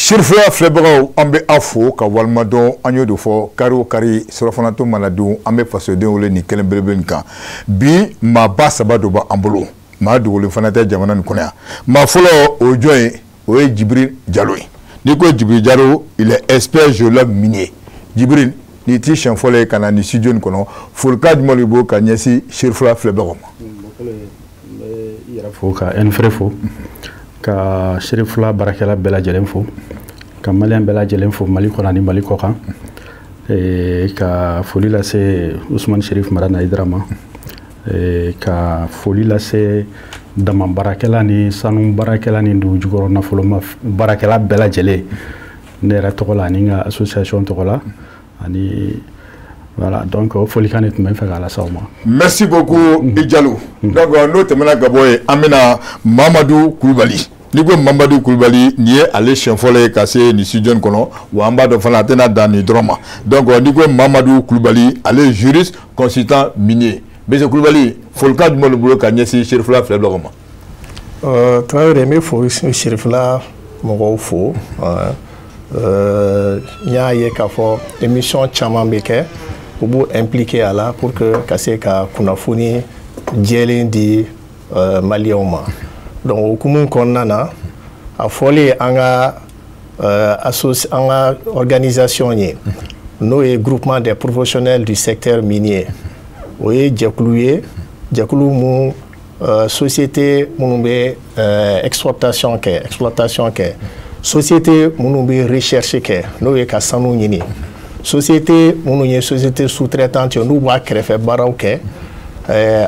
Serifula filɛbagaw, an bɛ aw fo ka waleɲumandɔn. An y'o de fɔ, kari o kari, surafanato mana dun, an bɛ fasodenw wele nin kɛnɛ belebele nin kan. Bi, maaba saba dɔ b'an bolo, maa dogolen fana tɛ jamana nin kɔnɔ yan. Maa fɔlɔ, o ye jɔn ye? O ye Jibiri Jalo ye. N'i ko Jibiri Jalo, il est expert géologue minier. Jibiri, n'i t'i siɲɛ fɔlɔ ye ka na nin studio nin kɔnɔ, folikan jumɛn de b'o ka ɲɛsin Serifula filɛbagaw ma? N bɛ i yɛrɛ fo, ka Ɛnfere fo, ka Serifula baarakɛla bɛɛ lajɛlen fo, ka maliyɛn bɛɛ lajɛlen fo Mali kɔnɔ ani Mali kɔ kan, ka foli lase Usumani Serif Madani Hayidara ma, ka foli lase dama baarakɛla ni sanu baarakɛla ni dugu jukɔrɔ nafolo baarakɛla bɛɛ lajɛlen, ne yɛrɛ tɔgɔ la ani n ka association tɔgɔ la. Ani voilà, donc o folikan de tun bɛ n fɛ k'a lase aw ma. Merci beaucoup, i Jalo. Donc n'o tɛmɛna ka bɔ yen, an bɛna Mamadu Kulubali. N'i ko Mamadu Kulubali, nin ye ale siɲɛ fɔlɔ ye ka se nin studio in kɔnɔ, wa an b'a dɔn fana a tɛna dan nin dɔrɔn ma. Donc n'i ko Mamadu Kulubali, ale ye juriste consultant minier. Monsieur Kulubali, folikan jumɛn de bolo ka ɲɛsin Serifula filɛbagaw ma? Tarawele, n bɛ fo Serifula mɔgɔw fo. N y'a ye k'a fɔ émission caman bɛ kɛ, u b'u impliqué a la pour que ka se ka kunnafoni jɛlen di maliyɛnw ma. Donc o hukumu kɔnɔna na, a fɔlen an ka an ka organisation ye, n'o ye Groupement des professionnels du secteur minier, o ye jɛkulu ye, jɛkulu mun société minnu bɛ exploitation kɛ, société minnu bɛ recherche kɛ, n'o ye ka sanu ɲini, société minnu ye société sous-traitante ye, n'u b'a kɛrɛfɛ baaraw kɛ,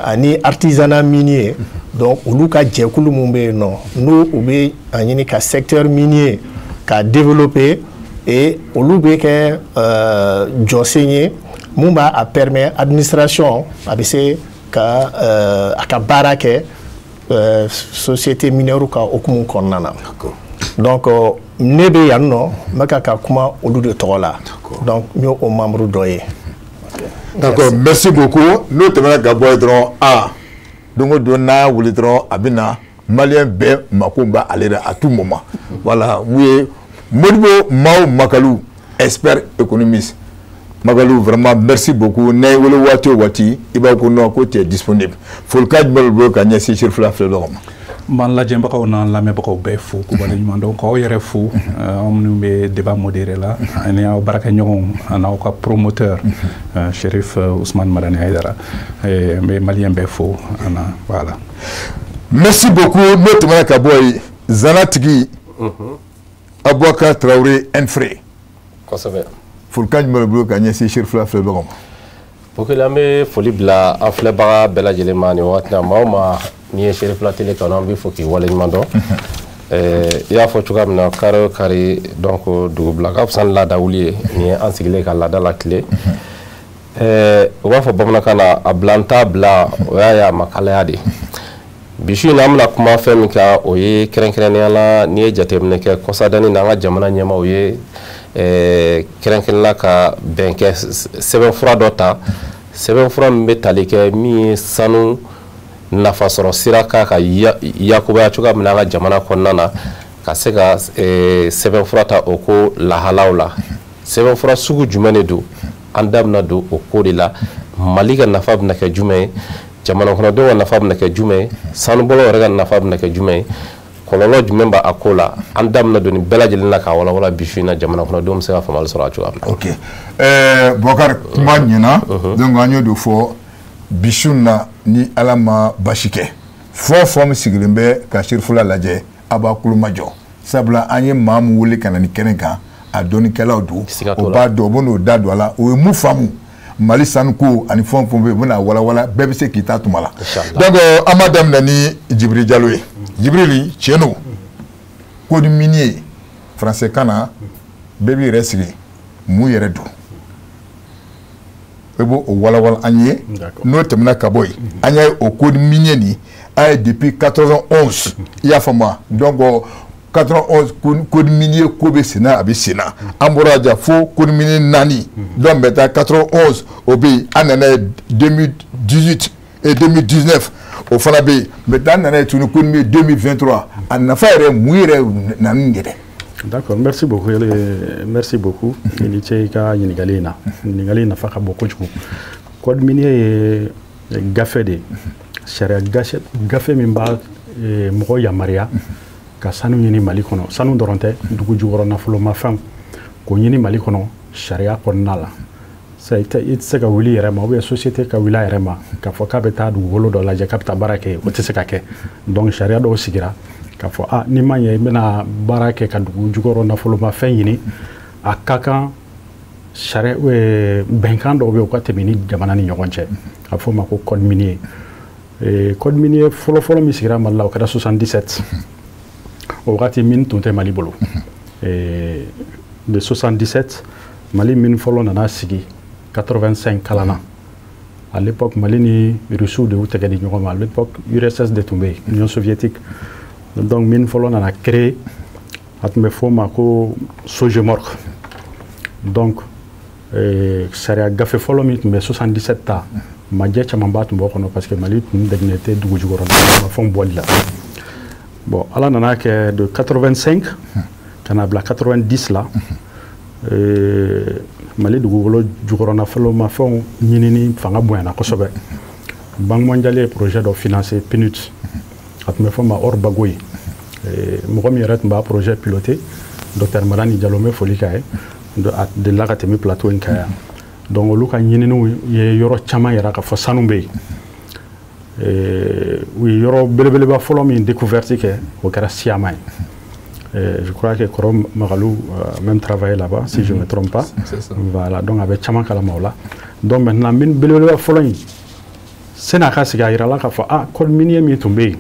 ani artisanat minier. Donc olu ka jɛkulu mun bɛ yen nɔ, n'u u bɛ a ɲini ka secteur minier ka développer, et olu bɛ kɛ jɔsen ye mun b'a a permet administration a bɛ se ka a ka baara kɛ société minière ka hukumu kɔnɔna na. Donc ne bɛ yan nɔ, n bɛ ka kuma olu de tɔgɔ la. Donc n y'o membre dɔ ye. D'accord, merci beaucoup. N'o tɛmɛna ka bɔ yen dɔrɔn, a don o don n'a wuli dɔrɔn, a bɛ na, maliyɛn bɛɛ mako b'a ale la à tout moment. Voilà, mun ye Modibo Mao Makalu, expert économiste. Magalu, vraiment merci beaucoup. N'a ye wele waati o waati, i b'a ko non, ko tu es disponible. Folikan jumɛn b'i bolo ka ɲɛsin Serifula filɛbagaw ma? N b'an lajɛbagaw n'an lamɛnbagaw bɛɛ fo k'u waleɲuman dɔn, k'aw yɛrɛ fo, aw minnu bɛ débat modéré la, ani aw baarakɛɲɔgɔnw ani aw ka promoteur Cherif Ousmane Madani Hayidara. N bɛ maliyɛn bɛɛ fo ana, voilà. Merci beaucoup. N'o tɛmɛna ka bɔ yen, zanatigi Abubakar Traoré Enfré. Kosɛbɛ. Folikan jumɛn b'i bolo ka ɲɛsin Serifula filɛbagaw ma? Bokele, an bɛ foli bila an filɛbaga bɛɛ lajɛlen ma nin waati na. Maa o maa n'i ye Serifula Télé kanu, an b'i fo k'i waleɲuman dɔn. I y'a fɔ cogoya min na, kari o kari, donc dugubila ka fisa ni laada wuli ye. Nin ye an sigilen ka laada la tile. U b'a fɔ bamanankan na, a bila n t'a bila, o y'a ye a ma kalaya de. Bi su in na, an bɛna kuma fɛn min kan, o ye kɛrɛnkɛrɛnnenya la, n'i ye jateminɛ kɛ kɔsadani na, an ka jamana ɲɛmaaw ye kɛrɛnkɛrɛnnenya ka bɛn kɛ, sɛbɛnfura dɔ ta, sɛbɛnfura min bɛ tali kɛ min ye sanu nafasɔrɔ sira kan ka yakubaya cogoya min na an ka jamana kɔnɔna na, ka se ka sɛbɛnfura ta o ko lahalaw la. Sɛbɛnfura sugu jumɛn de don? An da bɛna don o ko de la. Mali ka nafa bɛna kɛ jumɛn ye? Jamana kɔnɔdenw ka nafa bɛna kɛ jumɛn ye? Sanubɔlaw yɛrɛ ka nafa bɛna kɛ jumɛn ye? Kɔlɔlɔ jumɛn b'a ko la? An da bɛna don nin bɛɛ lajɛlen na k'a walawala bi su in na, jamana kɔnɔdenw bɛ se ka faamuyali sɔrɔ a cogoya min na. Ok, Bɔkari, kuma ɲɛna. Donc an y'o de fɔ bi su in na, ni Ala ma basi kɛ, fɛn o fɛn min sigilen bɛ ka Serifula lajɛ, a b'a kulo majɔ, sabula an ye maa min wele ka na nin kɛnɛ kan, a dɔnnikɛlaw don. Siga t'o o la. B'a dɔn, u bɛ n'o da don a la, o ye mun faamu Mali sanuko ani fɛn o fɛn bɛ yen, u bɛna walawala, bɛɛ bɛ se k'i ta tuma la. Inchallah. Donc an b'a daminɛ ni Jibiri Jalo ye. Jibirili, tiɲɛ don, code minier, français kan na, bɛɛ b'i yɛrɛ sigi mun yɛrɛ don, i b'o o walawala an ye. N'o tɛmɛna ka bɔ yen, an y'a ye o code minier nin, an ye depuis 91, i y'a faamu wa? Donc 91 code minier ko bɛ sen na, a bɛ sen na. An bɔra ja fo code minier naani. Donc maintenant 91 o bɛ yen, an nana ye 2018 et 2019 o fana bɛ yen. Maintenant an nana ye tuguni code minier 2023. A nafa yɛrɛ mun yɛrɛ na nin yɛrɛ? D'accord, merci beaucoup. Merci beaucoup. I ni ce i ka ɲininkali in na. Ɲininkali in nafa ka bon kojugu. Code minier ye gafe de ye, sariya gafe min b'a mɔgɔ yamaruya ka sanu ɲini Mali kɔnɔ. Sanu dɔrɔn tɛ, dugu jukɔrɔ nafolomafɛnw k'o ɲini Mali kɔnɔ sariya kɔnɔna la. I tɛ se ka wuli yɛrɛ ma, ou bien société ka wuli a yɛrɛ ma k'a fɔ k'a bɛ taa dugukolo dɔ lajɛ, k'a bɛ taa baara kɛ, o tɛ se ka kɛ. Donc sariya dɔw sigira k'a fɔ a n'i ma ɲɛ i bɛna baara kɛ ka dugu jukɔrɔ nafolomafɛn ɲini, a ka kan sariya bɛnkan dɔw bɛ yen, u ka tɛmɛ ni jamana ni ɲɔgɔn cɛ. A bɛ f'o ma ko code minier. Code minier fɔlɔ-fɔlɔ min sigira Mali la, o kɛra 77. O wagati mine tun tɛ Mali bolo. De 77, Mali mine fɔlɔ nana sigi 85 Kalana. À l'époque, Mali ni Russiw de y'u tɛgɛ di ɲɔgɔn ma. À l'époque, URSS de tun bɛ yen, Union soviétique. Donc mine fɔlɔ nana créer, a tun bɛ f'o ma ko Sojemork. Donc sariya gafe fɔlɔ min tun bɛ 77 ta, majɛ camanba tun b'o kɔnɔ, parce que Mali tun degenen tɛ dugu jukɔrɔ nafɛnw bɔli la. Bon, Ala nana kɛ, de 85 ka na bila 90 la, Mali dugukolo jukɔrɔ nafolomafɛnw ɲinini fanga bonyana kosɛbɛ. Banque mondiale ye projet dɔ financé, PNUD, a tun bɛ fɔ ma Or Bagoyi. Mɔgɔ min yɛrɛ tun b'a projet piloté, docteur Madani Jalo, n bɛ foli k'a ye, a delila ka tɛmɛ plateau in kan yan. Donc olu ka ɲininiw ye yɔrɔ caman yira k'a fɔ sanu bɛ yen. U ye yɔrɔ belebeleba fɔlɔ min découverte kɛ, o kɛra Siyama ye. Je crois que Kɔrɔ Magalou a même travaillé là-bas, si je ne me trompe pas. Voilà, donc a bɛ caman kalama o la. Donc maintenant, min belebeleba fɔlɔ in sani a ka sigi, a yirala k'a fɔ ah, code minier min tun bɛ yen,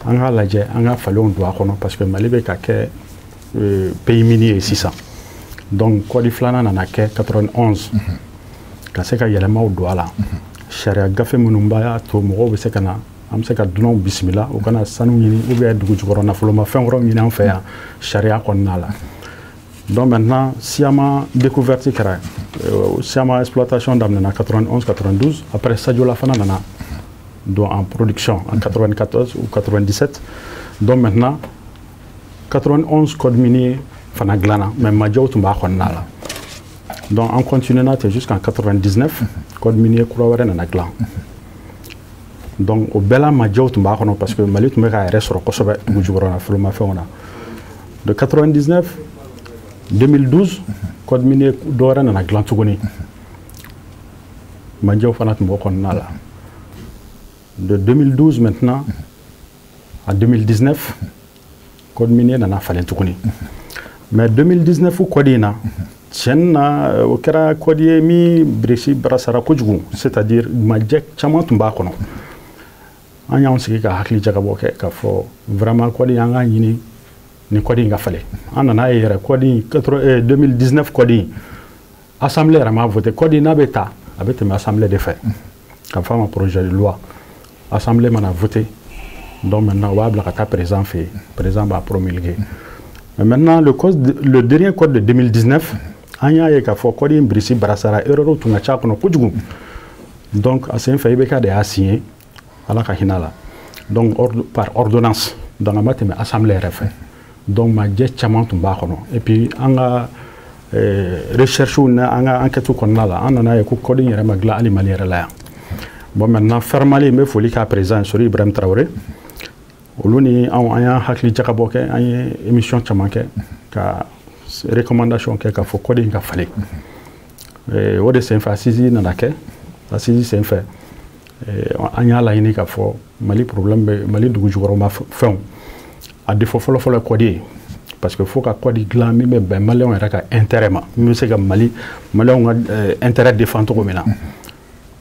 an k'a lajɛ, an ka falenw don a kɔnɔ, parce que Mali bɛ ka kɛ pays minier ye sisan. Donc code filanan nana kɛ 91, ka se ka yɛlɛmaw don a la, sariya gafe minnu b'a to mɔgɔw bɛ se ka na, an bɛ se ka dunanw bisimila, u kana sanu ɲini ou bien dugu jukɔrɔ nafolomafɛn wɛrɛw ɲini an fɛ yan sariya kɔnɔna la. Donc maintenant, Siyama découverte kɛra, Siyama exploitation daminɛna 91, 92. Après, Sadiola fana nana don en production en 94 ou 97. Donc maintenant, 91, code minier fana dilanna, mais majɛw tun b'a kɔnɔna la. Donc an continué ten jusqu'en 99, code minier kura wɛrɛ nana dilan. Donc o bɛɛ la, majɛw tun b'a kɔnɔ, parce que Mali tun bɛ k'a yɛrɛ sɔrɔ kosɛbɛ dugu jukɔrɔ nafolomafɛnw na. De 99, 2012, code minier dɔ wɛrɛ nana dilan tuguni, majɛw fana tun b'o kɔnɔna la. De 2012 maintenant à 2019, code minier nana falen tuguni. Mais 2019 code in na, tiɲɛ na, o kɛra code ye min birisi barasara kojugu, c'est-à-dire majɛ caman tun b'a kɔnɔ. An y'anw sigi ka hakili jagabɔ kɛ k'a fɔ vraiment, code in, an k'a ɲini nin code in ka falen. An nana ye yɛrɛ, code in, 2019 code in, assemblée yɛrɛ m'a voté. Code in n'a bɛ ta, a bɛ tɛmɛ assemblée de fɛ, ka fɔ a ma projet de loi. Assemblée mana voté, donc maintenant o b'a bila ka taa président fɛ yen, président b'a promulguer. Mais maintenant, le dernier code de 2019, an y'a ye k'a fɔ code in birisi barasara, erreur tun ka ca a kɔnɔ kojugu. Donc a sen fɛ, IBK de y'a signé, Ala ka hinɛ la, donc par ordonnance. Donc a ma tɛmɛ assemblée yɛrɛ fɛ. Donc majɛ caman tun b'a kɔnɔ. Et puis an ka recherche ni an ka enquête kɔnɔna la, an nana ye ko code in yɛrɛ ma dilan hali Mali yɛrɛ la yan. Bon, maintenant, Fermali, n bɛ foli k'a président Sori Ibrahim Traoré. Olu ni anw, an y'an hakili jagabɔ kɛ, an ye émission caman kɛ ka recommandation kɛ k'a fɔ code in ka falen. O de senfɛ, assise nana kɛ. Assise senfɛ, an y'a laɲini k'a fɔ Mali problème bɛ Mali dugu jukɔrɔma fɛnw, a défaut fɔlɔ-fɔlɔ ye code ye, parce que fo ka code dilan min bɛ bɛn Maliyɛnw yɛrɛ ka intérêt ma, min bɛ se ka Mali Maliyɛnw ka intérêt défend cogo min na.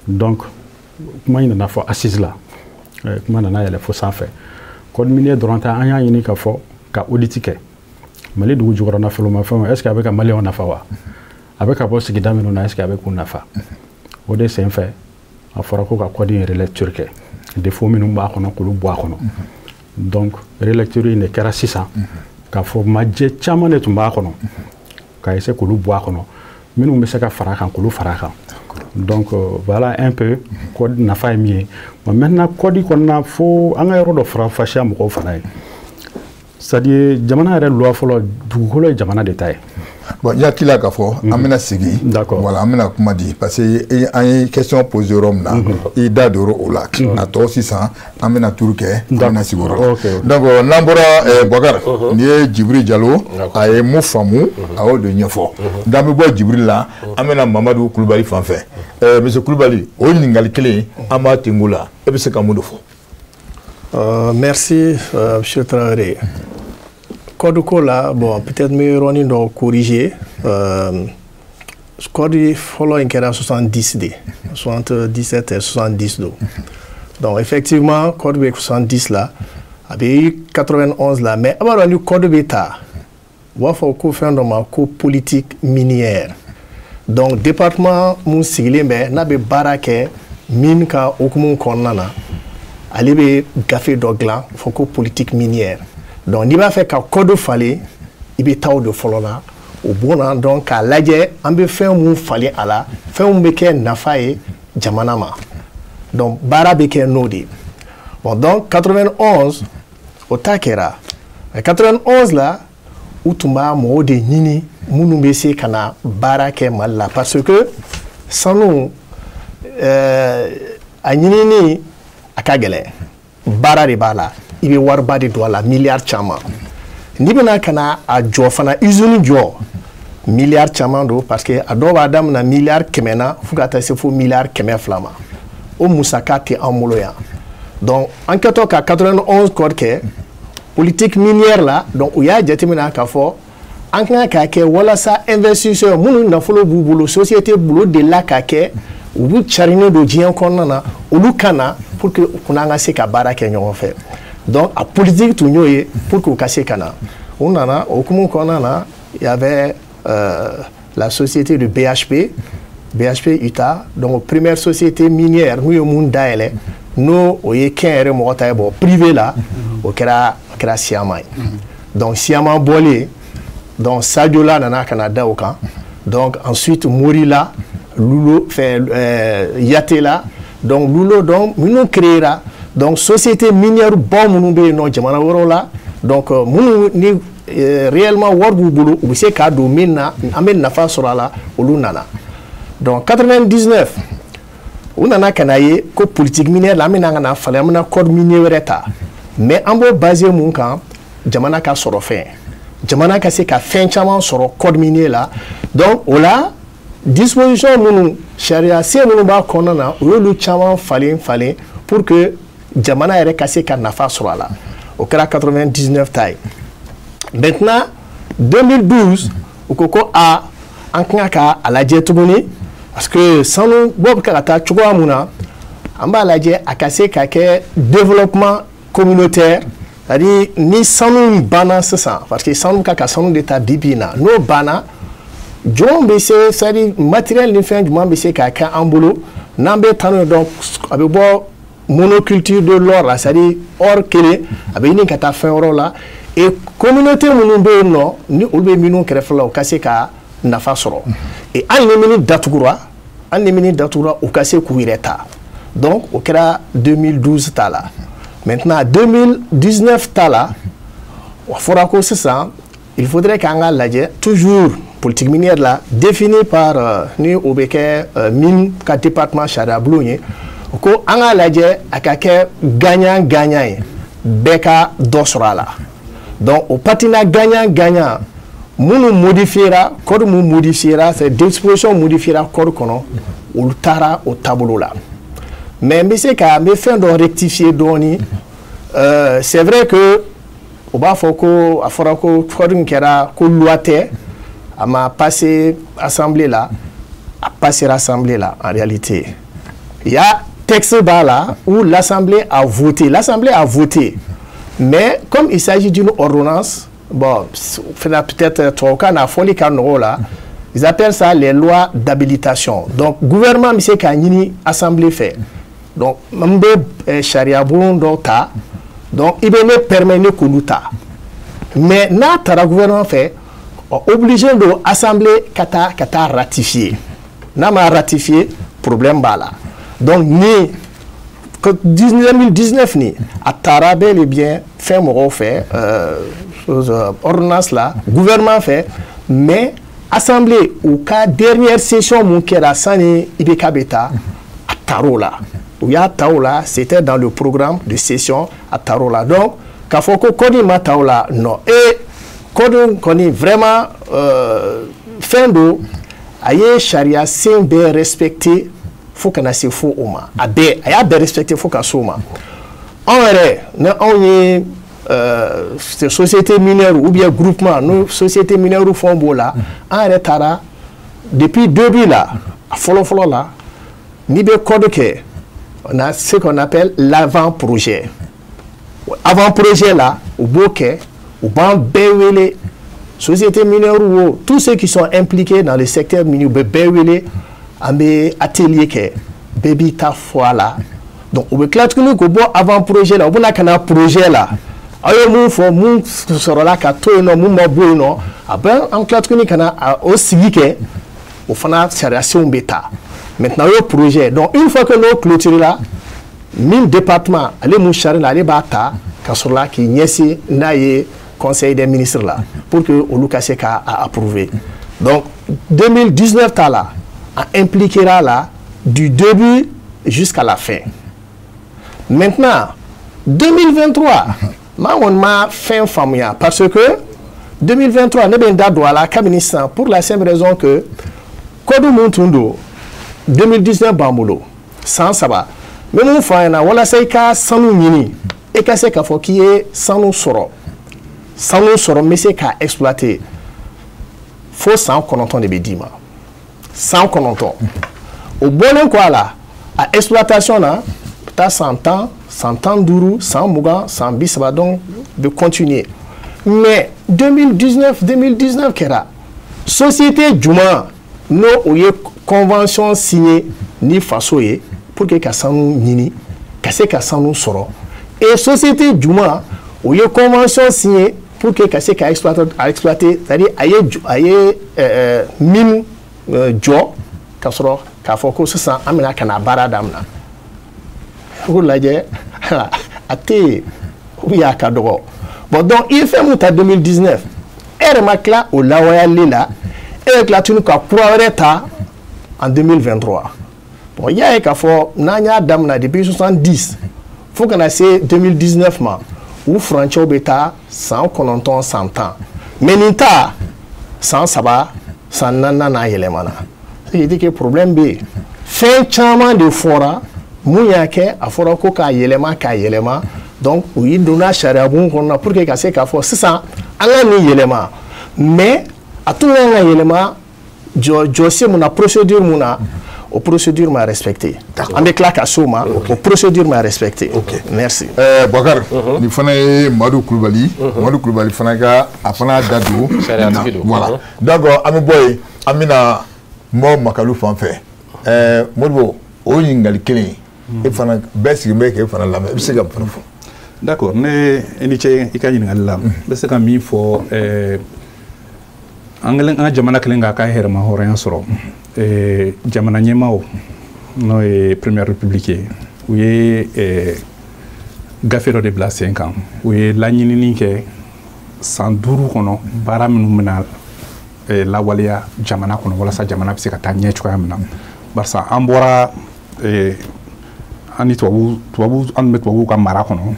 Donc kuma in nana fɔ assise la, kuma nana yɛlɛ fo sanfɛ. Code minier dɔrɔn tɛ, an y'a ɲini k'a fɔ ka audit kɛ Mali dugu jukɔrɔ nafolomafɛnw, est ce que a bɛ ka Maliyɛnw nafa wa? A bɛ ka bɔ sigida minnu na, est ce que a bɛ k'u nafa? O de senfɛ, a fɔra ko ka code in relecture kɛ, défaut minnu b'a kɔnɔ, k'olu bɔ a kɔnɔ. Donc relecture in de kɛra sisan, k'a fɔ majɛ caman de tun b'a kɔnɔ, ka essayer k'olu bɔ a kɔnɔ, minnu bɛ se ka fara a kan, k'olu fara a kan. Donc voilà un peu code nafa ye min ye. Bon, maintenant, code kɔnɔna, fo an ka yɔrɔ dɔ faranfasiya mɔgɔw fana ye. C'est-à-dire jamana yɛrɛ loi fɔlɔ, dugukolo ye jamana de ta ye. Bon, n hakili la k'a fɔ an bɛna segin. Voilà, an bɛna kuma di parce que an ye question posé yɔrɔ min na, i da don o la. A tɔ sisan, an bɛna tour kɛ, an bɛna sigi o yɔrɔ la. Donc n'an bɔra Boubacar, nin ye Djibril Diallo, a ye mun faamu, a y'o de ɲɛfɔ. N'an bɛ bɔ Djibril la, an bɛna Mamadu Kulubali fan fɛ. Monsieur Kulubali, o ɲininkali kelen an b'a tengu la, e bɛ se ka mun de fɔ? Merci, monsieur Traoré. Code ko la, bon, peut-être n bɛ yɔrɔnin dɔ corriger. Code fɔlɔ in kɛra 70 de, 77 et 70 don. Donc effectivement, code bɛ 70 la, a bɛ 91 la, mais a b'a dɔn ni code bɛ ta, u b'a fɔ ko fɛn dɔ ma ko politique minière. Donc département mun sigilen bɛ n'a bɛ baara kɛ mine ka hukumu kɔnɔna na, ale bɛ gafe dɔ dilan fɔ ko politique minière. Donc n'i b'a fɛ ka code falen, i bɛ taa o de fɔlɔ la o bonna. Donc k'a lajɛ an bɛ fɛn mun falen a la, fɛn mun bɛ kɛ nafa ye jamana ma. Donc baara bɛ kɛ n'o de ye. Bon, donc 91 o ta kɛra. 91 la, u tun b'a mɔgɔw de ɲini minnu bɛ se ka na baara kɛ Mali la, parce que sanu a ɲinini a ka gɛlɛn, baara de b'a la, i bɛ wariba de don a la, miliyari caman. N'i bɛna ka na a jɔ fana, usine jɔ, miliyari caman don, parce que a dɔw b'a daminɛ miliyari 100 na fo ka taa se fo miliyari 200 ma. O musaka tɛ an bolo yan. Donc an kɛtɔ ka 91 code kɛ politique minière la, donc u y'a jateminɛ k'a fɔ an kan k'a kɛ walasa investisseur minnu nafolo b'u bolo, société bolo delila k'a kɛ, u b'u carinen don diɲɛ kɔnɔna na, olu ka na pour que u n'an ka se ka baara kɛ ɲɔgɔn fɛ. Donc a politique tun y'o ye pour que u ka se ka na. U nana o hukumu kɔnɔna na, il y avait la société de BHP, BHP UTA, donc première société minière n'u ye mun dayɛlɛ, n'o o ye kɛnyɛrɛ mɔgɔ ta ye, bon, privé la, o kɛra Syama ye. Donc Syama bɔlen, donc Sadiola nana ka na da o kan. Donc ensuite Morila, Loulo, fɛn Yatela, donc Loulo, donc minnu créera, donc société minière baw minnu bɛ yen nɔ jamana wɛrɛw la, donc minnu ni réellement wari b'u bolo, u bɛ se k'a don min na, an bɛ nafa sɔrɔ a la, olu nana. Donc 99, u nana ka na ye ko politique minière la, an bɛna ka na falen, an bɛna code minier wɛrɛ ta, mais an b'o basé mun kan? Jamana ka sɔrɔ fɛn, jamana ka se ka fɛn caman sɔrɔ code minier la. Donc o la, disposition minnu, sariya sen minnu b'a kɔnɔna na, u y'olu caman falen falen pour que jamana yɛrɛ ka se ka nafa sɔrɔ a la. O kɛra 99 ta ye. Maintenant 2012, u ko ko a an kan ka a lajɛ tuguni, parce que sanu bɔ bɛ ka taa cogoya mun na, an b'a lajɛ a ka se ka kɛ développement communautaire, c'est-à-dire ni sanu banna sisan, parce que sanu ka sanu de ta bi bi in na, n'o banna, jɔn bɛ se, c'est-à-dire matériel ni fɛn jumɛn bɛ se ka kɛ an bolo n'an bɛ taa n'o ye? Donc a bɛ bɔ monoculture de l'or la, c'est-à-dire or kelen a bɛ ɲini ka taa fɛn wɛrɛw la, et communauté minnu bɛ yen nɔ, ni olu bɛ minnu kɛrɛfɛ la, u ka se ka nafa sɔrɔ. Et hali ni mine datugura, hali ni mine datugura, u ka se k'u yɛrɛ ta. Donc o kɛra 2012 ta la. Maintenant 2019 ta la, o fɔra ko sisan il faudrait k'an ka lajɛ toujours politique minière la définie par ni o bɛ kɛ mine ka département sariya bulon ye, o ko an k'a lajɛ a ka kɛ gagnant gagnant ye, bɛɛ ka dɔ sɔrɔ a la. Donc o partenariat gagnant gagnant minnu modifiera, code mun modifiera, c'est disposition modifiera code kɔnɔ, olu taara o taabolo la. Mais n bɛ se ka n bɛ fɛn dɔ rectifier dɔɔni. C'est vrai que u b'a fɔ ko a fɔra ko code in kɛra ko loi tɛ, a ma passé assemblée la. A passé assemblée la. En réalité, il y a texte b'a la où l'assemblée a voté, l'assemblée a voté, mais comme il s'agit d'une ordonnance, bon, peut-être tubabukan na fɔli ka nɔgɔ o la, ils appellent ça les lois d'habilitation. Donc gouvernement bɛ se k'a ɲini assemblée fɛ, donc n bɛ sariya bulon dɔw ta, donc i bɛ ne permet ne k'olu ta. Mais n'a taara gouvernement fɛ, obligé don assemblée ka taa ratifier. N'a ma ratifier, problème b'a la. Donc ni 2019 ni a taara bel et bien fɛn mɔgɔw fɛ. Ordonnance la gouvernement fɛ, mais assemblée u ka dernière session mun kɛra sani IBK bɛ taa, a taar'o la, u y'a ta o la. C'était dans le programme de session, a taar'o la. Donc k'a fɔ ko code ma ta o la, non. Et code kɔni, vraiment, fɛn don, a ye sariya sen bɛɛ respecté fo kana se fo o ma. A bɛɛ, a y'a bɛɛ respecté fo ka s'o ma. Anw yɛrɛ, ni anw ye société minière ou bien groupement, n'o société minière fɛnw b'o la, an yɛrɛ taara depuis début la, a fɔlɔ fɔlɔ la, n'i bɛ code kɛ, on a ce qu'on appelle l'avant-projet. Avant-projet la, u b'o kɛ, u b'an bɛɛ wele, société minière wo, tous ceux qui sont impliqués dans le secteur minier, u bɛ bɛɛ wele, an bɛ atelier kɛ, bɛɛ b'i ta fɔ a la. Donc u bɛ tila tuguni k'o bɔ avant projet la, u bɛna ka na projet la, aw ye mun fɔ, mun sɔrɔla ka to yen nɔ, mun ma bɔ yen nɔ, a bɛ an tila tuguni ka na o sigi kɛ, o fana sariyasenw bɛ ta. Maintenant, o ye projet. Donc une fois que n'o clôturé la, min département ale mun chargé la, ale b'a ta ka sɔrɔ la k'i ɲɛsin n'a ye conseil des ministres la pour que olu ka se k'a approuver. Donc 2019 ta la, a impliquera la du début jusqu'à la fin. Maintenant, 2023, maa kɔni ma fɛn faamuya, parce que 2023, ne bɛ n da don a la kabini sisan, pour la simple raison que code mun tun don 2019 b'an bolo san 3. N bɛ mun fɔ a ɲɛna? Walasa i ka sanu ɲini, i ka se k'a fɔ k'i ye sanu sɔrɔ, sanu sɔrɔ, n bɛ se k'a exploiter, fo san 9 de bɛ d'i ma, san 9. O bɔlen kɔ a la, a exploitation na taa san 10, san 15, san 20, san 30, donc bɛ continuer. Mais 2019, 2019 kɛra, société jumɛn n'o o ye convention signé ni faso ye pour que ka sanu ɲini, ka se ka sanu sɔrɔ? Et société jumɛn o ye convention signé pour que ka se ka exploiter, a exploiter, c'est-à-dire a ye mine jɔ ka sɔrɔ k'a fɔ ko sisan an bɛna ka na baara daminɛ? O lajɛ, a tɛ yen ou bien a ka dɔgɔ. Bon, donc i ye fɛn mun ta 2019, e yɛrɛ ma tila o lawayali la, e bɛ tila tuguni ka kura wɛrɛ ta en 2023. Bon, i y'a ye k'a fɔ n'an y'a daminɛ depuis 70 fo ka na se 2019 ma, u furancɛw bɛ taa san 9, san 10, mais nin ta san 3, san 4 n'a yɛlɛmana. Ce qui dit que problème bɛ yen. Fɛn caman de fɔra, mun y'a kɛ a fɔra ko k'a yɛlɛma, k'a yɛlɛma? Donc u yi donna sariya bon kɔnɔ pour que ka se k'a fɔ sisan an ka nin yɛlɛma, mais a tun kan ka yɛlɛma jɔ jɔsen mun na, procédure mun na, o procédure ma respecté. An bɛ tila ka s'o ma, o procédure ma respecté. Merci. Bɔkari, nin fana ye Madu Kulubali. Madu Kulubali fana ka a fana da don. Voilà, donc an bɛ bɔ yen, an bɛna Mɔ Makalu fan fɛ. Modibo, o ɲininkali kelen, e fana bɛɛ sigilen bɛ k'e fana lamɛn, i bɛ se ka mun fana fɔ? D'accord, ne i ni ce i ka ɲininkali la. N bɛ se ka min fɔ, an kɛlen, an ka jamana kɛlen k'a ka yɛrɛma hɔrɔnya sɔrɔ, jamana ɲɛmaaw, n'o ye première république ye, u ye gafe dɔ de bila sen kan. U ye laɲinini kɛ san 5 kɔnɔ, baara minnu bɛna lawaleya jamana kɔnɔ walasa jamana bɛ se ka taa ɲɛ cogoya min na, barisa an bɔra an ni tubabu, tubabu, an bɛ tubabuw ka mara kɔnɔ.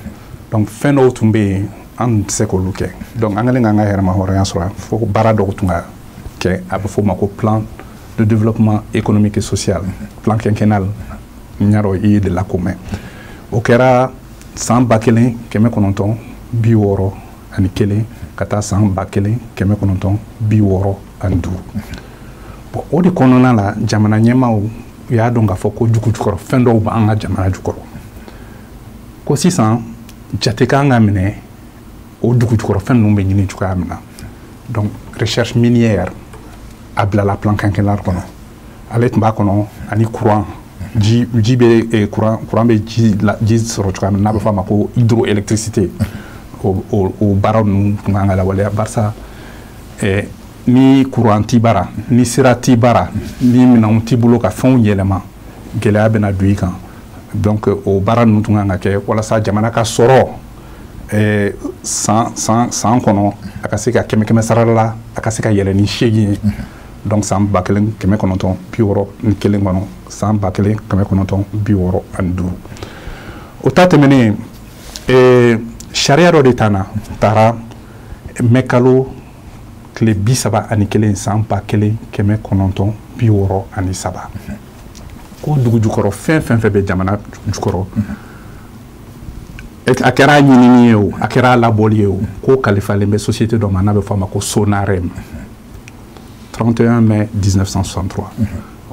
Donc fɛn dɔw tun bɛ yen, an tɛ se k'olu kɛ. Donc an kɛlen k'an ka yɛrɛma hɔrɔnya sɔrɔ, fo baara dɔw tun ka kɛ, a bɛ f'o ma ko plan de développement économique et social, plan quinquennal. N y'a dɔn i ye de la ko mɛn. O kɛra san 1961 ka taa san 1965. Bon, o de kɔnɔna la, jamana ɲɛmaaw u y'a dɔn k'a fɔ ko dugu jukɔrɔ fɛn dɔw b'an ka jamana jukɔrɔ, ko sisan jate kan ka minɛ o dugu jukɔrɔ fɛn ninnu bɛ ɲini cogoya min na. Donc recherche minière a bilala plan quinquennal kɔnɔ. Ale tun b'a kɔnɔ ani courant, ji bɛ courant bɛ ji la, ji sɔrɔ cogoya min na, n'a bɛ fɔ a ma ko hydroélectricité. O baaraw ninnu tun kan ka lawaleya, barisa ni courant t'i bara, ni sira t'i bara, ni minɛnw t'i bolo ka fɛnw yɛlɛma, gɛlɛya bɛna don i kan. Donc o baara ninnu tun kan ka kɛ walasa jamana ka sɔrɔ San san kɔnɔ, a ka se ka 100 sara la, a ka se ka yɛlɛ ni 8 ye. Donc san 1961 kɔnɔ, san 1965, o ta tɛmɛnen, sariya dɔ de taara mɛ kalo tile 31 san 1963, ko dugu jukɔrɔ fɛn fɛn fɛn bɛ jamana jukɔrɔ, a kɛra ɲinini ye o, a kɛra labɔli ye o, ko kalifalen bɛ société dɔ ma n'a bɛ fɔ a ma ko SONAREM. 31 mai 1963,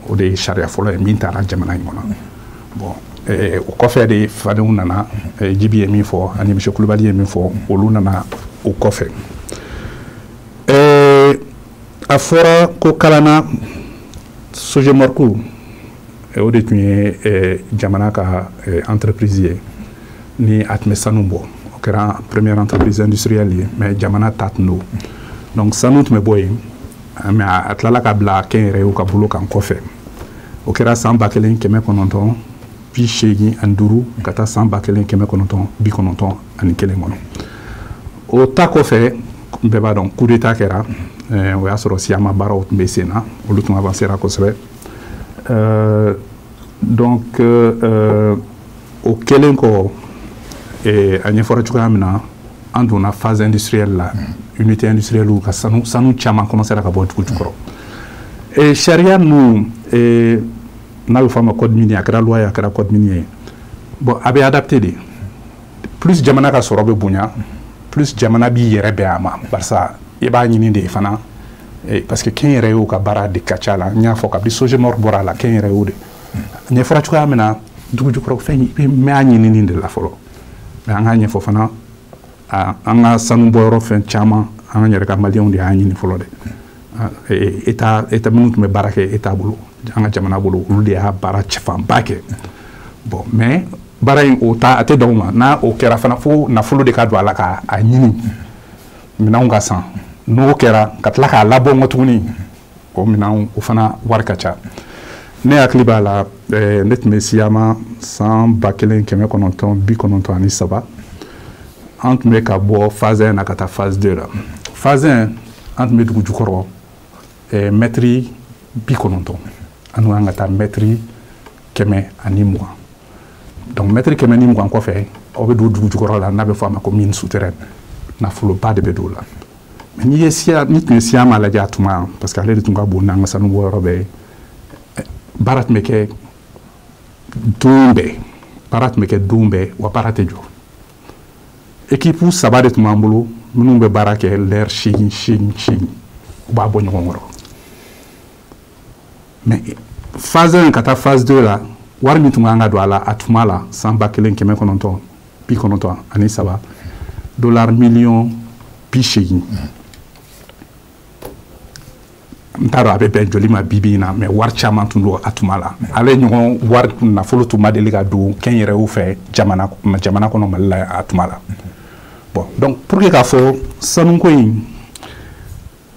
o de ye sariya fɔlɔ ye min taara jamana in kɔnɔ. Bon, o kɔfɛ de fadenw nana. Jibi ye min fɔ ani monsieur Kulubali ye min fɔ, olu nana o kɔfɛ. A fɔra ko Kalana SOGEMORC, o de tun ye jamana ka entreprise ye ni a tun bɛ sanu bɔ. O kɛra première entreprise industrielle ye, mais jamana ta tun don. Donc sanu tun bɛ bɔ yen, mais a tilala ka bila kɛnyɛrɛyew ka bolo kan kɔfɛ. O kɛra san 1985 ka taa san 1991 kɔnɔ. O ta kɔfɛ, bɛɛ b'a dɔn, coup d'état kɛra. O y'a sɔrɔ SIAMA baaraw tun bɛ sen na, olu tun avancera kosɛbɛ. Donc o kɛlen kɔ, a ɲɛfɔra cogoya min na, an donna phase industrielle la, unité industrielle ka sanu caman commencera ka bɔ dugu jukɔrɔ. Sariya ninnu n'a bɛ fɔ a ma code minier, a kɛra loi ye, a kɛra code minier ye, bon, a bɛ adapté de. Plus jamana ka sɔrɔ bɛ bonya, plus jamana b'i yɛrɛ bɛn a ma, barisa i b'a ɲini de fana, parce que kɛnyɛrɛyew ka baara de ka ca la. N y'a fɔ, kabini SOGEMORC bɔra a la, kɛnyɛrɛyew de ɲɛfɔra cogoya min na, dugu jukɔrɔ fɛn, i bɛ mɛn a ɲinini de la fɔlɔ. Mais an k'a ɲɛfɔ fana, an ka sanu bɔyɔrɔ fɛn caman, an yɛrɛ ka maliyɛnw de y'a ɲini fɔlɔ dɛ. État minnu tun bɛ baara kɛ état bolo, an ka jamana bolo, olu de y'a baara fanba kɛ. Bon, mais baara in, o ta a tɛ dan o ma. N'a o kɛra fana, fo nafolo de ka don a la k'a ɲini, minɛnw ka san. N'o kɛra, ka tila k'a labɔ n tuguni, o minɛnw, o fana wari ka ca. Ne hakili b'a la, ne tun bɛ SIAMA san 1993. An tun bɛ ka bɔ phase 1 na ka taa phase 2 la. Phase 1, an tun bɛ dugu jukɔrɔ mɛtiri 90, an dun kan ka taa mɛtiri 120. Donc mɛtiri 120 kɔfɛ, aw bɛ don dugu jukɔrɔ la n'a bɛ fɔ a ma ko mine souterraine. Nafoloba de bɛ don o la. Mais n'i ye siya, n'i tun ye SIAMA lajɛ a tuma, parce que ale de tun ka bon n'an ka sanu bɔyɔrɔ bɛɛ ye, baara tun bɛ kɛ don bɛɛ, baara tun bɛ kɛ don bɛɛ, wa baara tɛ jɔ. Équipe saba de tun b'an bolo minnu bɛ baara kɛ lɛri 8, 8, 8, u b'a bɔ ɲɔgɔn kɔrɔ. Mais phase 1 ka taa phase 2 la, wari min tun kan ka don a la a tuma la, san 1993, dollar miliyɔn 80. N t'a dɔn a bɛ bɛn joli ma bi bi in na, mais wari caman tun don a tuma la. Ale ɲɔgɔn wari nafolo tun ma deli ka don kɛnyɛrɛyew fɛ jamana jamana kɔnɔ, Mali la, a tuma la. Bon, donc pour que k'a fɔ sanuko in,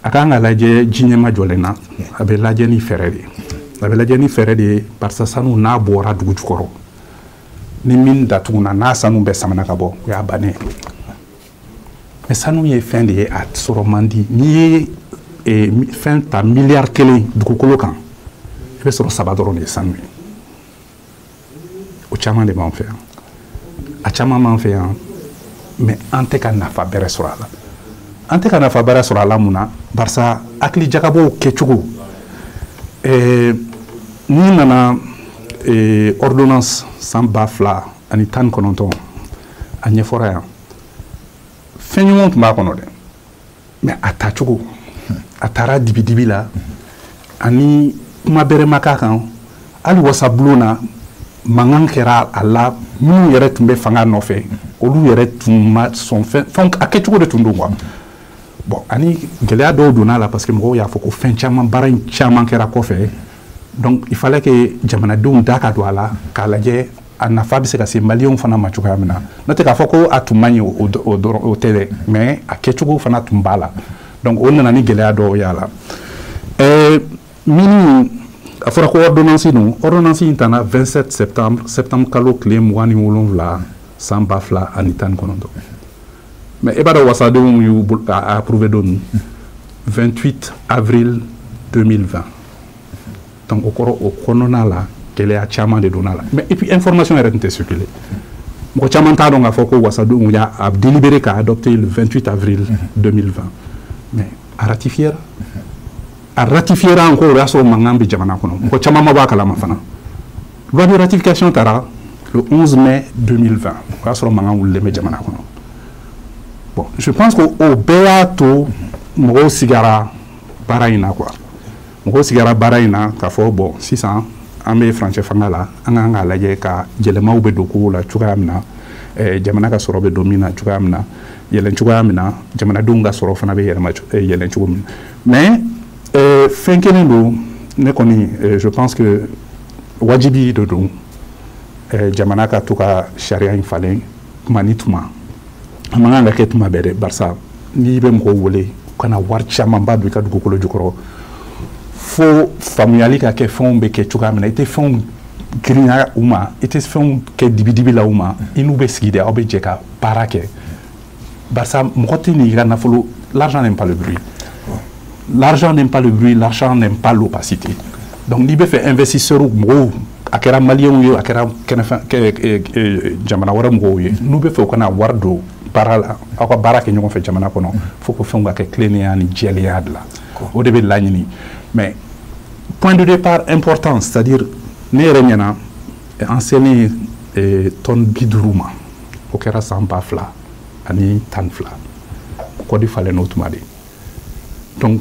a kan ka lajɛ ji ɲɛma jɔlen na, a bɛ lajɛ ni fɛɛrɛ de ye, a bɛ lajɛ ni fɛɛrɛ de ye, barisa sanu n'a bɔra dugu jukɔrɔ ni min datuguna, n'a sanu bɛɛ samana ka bɔ, o y'a bannen ye. Mais sanu ye fɛn de ye, a sɔrɔ man di. N'i ye fɛn ta miliyari kelen dugukolo kan, i bɛ sɔrɔ saba dɔrɔn de ye sanu ye. O caman de b'an fɛ yan, a caman b'an fɛ yan, mais an tɛ ka nafa bɛrɛ sɔrɔ a la. An tɛ ka nafa bɛrɛ sɔrɔ a la mun na? Barisa hakili jagabɔw kɛcogo. N'i nana ordonnance san 2019, a ɲɛfɔra yan, fɛn ɲumanw tun b'a kɔnɔ dɛ, mais a tacogo, a taara dibidibi la ani kuma bɛrɛ ma k'a kan. Hali wasabulon na, mankan kɛra a la. Minnu yɛrɛ tun bɛ fanga nɔfɛ, olu yɛrɛ tun ma sɔn fɛn a kɛcogo de tun don quoi. Bon, ani gɛlɛya dɔw donna a la, parce que mɔgɔw y'a fɔ ko fɛn caman, baara in caman kɛra kɔfɛ. Donc il fallait que jamanadenw da ka don a la k'a lajɛ a nafa bɛ se ka se maliyɛnw fana ma cogoya min na. N'o tɛ k'a fɔ ko a tun man ɲi, o dɔrɔn o tɛ dɛ, mais a kɛcogo fana tun b'a la. Donc o nana ni gɛlɛya dɔw y'a la. Minnu a fɔra ko ordonnance don, ordonnance in tana 27 septembre, septembre kalo tile 27 san 2019. Mais e b'a dɔn wasadenw y'u approuvé don min, 28 avril 2020. Donc o kɔrɔ, o kɔnɔna la, gɛlɛya caman de donna la. Mais et puis information yɛrɛ tun tɛ circuler, mɔgɔ caman t'a dɔn k'a fɔ ko wasadenw y'a délibéré k'a adopté le 28 avril 2020. Mais a ratifiera, a ratifiera encore, o y'a sɔrɔ mankan bɛ jamana kɔnɔ, mɔgɔ caman ma bɔ a kalama fana. Loi de ratification taara le 11 mai 2020, o y'a sɔrɔ mankan wulilen bɛ jamana kɔnɔ. Bon, je pense que o bɛɛ y'a to mɔgɔw sigara baara in na quoi. Mɔgɔw sigara baara in na k'a fɔ bon, sisan an bɛ furancɛ fanga la, an kan k'a lajɛ ka yɛlɛmaw bɛ don kow la cogoya min na, jamana ka sɔrɔ bɛ don min na cogoya min na, yɛlɛn cogoya min na, jamanadenw ka sɔrɔ fana bɛ yɛlɛma yɛlɛn cogo min na. Mais fɛn kelen don, ne kɔni, je pense que wajibi de don jamana ka to ka sariya in falen tuma ni tuma. A man kan ka kɛ tuma bɛɛ dɛ, barisa n'i bɛ mɔgɔw wele u kana wari camanba don i ka dugukolo jukɔrɔ, fo faamuyali ka kɛ fɛnw bɛ kɛ cogoya min na. I tɛ fɛnw girinya u ma, i tɛ fɛnw kɛ dibidibi la u ma, i n'u bɛ sigi de, aw bɛ jɛ ka baara kɛ, barisa mɔgɔ tɛ n'i ka nafolo. L'argent n'aime pas le bruit, l'argent n'aime pas le bruit, l'argent n'aime pas l'opacité. Donc n'i bɛ fɛ investisseurs, mɔgɔw, a kɛra maliyɛnw ye, a kɛra kɛnɛfɛn jamana wɛrɛ mɔgɔw ye, n'u bɛ fɛ u kana wari don baara la, aw ka baara kɛ ɲɔgɔn fɛ jamana kɔnɔ, fo ko fɛnw ka kɛ tilennenya ni jɛlenya de la. O de bɛ laɲini. Mais point de départ important, c'est-à-dire ne yɛrɛ ɲɛna, an selen tonne 50 ma, o kɛra san 2012, code falen n'o tuma de. Donc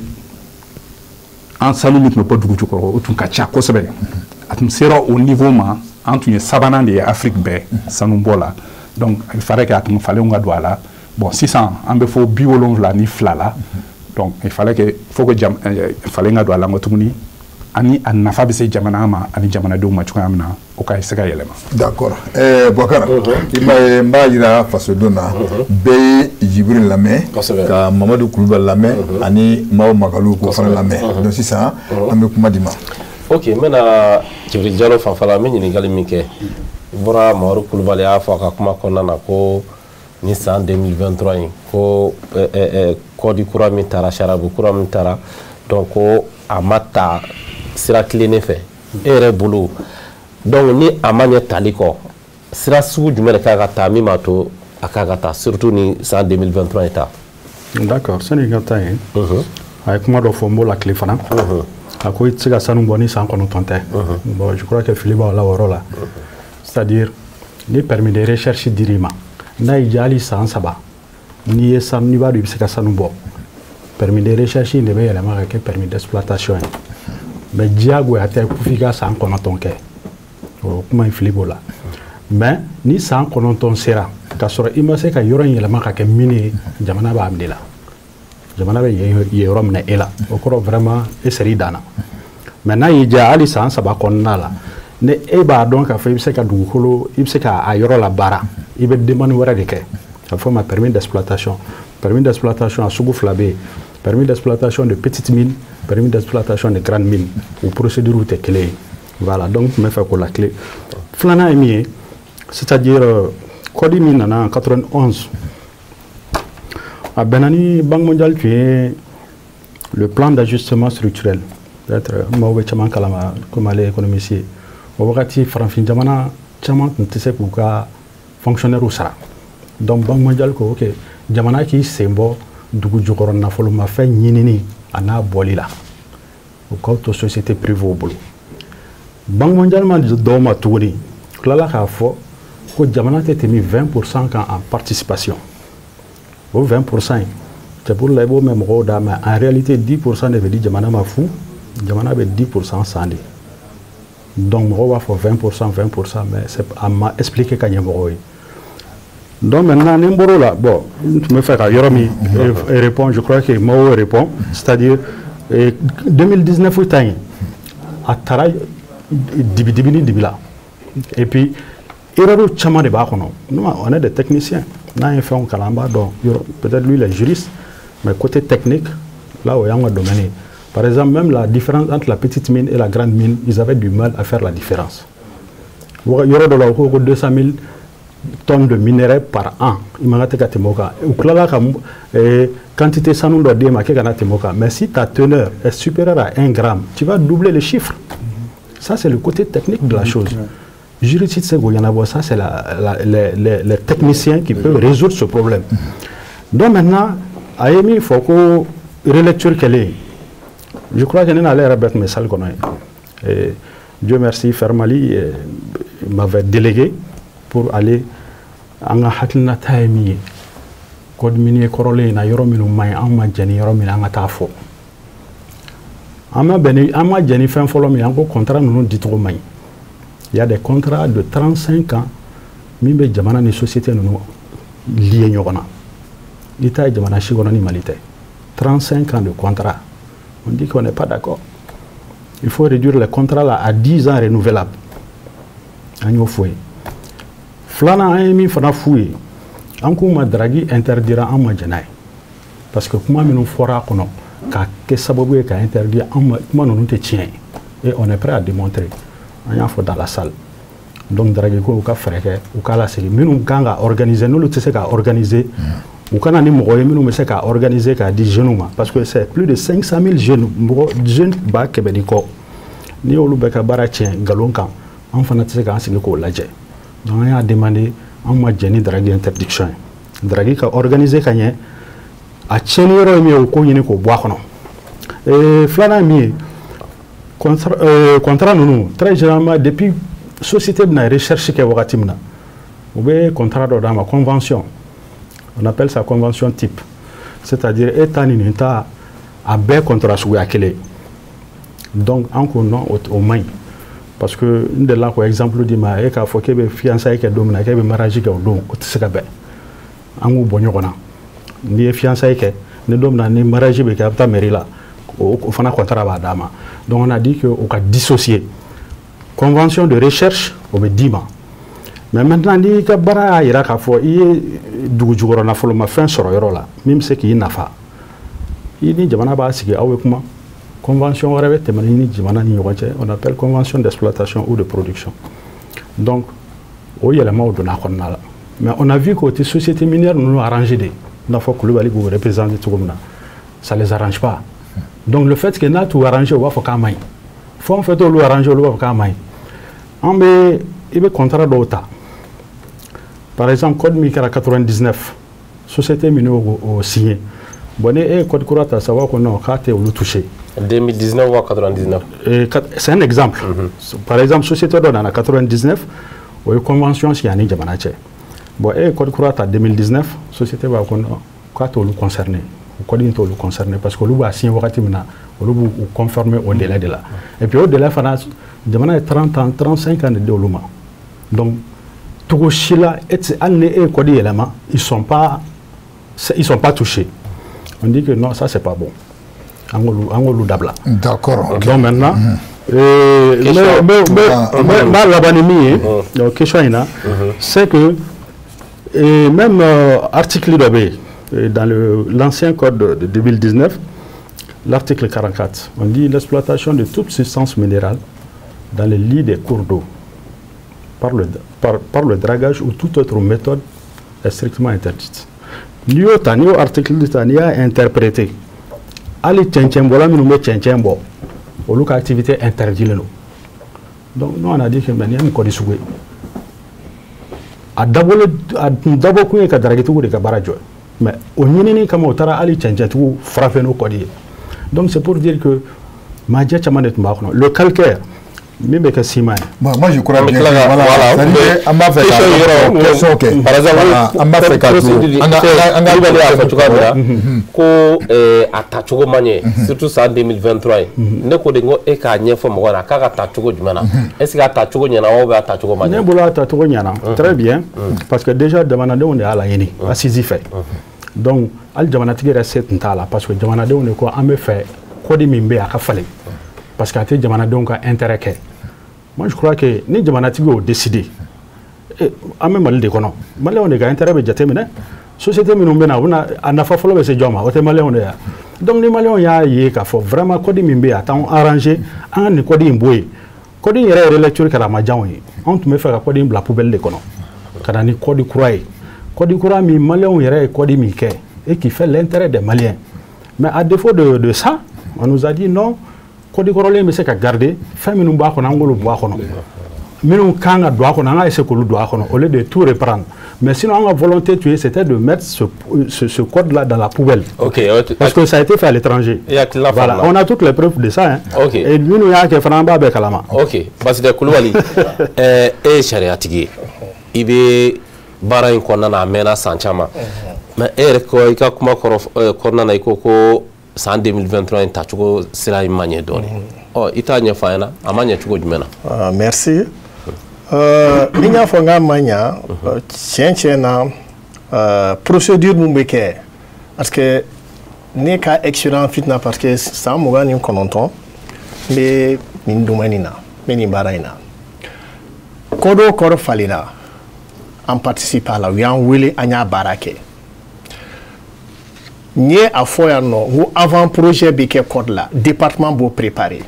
an sanu min tun bɛ bɔ dugu jukɔrɔ, o tun ka ca kosɛbɛ, a tun sera o niveau ma, an tun ye sabanan de ye Afrique bɛɛ sanubɔ la. Donc il fallait que a tun falenw ka don a la. Bon, sisan an bɛ fɔ 72 la. Donc il fallait que faut que jam falen ka don a la nko tuguni, ani a nafa bɛ se jamana ma ani jamanadenw ma cogoya min na, o ka se ka yɛlɛma. D'accord. Boubacar, i m'a ye, n b'a yira fasodenw na, bɛɛ ye Jibril lamɛn, ka Mamadu Kulubali lamɛn ani Mao Magalu k'o fana lamɛn. Donc sisan an bɛ kuma di ma. Ok, n bɛna Jibril Jalo fanfɛla, n bɛ ɲininkali min kɛ, i bɔra Mamadu Kulubali y'a fɔ a ka kuma kɔnɔna na ko ni san 2023 in ko code kura min taara, sariya kura min taara, donc ko a ma ta sira tilennen fɛ e yɛrɛ bolo. Donc ni a ma ɲɛ tali kɔ, sira sugu jumɛn de kan ka ta min b'a to a kan ka ta, surtout ni san 2023 in ta? D'accord, sani ka taa yen, a ye kuma dɔ fɔ, n b'o la tile fana. A ko i tɛ se ka sanu bɔ ni san 9 tɛ. Bon, je crois que fili b'o la o yɔrɔ la. C'est-à-dire ni permis de recherche dir'i ma, n'a y'i diya hali san 3, n'i ye sanu, n'i b'a dɔn i bɛ se ka sanu bɔ, permis de recherche in de bɛ yɛlɛma ka kɛ permis d'exploitation ye. Mais diyagoya tɛ ko f'i ka san 9 kɛ, o kuma in fili b'o la. Mais ni san 9 sera k'a sɔrɔ i ma se ka yɔrɔ in yɛlɛma ka kɛ mine ye, jamana b'a minɛ la, jamana bɛ yen yɔrɔ minɛ e la, o kɔrɔ vraiment e ser'i dan na. Mais n'a y'i diya hali san 3 kɔnɔna la, ni e b'a dɔn k'a fɔ i bɛ se ka dugukolo, i bɛ se k'a yɔrɔ la baara, i bɛ demande wɛrɛ de kɛ, a bɛ fɔ o ma permis d'exploitation. Permis d'exploitation a sugu fila bɛ yen: permis d'exploitation de petite mine, permis d'exploitation de grande mine. O procédure tɛ kelen ye. Voilà, donc n tun bɛ fɛ k'o la tile. Filanan ye min ye, c'est-à-dire code min nana en 91, a bɛnna ni Banque mondiale tun ye le plan d'ajustement structurel. Peut-être maaw bɛ caman kalama komi ale ye économiste ye. O wagati farafin jamana caman tun tɛ se k'u ka fonctionnaires sara. Donc Banque mondiale ko ok, jamana k'i sen bɔ dugu jukɔrɔ nafolomafɛn ɲinini a n'a bɔli la, o k'aw to société privée bolo. Banque mondiale ma dɔw ma tuguni, tilala k'a fɔ ko jamana tɛ tɛmɛ 20% kan en participation. O 20% in, c'est pour la i b'o mɛn mɔgɔw da, mais en réalité 10% de bɛ di jamana ma fu, jamana bɛ 10% san de. Donc mɔgɔw b'a fɔ 20%, 20%, mais c'est a ma expliquer ka ɲɛ mɔgɔw ye. Donc maintenant ni n bɔr'o la, bon, n tun bɛ fɛ ka yɔrɔ min répond, je crois que Mao répond, c'est-à-dire 2019 ta in, a taara dibi-dibi ni dibi la, et puis erreur caman de b'a kɔnɔ. Nous, on est des techniciens, n'an ye fɛnw kalan, an b'a dɔn yɔrɔ. Peut-être lui il est juriste, mais côté technique là, o y'an ka domaine ye. Par exemple, même la différence entre la petite mine et la grande mine, ils avaient du mal à faire la différence. Yɔrɔ dɔ la, u ko ko 200 000 tonnes de minerai par an. I man ka tɛ ka tɛmɛ o kan. U tilala ka quantité sanu dɔ d'e ma k'e kana tɛmɛ o kan. Mais si ta teneur est supérieure à 1 gramme, tu vas doubler le chiffre. Ça, c'est le côté technique de la chose. Juriste tɛ se k'o ɲɛnabɔ. Ça, c'est les techniciens qui peuvent résoudre ce problème. Donc maintenant, a ye min fɔ ko relecture kɛlen, je crois que ne n'ale yɛrɛ bɛɛ tun bɛ salle kɔnɔ yen. Dieu merci, Fermali m'avait délégué pour aller. An ka hakilinata ye min ye, code minier kɔrɔlen in na, yɔrɔ minnu man ɲi, an ma jɛn ni yɔrɔ min na, an ka taa fɔ. An ma bɛn ni, an ma jɛn ni fɛn fɔlɔ min ye, an ko contrat ninnu dicogo man ɲi. Il y a des contrats de 35 ans min bɛ jamana ni société ninnu lié ɲɔgɔn na. I t'a ye jamana si kɔnɔ ni Mali tɛ. 35 ans de contrat, on dit qu'on n'est pas d'accord, il faut réduire les contrats là à 10 ans renouvelables. An y'o fɔ ye. Filanan, an ye min fana f'u ye, an k'u ma drague interdira, an ma jɛn n'a ye, parce que kuma minnu fɔra a kɔnɔ ka kɛ sababu ye ka interdire, an ma kuma ninnu tɛ tiɲɛ ye, et on est prêt à démontrer. An y'a fɔ dans la salle. Donc drague ko, u ka fɛɛrɛ kɛ u k'a lasegin. Minnu kan ka organiser, n'olu tɛ se ka organiser, u ka na ni mɔgɔ ye minnu bɛ se ka organiser k'a di jeunes ma, parce que c'est plus de 500 000 jeunes, mɔgɔ jeunes 100 000 ni kɔ. N'i y'olu bɛɛ ka baara tiɲɛ nkalon kan, an fana tɛ se k'an sigi k'o lajɛ. Donc an y'a demandé, an ma jɛn ni drague interdiction ye. Drague ka organiser ka ɲɛ, a tiɲɛni yɔrɔ ye min ye, o ko ɲini k'o bɔ a kɔnɔ. Filanan ye min ye, contrat ninnu, très généralement, depuis société bɛna recherche kɛ wagati min na, u bɛ contrat dɔ d'a ma, convention, on appelle ça convention type, c'est-à-dire e ta ni nin ta, a bɛɛ contrat suguya kelen. Donc an ko non, o man ɲi, parce que n delila k'o exemple di ma, e k'a fɔ k'e bɛ fiançailles kɛ don min na, k'e bɛ mariage kɛ o don, o tɛ se ka bɛn. An k'u bɔ ɲɔgɔn na. N'i ye fiançailles kɛ ni don min na ni mariage bɛ kɛ, a bɛ taa mairie la, o fana contrat b'a d'a ma. Donc on a dit que o ka dissocier. Convention de recherche, o bɛ d'i ma, mais maintenant n'i ka baara y'a jira k'a fɔ i ye dugu jukɔrɔ nafolomafɛn sɔrɔ yɔrɔ la min bɛ se k'i nafa, i ni jamana b'a sigi, aw bɛ kuma, convention wɛrɛ bɛ tɛmɛ ni jamana ni ɲɔgɔn cɛ, on appelle convention d'exploitation ou de production. Donc o yɛlɛmaw donna a kɔnɔna la. Mais on a vu k'o tɛ société minière ninnu arrangé de, i n'a fɔ Kulubali b'o représenter cogo min na, ça les arrange pas. Donc le fait que n'a t'u arrangé, u b'a fɔ k'a man ɲi. Fɛn o fɛn t'olu arrangé, olu b'a fɔ k'a man ɲi. An bɛ, i bɛ contrat dɔw ta, par exemple code min kɛra 99, société min y'o o signé, bon, ni e ye code kura ta, ça va ko non, k'a tɛ olu touché. 2019 ou 99? C'est un exemple. Par exemple, société dɔ nana 99, o ye convention signé ani jamana cɛ. Bon, e ye code kura ta 2019, société b'a ko non, k'a t'olu concerné, o code in t'olu concerné, parce que olu b'a signé wagati min na, olu b'u conformer au délai de la. Et puis o délai fana, jamana ye 30 ans, 35 ans de di olu ma. Donc togo si la e tɛ, hali ni e ye code yɛlɛma, ils sont pas touchés. On dit que non, ça c'est pas bon, an k'olu dabila. D'accord. Donc maintenant, n b'a laban ni min ye, question in na, c'est que même article dɔ bɛ yen dans l'ancien code de 2019, l'article 44, on dit: l'exploitation de toute substance minérale dans les lits des cours d'eau par le dragage ou toute autre méthode est strictement interdite. N'i y'o ta, n'i y'o article ta, n'i y'a interprété, hali cɛncɛnbɔla minnu bɛ cɛncɛn bɔ, olu ka activité interdit don. Donc nous, on a dit que mais nin ye mun code sugu ye? A dabɔlen, a tun dabɔ kun ye ka draguetigiw de ka baara jɔ, mais o ɲinini kama, u taara hali cɛncɛntigiw frappé n'o code ye. Donc c'est pour dire que maajɛ caman de tun b'a kɔnɔ. Le calcaire min bɛ kɛ ciment ye. Bon, moi je crois bien que voilà, c'est-à-dire an b'a fɛ ka question kɛ. Par exemple, an b'a fɛ ka don an ka Kulibali y'a fɔ cogoya min na ko a tacogo man ɲɛ, surtout san 2023 ye. Ne ko de, n ko e k'a ɲɛfɔ mɔgɔ ɲɛna k'a ka ta cogo jumɛn na? Est ce que a tacogo ɲɛna wa, ou bien a tacogo man ɲɛ? Ne bolo, a tacogo ɲɛna très bien, parce que déjà jamanadenw de y'a laɲini assise fɛ. Donc hali jamanatigi yɛrɛ se tun t'a la, parce que jamanadenw de ko an bɛ fɛ code min bɛ yen, a ka falen, parce que a tɛ jamanadenw ka intérêt kɛ. Moi, je crois que ni jamanatigi y'o décidé, an bɛ Mali de kɔnɔ, maliyɛnw de ka intérêt bɛ jateminɛ. Société minnu bɛ na, u bɛna a nafa fɔlɔ bɛ se jɔn ma? O tɛ maliyɛnw de ye? Donc ni maliyɛnw y'a ye k'a fɔ vraiment code min bɛ yen, a t'anw arranger, an ka nin code in bɔ yen. Code in yɛrɛ relecture kɛra, a ma diya anw ye. Anw tun bɛ fɛ ka code in bila poubelle de kɔnɔ. Ka na ni code kura ye, code kura min maliyɛnw yɛrɛ ye code min kɛ et qui fait l'intérêt des Maliens. Mais à défaut de ça, on nous a dit non, code kɔrɔlen bɛ se ka garder, fɛn minnu b'a kɔnɔ, an k'olu bɔ a kɔnɔ, minnu kan ka don a kɔnɔ, an ka essayer k'olu don a kɔnɔ au lieu de tout reprendre. Mais sinon, an ka volonté tun ye, c'était de mettre ce code là dans la poubelle. Parce que ça a été fait à l'étranger. Voilà, on a toutes les preuves de ça, hein. Et minnu y'a kɛ fana, an b'a bɛɛ kalama. Ok, Basidɛ Kulubali, e ye sariyatigi ye, i bɛ baara in kɔnɔna na, a mɛnna san caman, mais e yɛrɛ ko i ka kuma kɔrɔ kɔnɔna na, i ko ko san 2023 in tacogo sira in ma ɲɛ dɔɔnin. Ɔ, i t'a ɲɛfɔ an ɲɛna, a ma ɲɛ cogo jumɛn na? Merci. Ni n y'a fɔ n k'a ma ɲa, tiɲɛ na, procédure mun bɛ kɛ, parce que ne ka expérience fitina, parce que san 29 n bɛ nin domaine na, n bɛ nin baara in na. Code o code falenna, an participe a la, u y'an wele, an y'a baara kɛ. N ye a fɔ yan nɔ n ko avant projet bɛ kɛ code la, département b'o préparer.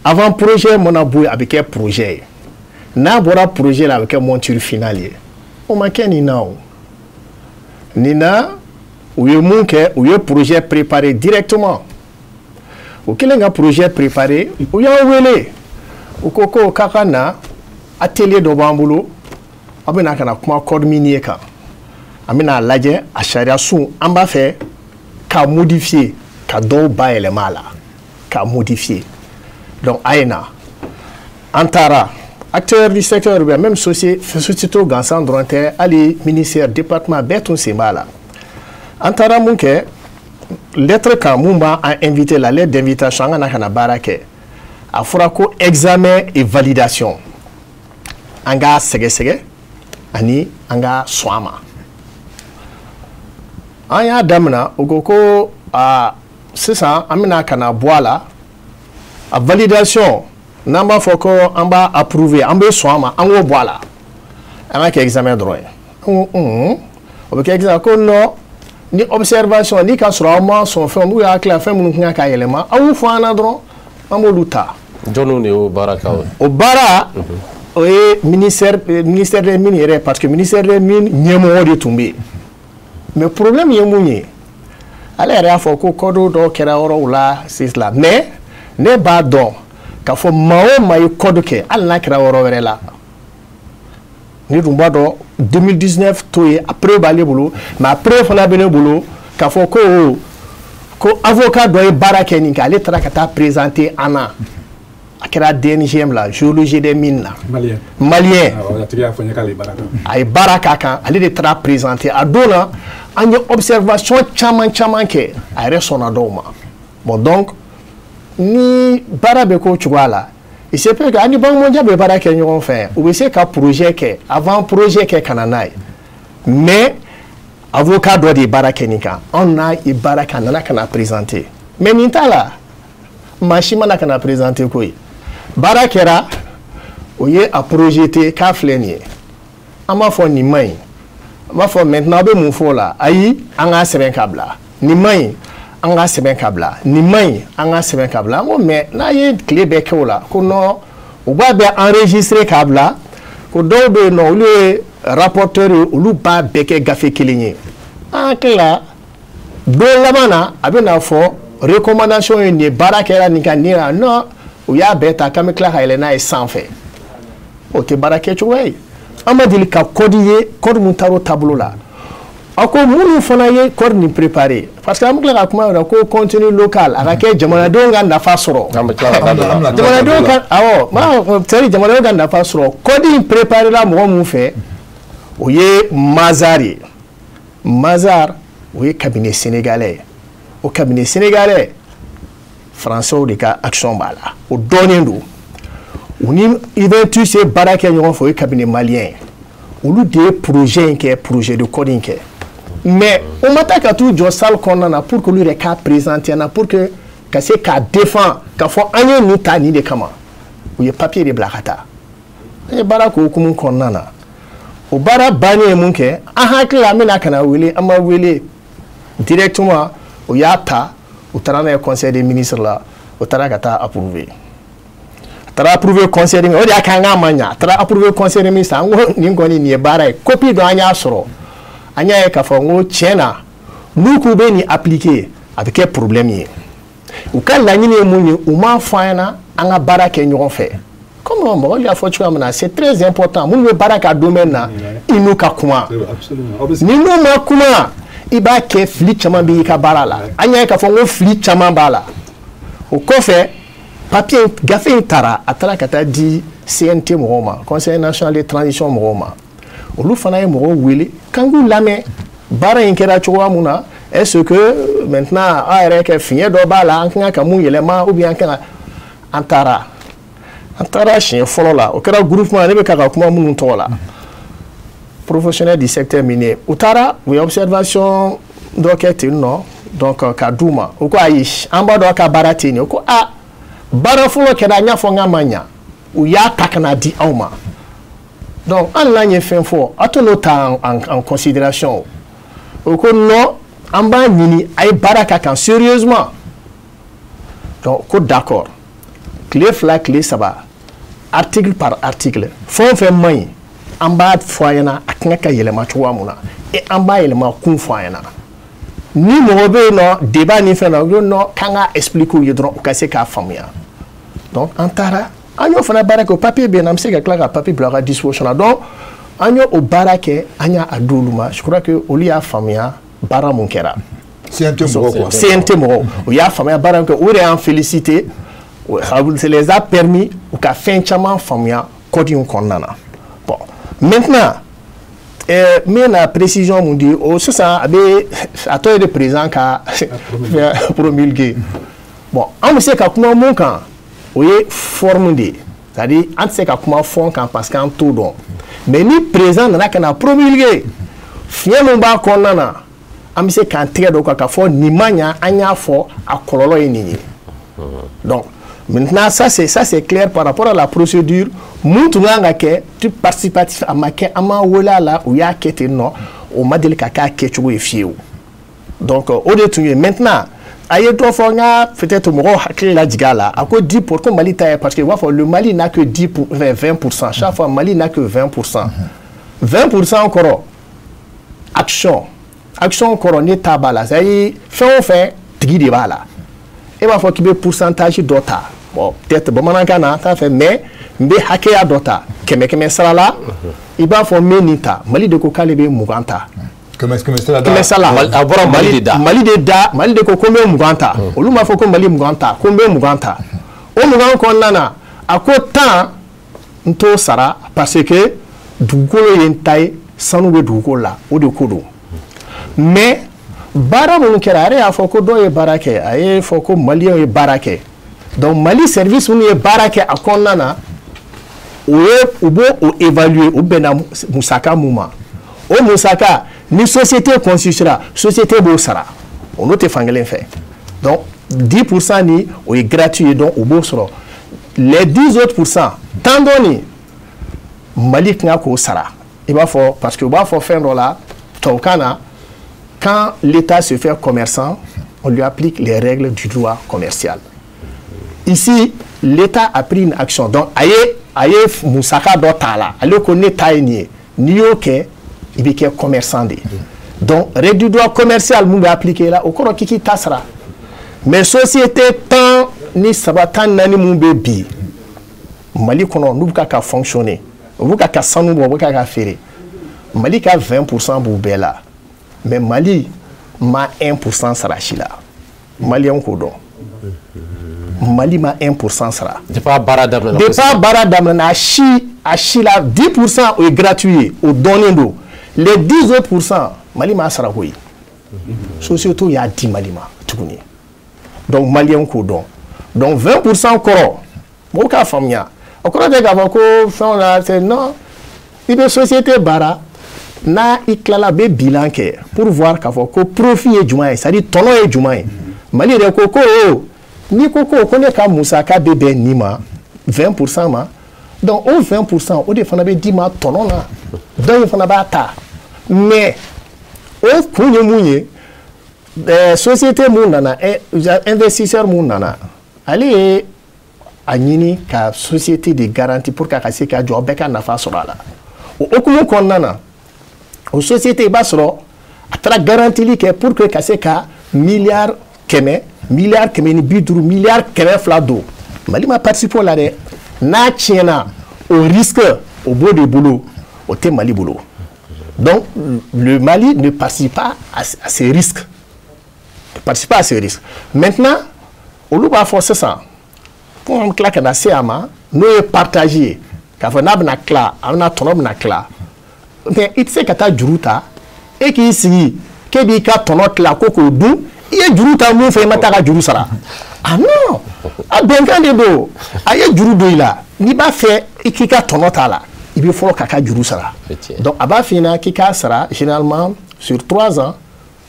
Avant projet mana bɔ yen, a bɛ kɛ projet ye. N'a bɔra projet la, a bɛ kɛ monture finale ye. O ma kɛ nin na. O nin na, u ye mun kɛ? U ye projet préparer directement. U kɛlen ka projet préparer, u y'an wele, u ko ko k'a ka na, atelier dɔ b'an bolo, aw bɛna ka na kuma code minier kan, an bɛna lajɛ a sariya sun, an b'a fɛ k'a modifier, ka dɔw bayɛlɛma a la, k'a modifier. Donc a ye na. An taara, acteurs du secteur bɛ, même société gansan dɔrɔn tɛ, hali ministère, département bɛɛ tun sen b'a la. An taara mun kɛ? Lettre kan mun b'an invité la, lettre d'invitation, an ka na ka na baara kɛ, a fɔra ko examen et validation, an k'a sɛgɛsɛgɛ ani an ka sɔn a ma. An y'a daminɛ, u ko ko aa, sisan an bɛna ka na bɔ a la, a validation, n'an b'a fɔ ko an b'a approuver, an bɛ sɔn a ma, an k'o bɔ a la, an ka kɛ examen dɔrɔn ye. An ko o bɛ kɛ examen. Ko non, ni observation ni ka sɔrɔ aw ma sɔn fɛn, n'u y'a tila fɛn minnu kan ka yɛlɛma, aw y'u fɔ an na dɔrɔn, an b'olu ta. Jɔnniw de y'o baara kɛ aw ye? O baara, o ye ministère des Mines yɛrɛ, parce que ministère des Mines ɲɛmɔgɔ de tun bɛ yen. Mais problème ye mun ye? Ale yɛrɛ y'a fɔ ko code dɔw kɛra yɔrɔw la sisan, mais ne b'a dɔn k'a fɔ maa o maa ye code kɛ, hali n'a kɛra yɔrɔ wɛrɛ la, ne dun b'a dɔn 2019 to ye, a preuve b'ale bolo, mais a preuve fana bɛ ne bolo k'a fɔ ko avocat dɔ ye baara kɛ nin kɛ, ale taara ka taa présenter an na, a kɛra DNGM la, géologie des mines la. Malien. Malien. A tigi y'a fɔ n ye k'ale ye baara kɛ. A ye baara k'a kan, ale de taara présenter. A don na, an ye observation caman caman kɛ, a yɛrɛ sɔnna dɔw ma. Bon, donc ni baara bɛ k'o cogoya la, il se peut que ani Banque mondiale bɛ baara kɛ ɲɔgɔn fɛ, u bɛ se ka projet kɛ, avant projet kɛ ka na n'a ye, mais avocat dɔ de ye baara kɛ nin kan, anw n'a ye baara kɛ, a nana ka na présenter. Mais nin t'a la, maa si mana ka na présenter koyi. Baara kɛra, o ye a projeté k'a filɛ nin ye, an b'a fɔ nin man ɲi, an b'a fɔ maintenant aw bɛ mun fɔ o la? Ayi, an k'a sɛbɛn k'a bila, nin man ɲi, an k'a sɛbɛn k'a bila, nin man ɲi, an k'a sɛbɛn k'a bila. An ko mais n'a ye tile bɛɛ kɛ o la, ko non, u b'a bɛɛ enregistrer k'a bila, ko dɔw bɛ yen nɔ, olu ye rapporteur ye, olu b'a bɛɛ kɛ gafe kelen ye. An hakili la, don laban na, a bɛ n'a fɔ recommandation ye nin ye, baara kɛra nin kan nin na. Non, u y'a bɛɛ ta k'an bɛ tila ka yɛlɛ n'a ye sanfɛ. O tɛ baara kɛcogoya ye. An ma deli ka code ye, code mun taara o taabolo la. A ko minnu fana ye code nin préparé, parce que an bɛ tila ka kuma yɔrɔ ko contenu local, a ka kɛ jamanadenw ka nafa sɔrɔ. An bɛ tila ka da don o la. Jamanadenw ka, awɔ, c'est à dire jamanadenw ka nafa sɔrɔ. Code in préparé la mɔgɔ mun fɛ, o ye Mazar ye. Mazar, o ye cabinet sénégalais ye. O cabinet sénégalais, français de ka action b'a la, o dɔnnen don. U ni Juventus ye baara kɛ ɲɔgɔn fɛ, o ye cabinet malien ye. Olu de ye projet in kɛ, projet de code in kɛ, mais o ma taa ka t'u jɔ salle kɔnɔna na pour que olu yɛrɛ k'a présenter na, pour que ka se k'a défend, k'a fɔ an ye nin ta nin de kama. U ye papier de bila ka taa. An ye baara k'o hukumu kɔnɔna na. O baara bannen ye mun kɛ? An hakili la, an bɛna ka na wele, an ma wele directement. O y'a ta, u taara n'a ye conseil des ministres la, o taara ka taa approuver. A taara approuvé conseil des ministres, o de y'a kɛ an k'a ma ɲa. A taara approuvé conseil des ministres, an ko nin kɔni nin ye baara ye. Copie dɔ an y'a sɔrɔ, an y'a ye k'a fɔ n ko tiɲɛ na n'u k'u bɛ nin appliquer, a bɛ kɛ problème ye. U ka laɲini ye mun ye? U m'a fɔ an ɲɛna an ka baara kɛ ɲɔgɔn fɛ. Comme mɔgɔw y'a fɔ cogoya min na, c'est très important, minnu bɛ baara kɛ a domaine na, i n'u ka kuma. Ni n'u ma kuma, i b'a kɛ fili caman b'i ka baara la. An y'a ye k'a fɔ n ko fili caman b'a la. O kɔfɛ, papier gafe in taara, a taara ka taa di CNT mɔgɔw ma, Conseil national de transition mɔgɔw ma. Olu fana ye mɔgɔw wele k'an k'u lamɛn baara in kɛra cogoya mun na. Est-ce que maintenant aw yɛrɛ kɛ fiɲɛ dɔ b'a la, an kan ka mun yɛlɛma, ou bien an kan ka an taara siɲɛ fɔlɔ la, o kɛra groupement, ne bɛ ka kuma minnu tɔgɔ la, professionnel du secteur minier. U taara, u ye observation dɔ kɛ ten nɔ, donc ka d'u ma. U ko ayi, an b'a dɔn a ka baara tɛ nin ye. U ko a baara fɔlɔ kɛra, an y'a fɔ n k'a ma ɲa, u y'a ta ka na di anw ma. Donc hali n'an ye fɛn fɔ, a t'o ta en considération. O ko non, an b'a ɲini a ye baara k'a kan sérieusement. Donc ko d'accord. Tile 2, tile 3, article par article, fɛn o fɛn man ɲi, an b'a fɔ a ɲɛna a kan ka yɛlɛma cogoya mun na, et an b'a yɛlɛma kun fɔ a ɲɛna. Ni mɔgɔ bɛ yen nɔ débat ni fɛn na, u ko non, k'an ka expliquer u ye dɔrɔn, u ka se k'a faamuya. Donc an taara, an y'o fana baara kɛ. O papier bɛ yen, an bɛ se ka tila ka papier bila aw ka disposition na. Donc an y'o o baara kɛ, an y'a d'olu ma. Je crois que olu y'a faamuya baara mun kɛra. CNT mɔgɔw quoi. CNT mɔgɔw, u y'a faamuya baara mun kɛ, o de y'an féliciter. Ça les a permis u ka fɛn caman faamuya code in kɔnɔna na. Bon, maintenant n bɛna précision mun di o sisan, a bɛ a tɔ ye de président ka promulguer. Bon, an bɛ se ka kuma mun kan, o ye forme de ye, c'est à dire an tɛ se ka kuma fond kan parce que an t'o dɔn. Mais ni président nana ka na promulguer, fiɲɛ min b'a kɔnɔna na, an bɛ se k'an tɛgɛ dɔ kan k'a fɔ nin ma ɲa, an y'a fɔ, a kɔlɔlɔ ye nin ye. Donc maintenant, ça c'est clair par rapport à la procédure. Mun tun kan ka kɛ type participatif, a ma kɛ, an m'a wele a la, u y'a kɛ ten nɔ, o ma deli ka k'a kɛcogo ye fiyewu. Donc o de tun ye. Maintenant, a ye dɔ fɔ n ka peut-être mɔgɔw hakili lajigin a la. A ko 10 pour ko Mali ta ye, parce que u b'a fɔ le Mali n'a que 10 pour 20%. Chaque fois, Mali n'a que 20%. 20% kɔrɔ, action kɔrɔ ne ta b'a la, c'est à dire fɛn o fɛn tigi de b'a la. E b'a fɔ k'i bɛ pourcentage dɔ ta, bon, peut-être bamanankan na an t'a fɛ, mais n bɛ hakɛya dɔ ta kɛmɛ kɛmɛ sara la, i b'a fɔ n bɛ nin ta. Mali de ko k'ale bɛ 20 ta. Kɛmɛ kɛmɛ sara. Kɛmɛ sara. A bɔra Mali de da. Mali de da, Mali de ko ko n bɛ 20 ta. Olu m'a fɔ ko Mali 20 ta, ko n bɛ 20 ta. O 20 kɔnɔna na, a ko 10 n t'o sara parce que dugukolo ye n ta ye, sanu bɛ dugukolo la, o de ko don. Mais baara minnu kɛra, a yɛrɛ y'a fɔ ko dɔw ye baara kɛ, a ye fɔ ko maliyɛnw ye baara kɛ. Donc Mali service minnu ye baara kɛ a kɔnɔna na, o ye u b'o o évaluer, u bɛnna musaka mun ma, o musaka ni société constituera, société b'o sara, o n'o tɛ fankelen fɛ. Donc 10% ni o ye gratuit ye, donc u b'o sɔrɔ. Les 10 autres pourcents tan dɔɔni, Mali kan k'o sara. I b'a fɔ parce que u b'a fɔ fɛn dɔ la tubabukan na, quand l'État se fait commerçant, on lui applique les règles du droit commercial. Ici, l'État a pris une action. Donc a ye musaka dɔ t'a la, ale ko ne ta ye nin ye. N'i y'o kɛ, i bɛ kɛ commerçant de ye. Donc règle du droit commercial mun bɛ appliquer la, o kɔrɔ k'i k'i ta sara. Mais société 13, 14 mun bɛ bi Mali kɔnɔ, n'u bɛ ka fonctionner, u bɛ ka sanu bɔ, u bɛ ka feere, Mali ka 20% b'u bɛɛ la. Mais Mali ma 1% sara si la. Maliyɛnw k'o dɔn, Mali ma 1% sara. Depuis a baara daminɛna. Depuis a baara daminɛna, a si la, 10% o ye gratuit ye, o dɔnnen don. Les 10 autres pourcents, Mali m'a sara koyi, société y'a di Mali ma tuguni. Donc maliyɛnw k'o dɔn. Donc 20% kɔrɔ, mɔgɔw k'a faamuya, o kɔrɔ tɛ k'a fɔ ko fɛnw la, c'est non. I bɛ société baara n'a i tilala, a bɛ bilan kɛ pour voir k'a fɔ ko profit ye jumɛn ye, c'est à dire tɔnɔ ye jumɛn ye. Mali yɛrɛ ko o n'i ko ne ka musaka bɛ bɛn nin ma, 20% ma, donc o 20% o de fana bɛ d'i ma tɔnɔ na, dɔ in fana b'a ta. Mais o kun ye mun ye? Société mun nana, investisseur mun nana, ale ye a ɲini ka société de garantie pour que a ka se ka jɔ, bɛɛ ka nafa sɔrɔ a la. O hukumu kɔnɔna na, o société, i b'a sɔrɔ a taara garantili kɛ pour que ka se ka miliyari 100, miliyari 150, miliyari 200 don. Mali ma participer o la dɛ. N'a tiɲɛna, o risque o b'o de bolo, o tɛ Mali bolo. Donc le Mali ne participe pas à ces risques, ne participe pas à ces risques. Maintenant, olu b'a fɔ sisan ko an bɛ tila ka na se a ma, n'o ye partage ye, k'a fɔ n'a bɛna tila, a bɛna tɔnɔ bɛna tila. Mais i tɛ se ka taa juru ta, e k'i sigi k'e b'i ka tɔnɔ tila ko k'o dun. I ye juru ta mun fɛ, i ma taa ka juru sara? Ah non, a bɛnkan de don. A ye juru don i la, n'i b'a fɛ i k'i ka tɔnɔ t'a la, i bɛ fɔlɔ k'a ka juru sara. Donc a b'a f'i ɲɛna k'i k'a sara généralement sur 3 ans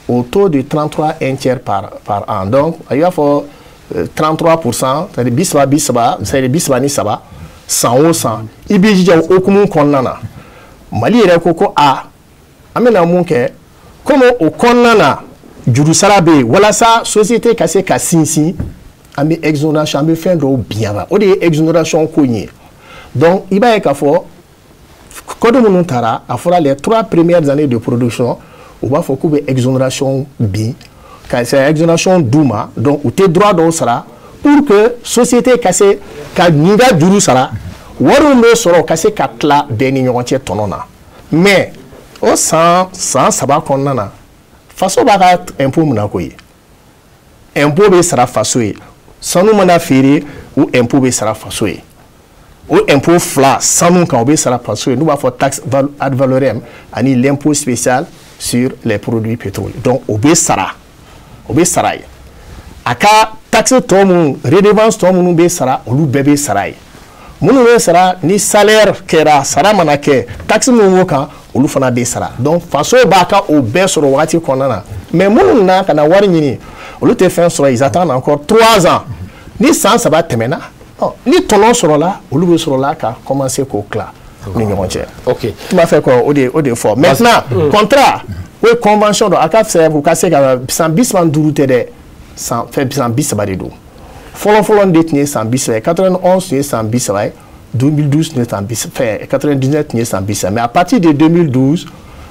au taux de 33 un tiers par an. Donc a y'a fɔ 33%, c'est-à-dire 30 30, c'est-à-dire 33 san o san. I b'i jija o hukumu kɔnɔna na. Mali yɛrɛ ko a an bɛna mun kɛ? Komi o kɔnɔna na juru sara bɛ yen, walasa société ka se ka sinsin, an bɛ exonération, an bɛ fɛn dɔw bin a la. O de ye exonération ko in ye. Donc i b'a ye k'a fɔ code minnu taara, a fɔra les 3 premières années de production, u b'a fɔ k'u bɛ exonération bin, ka se exonération d'u ma. Donc u tɛ droit dɔw sara pour que société ka se ka nin ka juru sara, wari min bɛ sɔrɔ ka se ka tila bɛɛ ni ɲɔgɔn cɛ tɔnɔ na. Mais o san 3 kɔnɔna na, faso b'a ka impôt minɛ koyi. Impôt bɛ sara faso ye. Sanu mana feere, o impôt bɛ sara faso ye. O impôt fila sanu kan, o bɛ sara faso ye, n'u b'a fɔ taxe ad valorem ani l'impôt spécial sur les produits pétroliers. Donc o bɛ sara, o bɛ sara ye. A ka taxe tɔ minnu, redevance tɔ minnu bɛ sara, olu bɛɛ bɛ sara ye. Minnu bɛ sara ni salaire kɛra, sara mana kɛ, taxe minnu b'o kan, olu fana bɛ sara. Donc faso b'a ka o bɛɛ sɔrɔ wagati kɔnɔna na. Mais minnu nana ka na wari ɲini, olu tɛ fɛn sɔrɔ. Ils attendent encore 3 ans. Ni san 3 tɛmɛna, ni tɔnɔ sɔrɔla, olu bɛ sɔrɔ la ka commencer k'o tila ni ɲɔgɔn cɛ. Tun b'a fɛ ka o de fɔ. Maintenant, contrat, o ye convention dɔ, a ka fisa u ka se ka san 35 tɛ dɛ, san fɛn san 30 de don. Fɔlɔ fɔlɔ de tun ye san 30 ye. 91 tun ye san 30 ye, 2012 tun ye san bi fɛn, 99 tun ye san 30. Mais à partir de 2012,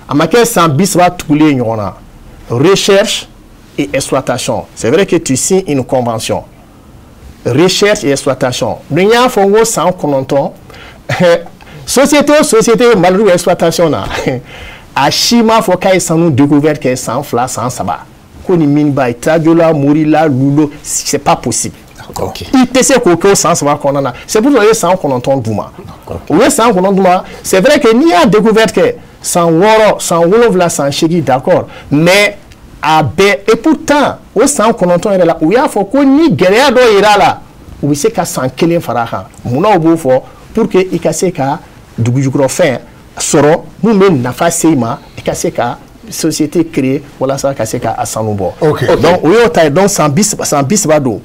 a ma kɛ san 30 tugulen ɲɔgɔn na. Recherche et exploitation, c'est vrai que tu signes une convention recherche et exploitation. Ni n y'a fɔ n ko san 9, société o société Mali exploitation na, a si m'a fɔ k'a ye sanu découverte kɛ san 2, san 3 ko ni mine ba ye Sadiola, Morila, Loulo, c'est pas possible. I tɛ se k'o kɛ o san 3 kɔnɔna na. C'est pour ça o ye san 9 d'u ma. U ye san 9 d'u ma. C'est vrai que n'i y'a découverte kɛ san 6, san 7, san 8, d'accord, mais a bɛɛ. Et pourtant o san 9 yɛrɛ la, u y'a fɔ ko ni gɛlɛya dɔ yera a la, u bɛ se ka san 1 fara a kan. Munna u b'o fɔ? Pour que i ka se ka dugujukɔrɔfɛn sɔrɔ mun bɛ nafa se i ma, i ka se ka société créer walasa ka se ka a sanu bɔ. Donc o y'o ta ye. Donc san 30 don.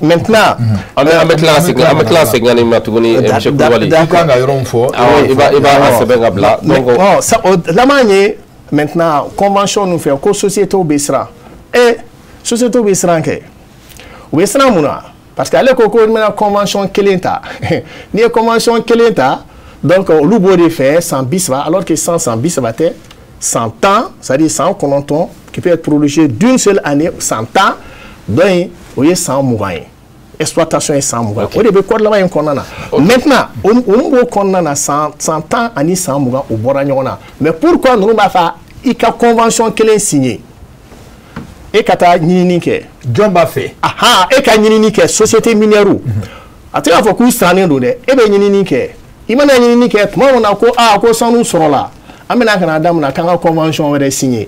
Maintenant, An bɛ tila ka segin, an bɛ tila ka segin ka nin ma tuguni, monsieur Kulubali. I kan ka yɔrɔ min fɔ. Awɔ, i b'a sɛbɛn ka bila. Donc o laban ye maintenant convention ninnu fɛ ko société bɛ siran. E société bɛ siran kɛ, u bɛ siran mun na? Parce que ale ko i bɛna convention kelen ta, n'i ye convention kelen ta, donc olu b'o de fɛ san 30, alors que san 30 tɛ, san 10, c'est-à-dire san 9 qui peut être prolongé d'une seule année, san 10. Donc o ye san 20 ye, exploitation ye san 20. O de bɛ code laban in kɔnɔna na. Maintenant, o mun b'o kɔnɔna na? San 10 ani san 20, o bɔra ɲɔgɔn na. Mais pourquoi ninnu b'a fɔ i ka convention kelen signer, e ka taa ɲinini kɛ? Jɔn b'a fɛ? Ahan, e ka ɲinini kɛ, société minière, a tɛ k'a fɔ k'u sirannen don dɛ. E bɛ ɲinini kɛ, i mana ɲinini kɛ tuma min na ko aa ko sanu sɔrɔla, an bɛna ka na daminɛ k'an ka convention wɛrɛ signer.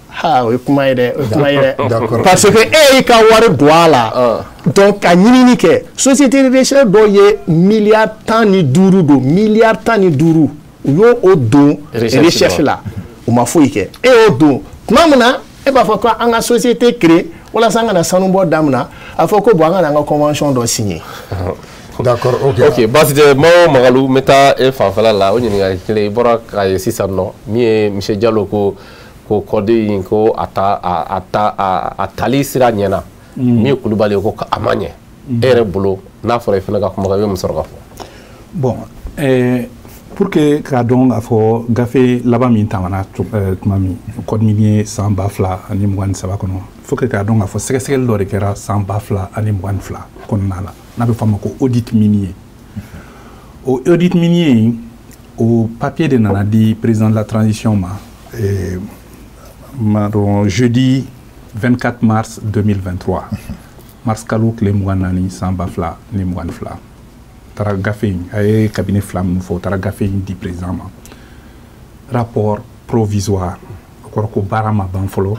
Ha, o ye kuma ye dɛ, o ye kuma ye dɛ, parce que e y'i ka wari don a la. Donc ka ɲinini kɛ, société de recherche dɔw ye miliyari 15 don, miliyari 15, u y'o o don recherche la, u ma foyi kɛ. E y'o don tuma min na, e b'a fɔ ko an ka société créer walasa an ka na sanubɔ daminɛ, a fɔ ko bon, an ka na an ka convention dɔ signer. D'accord, ok. Ok, baasi tɛ. Mao Magalu, n bɛ taa e fanfɛla la. O ɲininkali kelen i bɔra k'a ye sisan nɔ, min ye monsieur Diallo ko code in ko a ta a ta a tali sira ɲɛna, min ye Kulubali ye ko a ma ɲɛ. E yɛrɛ bolo, n'a fɔra i fana ka kumakan, i bɛ mun sɔrɔ ka fɔ? Bon, pour que k'a dɔn k'a fɔ gafe laban min tɛmɛna tuma min, code minier san 2023 kɔnɔ, faut que k'a dɔn k'a fɔ sɛgɛsɛgɛli dɔ de kɛra san 2022 kɔnɔna la, n'a bɛ fɔ a ma ko audit minier. O audit minier in, o papier de nana di président de la transition ma jeudi 24 mars 2023, mars kalo tile 24 san 2022. Taara gafe in, a ye cabinet fila minnu fɔ, o taara gafe in di président ma, rapport provisoire. O kɔrɔ ko baara ma ban fɔlɔ,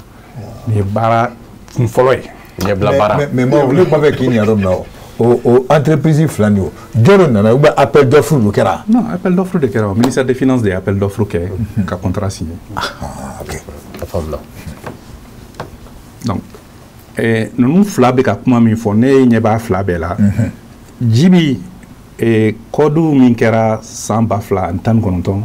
nin ye baara kun fɔlɔ ye. Ɲɛbila baara. Mais moi, ne b'a fɛ k'i ɲininka yɔrɔ min na, o entreprise fila nin, o jɔn de nana, ou bien appel d'offre de kɛra? Non, appel d'offre de kɛra. O ministère des Finances de ye appel d'offre kɛ ka contrat signé. Ah, ok. A faamuna. Donc ninnu fila bɛ ka kuma min fɔ, ne ɲɛ b'a fila bɛɛ la. Jibi, code min kɛra san 2019,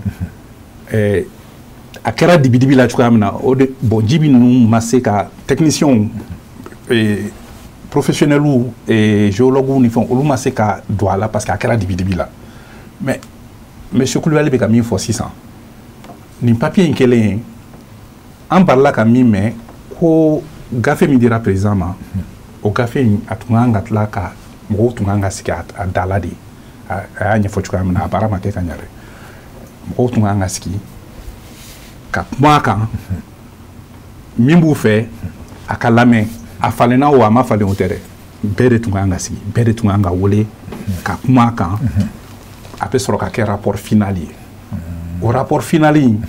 a kɛra dibidibi la cogoya min na, o de bon, Jibi ninnu ma se ka techniciens, professionnels, géologues ni fɛnw, olu ma se ka don a la parce que a kɛra dibidibi la. Mais monsieur Kulibali bɛ ka min fɔ sisan, nin papier in kɛlen, an balila ka min mɛn ko gafe min dira président ma, o gafe in, a tun kan ka tila ka mɔgɔw tun kan ka sigi a da la de. A y'a ɲɛfɔ cogoya min na, a baara ma kɛ ka ɲɛ dɛ. Mɔgɔw tun kan ka sigi ka kuma a kan, min b'u fɛ a ka lamɛn. A falenna o, a ma falen o tɛ dɛ, bɛɛ de tun kan ka sigi, bɛɛ de tun kan ka wele ka kuma a kan. A bɛ sɔrɔ ka kɛ rapport final ye. O rapport final in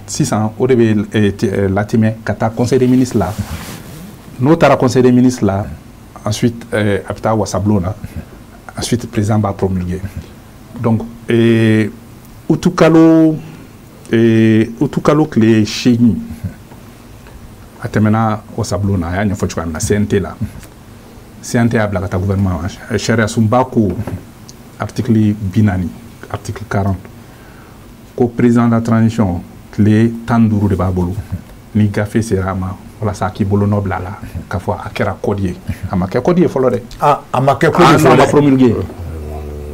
sisan, o de bɛ latimɛ ka taa conseil des ministres la. N'o taara conseil des ministres la, ensuite a bɛ taa wasabulon na, ensuite président b'a promulguer. Donc utukalo tile 8, a tɛmɛna wasabulon na. A y'a ɲɛfɔ cogoya min na, CNT la, CNT y'a bila ka taa gouvernement ma. Sariya sunba ko article 40, article 40, ko président de la transition, tile 15 de b'a bolo ni gafe sera a ma, walasa a k'i bolonɔ bila a la k'a fɔ a kɛra code ye. A ma kɛ code ye fɔlɔ dɛ. Ah, a ma kɛ code ye fɔlɔ. A ma promulgué,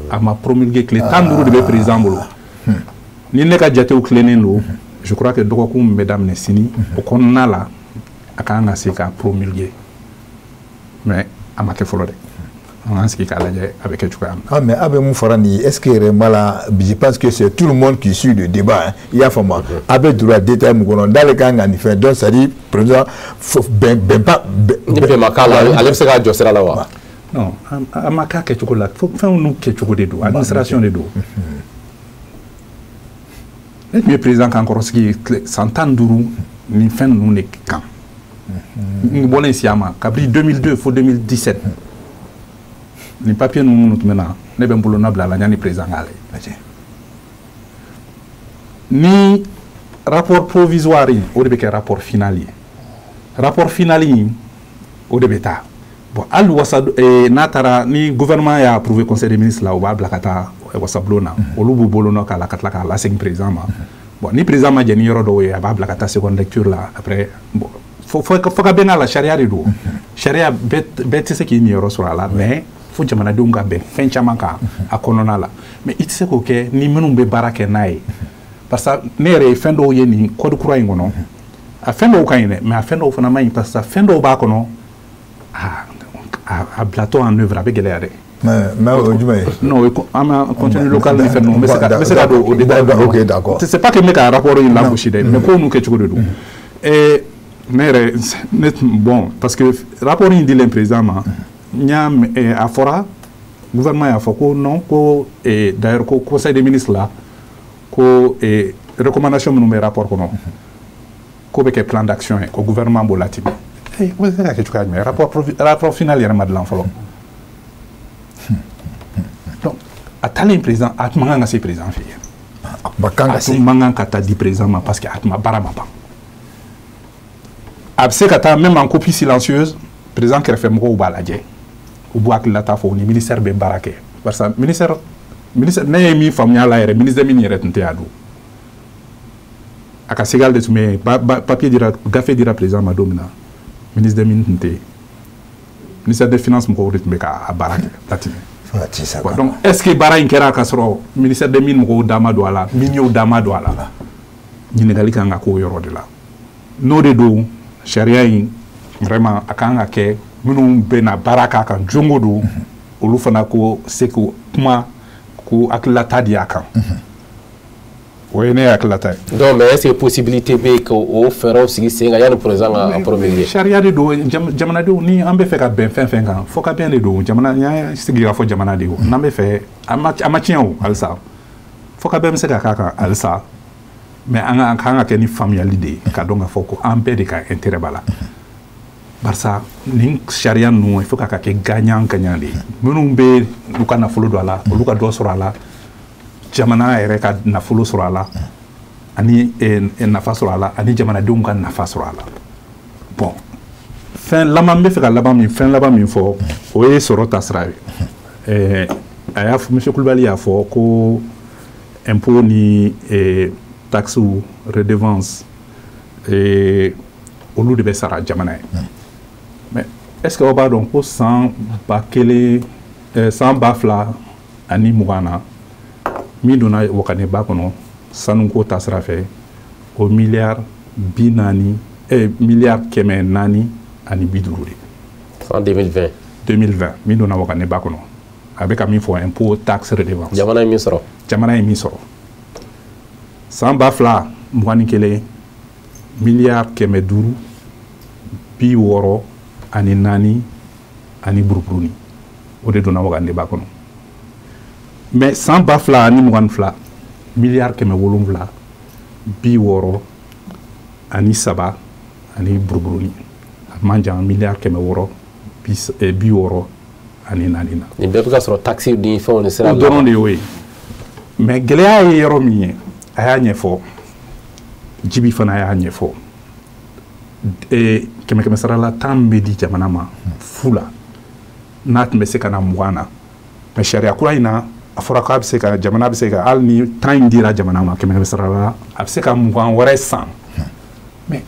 a ma promulgué. Tile 15 de bɛ président bolo. Ni ne ka jatew tilennen don, je crois que dɔgɔkun min bɛ daminɛ sini, o kɔnɔna la, a kan ka se ka promulguer, mais a ma kɛ fɔlɔ dɛ. An k'an sigi k'a lajɛ a bɛ kɛ cogoya min na. Ah, mais a bɛ mun fɔra nin ye, est-ce que réellement là, je pense que c'est tout le monde qui suit le débat hein, i y'a faamu, a bɛ droit détail mun kɔnɔ, n'ale kan ka nin fɛn donc, c'est à dire président bɛn bɛn pas. Ni bɛn ma k'a la, ale bɛ se k'a jɔ sira la wa? Non, a ma k'a kɛcogo la. Fɛnw n'u kɛcogo de don, administration de don. Ne tun ye président kan kɔrɔsigi san 15 nin fɛn ninnu de kan. N bɔlen siya ma kabini 2002 fo 2017, nin papier ninnu minnu tun bɛ na, ne bɛ n bolonɔ bila a la yanni président k'a lajɛ. Ni rapport provisoire in, o de bɛ kɛ rapport final ye. Rapport final in, o de bɛ taa bon, hali wasa n'a taara ni gouvernement y'a approuvé conseil des ministres la, u b'a bila ka taa wasabulon na, olu b'u bolonɔ k'a la ka tila k'a lasegin président ma. Bon, ni président ma jɛn ni yɔrɔ dɔw ye, a b'a bila ka taa seconde lecture la. Après, bon, fo ka bɛn n'a la, sariya de don. Sariya bɛɛ tɛ se k'i niyɔrɔ sɔrɔ a la, mais fo jamanadenw ka bɛn fɛn caman kan a kɔnɔna la. Mais i tɛ se k'o kɛ ni minnu bɛ baara kɛ n'a ye, parce que ne yɛrɛ ye fɛn dɔw ye nin code kura in kɔnɔ. A fɛn dɔw ka ɲi dɛ, mais a fɛn dɔw fana man ɲi, parce que fɛn dɔw b'a kɔnɔ, a bilatɔ en œuvre, a bɛ gɛlɛya dɛ. Mais o jumɛn ye? Non, an ma contenu local ni fɛn ninnu, n bɛ se ka don o détail kɔnɔ. Ok, d'accord. C'est pas que n bɛ ka rapport in lagosi dɛ, mais kow n'u kɛcogo de don. Ne yɛrɛ ne, bon, parce que rapport in dilen président ma, n y'a a fɔra gouvernement y'a fɔ ko non, ko d'ailleurs ko conseil des ministres la, ko recommandation minnu bɛ rapport kɔnɔ, ko bɛ kɛ plan d'action ye, ko gouvernement b'o latimɛ. O bɛ se ka kɛ cogoya jumɛn? Rapport final yɛrɛ ma dilan fɔlɔ. Donc a taalen président, a tun man kan ka se président fɛ yen. A tun man kan ka A se. tun man kan ka taa di président ma, parce que a tun ma baara ma ban. A bɛ se ka taa même en copie silencieuse, président kɛrɛfɛ mɔgɔw b'a lajɛ, u b'u hakililata fɔ, u ni ministère bɛ baara kɛ, barisa ministère, ne ye min faamuya a la yɛrɛ, ministre min yɛrɛ tun tɛ a don, a ka segal de tun bɛ yen. Papier dira, gafe dira président ma don min na, ministre des Mines tun tɛ yen. Ministère des finances mɔgɔw de tun bɛ k'a baara kɛ latimɛ. Donc est ce que baara in kɛra k'a sɔrɔ ministère des mines mɔgɔw da ma don a la, miniers da ma don a la? Ɲininkali kan ka k'o yɔrɔ de la. N'o de don, sariya in vraiment a kan ka kɛ minnu bɛna baara k'a kan don o don, olu fana ko se k'o kuma k'u hakililata di a kan. O ye ne hakililata ye. Donc mais est ce que possibilité bɛ yen k'o fɛɛrɛw sigi sen kan yanni président ka promulguer? Sariya de don. Jamanadenw, ni an bɛ fɛ ka bɛn fɛn fɛn kan, fɔ ka bɛn de don. Jamana, n y'a sigi ka fɔ jamana de ye, n'an bɛ fɛ a ma tiɲɛ o halisa, fɔ ka bɛn bɛ se ka k'a kan halisa, mais an kan ka kɛ ni faamuyali de ye, ka dɔn k'a fɔ ko an bɛɛ de ka intérêt b'a la. Barisa nin sariya ninnu, il faut k'a ka kɛ gagnant gagnant de ye. Minnu bɛ u ka nafolo don a la, olu ka dɔ sɔrɔ a la, jamana yɛrɛ ka nafolo sɔrɔ a la, ani nafa sɔrɔ a la, ani jamanadenw ka nafa sɔrɔ a la. Bon, fɛn laban n bɛ fɛ ka laban min fɛn laban min fɔ, o ye sɔrɔ taasira ye. A y'a fɔ, monsieur Kulibali y'a fɔ ko impôt ni taxes, redevance, olu de bɛ sara jamana ye. Mais est ce que aw b'a dɔn ko san 1000, san 2020 na, min donna Wakaneba kɔnɔ sanuko taasira fɛ, o miliyari 40, miliyari 450 de. San 2020. 2020, min donna Wakaneba kɔnɔ, a bɛ ka min fɔ impôt, taxe, redevance. Jamana ye min sɔrɔ. Jamana ye min sɔrɔ. San 2021, miliyari 564 ani buruburuni, o de donna Wakaneba kɔnɔ. Mais san 2022, miliyari 763 ani buruburuni, a man jan miliyari 664 na. Nin bɛɛ bɛ ka sɔrɔ taxe ni fɛnw ni sira. O dɔrɔn de y'o ye. Mais gɛlɛya ye yɔrɔ min ye, a y'a ɲɛfɔ, Jibi fana y'a ɲɛfɔ, 100 100 sara la 10 bɛ di jamana ma fu la, n'a tun bɛ se ka na 20 na. Mais sariya kura in na, a fɔra k'a bɛ se ka, jamana bɛ se ka, hali ni 10 in dira jamana ma 100 100 sara la, a bɛ se ka 20 wɛrɛ san. Mais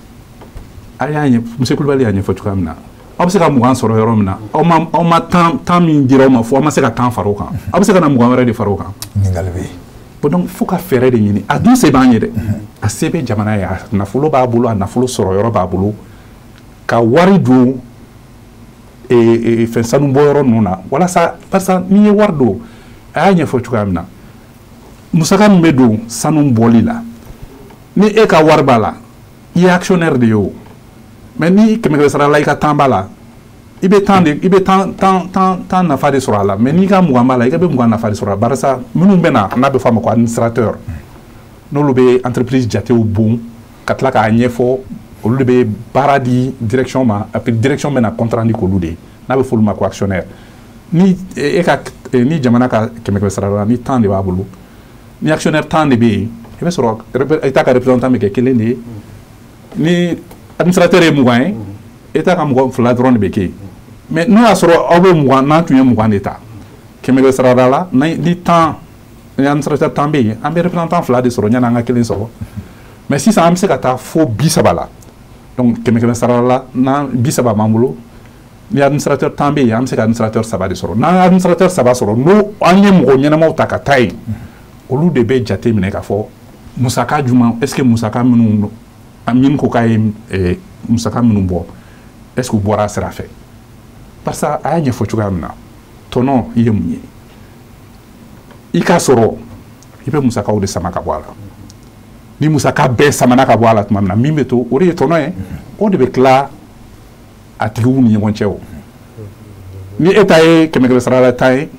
a y'a ɲɛ, monsieur Kulibali y'a ɲɛfɔ cogoya min na, aw bɛ se ka 20 sɔrɔ yɔrɔ min na, aw ma 10 min dira aw ma fo aw ma se ka 10 fara o kan, aw bɛ se ka na 20 wɛrɛ de fara o kan. Ɲininkali bɛ yen. Bon, donc fo ka fɛɛrɛ de ɲini. A dun se b'an ye dɛ, a se bɛ jamana ye, a nafolo b'a bolo, a nafolo sɔrɔ yɔrɔ b'a bolo, ka wari don fɛn sanu bɔ yɔrɔ ninnu na, walasa, barisa n'i ye wari don, a y'a ɲɛfɔ cogoya min na, musaka min bɛ don sanu bɔli la, ni e ka wari b'a la, i ye actionnaire de ye o. Mais ni 100 100 sara la i ka 10 b'a la, i bɛ 10 de, i bɛ 10 nafa de sɔrɔ a la. Mais n'i ka 20 b'a la, i bɛ 20 nafa de sɔrɔ a la. Barisa minnu bɛ na, n'a bɛ fɔ a ma ko administrateur, n'olu bɛ entreprise jatew bon ka tila k'a ɲɛfɔ, olu de bɛ baara di direction ma, et puis direction bɛ na compte rendu k'olu de ye, n'a bɛ fɔ olu ma ko actionnaire. Ni e ka, ni jamana ka 100 100 sara la, ni 10 de b'a bolo, ni actionnaire 10 de bɛ yen, i bɛ sɔrɔ État ka représentant bɛ kɛ kelen de ye. Ni administrateur ye 20 ye, État ka mɔgɔ 2 dɔrɔn de bɛ kɛ yen. Mais n'o y'a sɔrɔ aw bɛ 20, n'an tun ye 20 de ta 100 100 sara la, ni 10, ni administrateur 10 bɛ yen, an bɛ représentant 2 de sɔrɔ yanni an ka kelen sɔrɔ. Mais sisan an bɛ se ka taa fo 30 la. Donc 100 100 sara la, n'an 30 b'an bolo, ni administrateur 10 bɛ yen, an bɛ se ka administrateur 3 de sɔrɔ. N'an ye administrateur 3 sɔrɔ, n'o an ye mɔgɔ ɲɛnamaw ta ka taa yen, olu de bɛ jate minɛ k'a fɔ musaka jumɛn, est ce que musaka minnu min ko k'a ye musaka minnu bɔ, est ce que u bɔra a sira fɛ? Parce que a y'a ɲɛfɔ cogoya min na, tɔnɔ ye mun ye? I ka sɔrɔ, i bɛ musakaw de sama ka bɔ a la. Ni musaka bɛɛ samana ka bɔ a la tuma min na, min bɛ to, o de ye tɔnɔ ye. O de bɛ tila a tigiw ni ɲɔgɔn cɛ. O ni e ta ye 100 100 sara la 10 ye,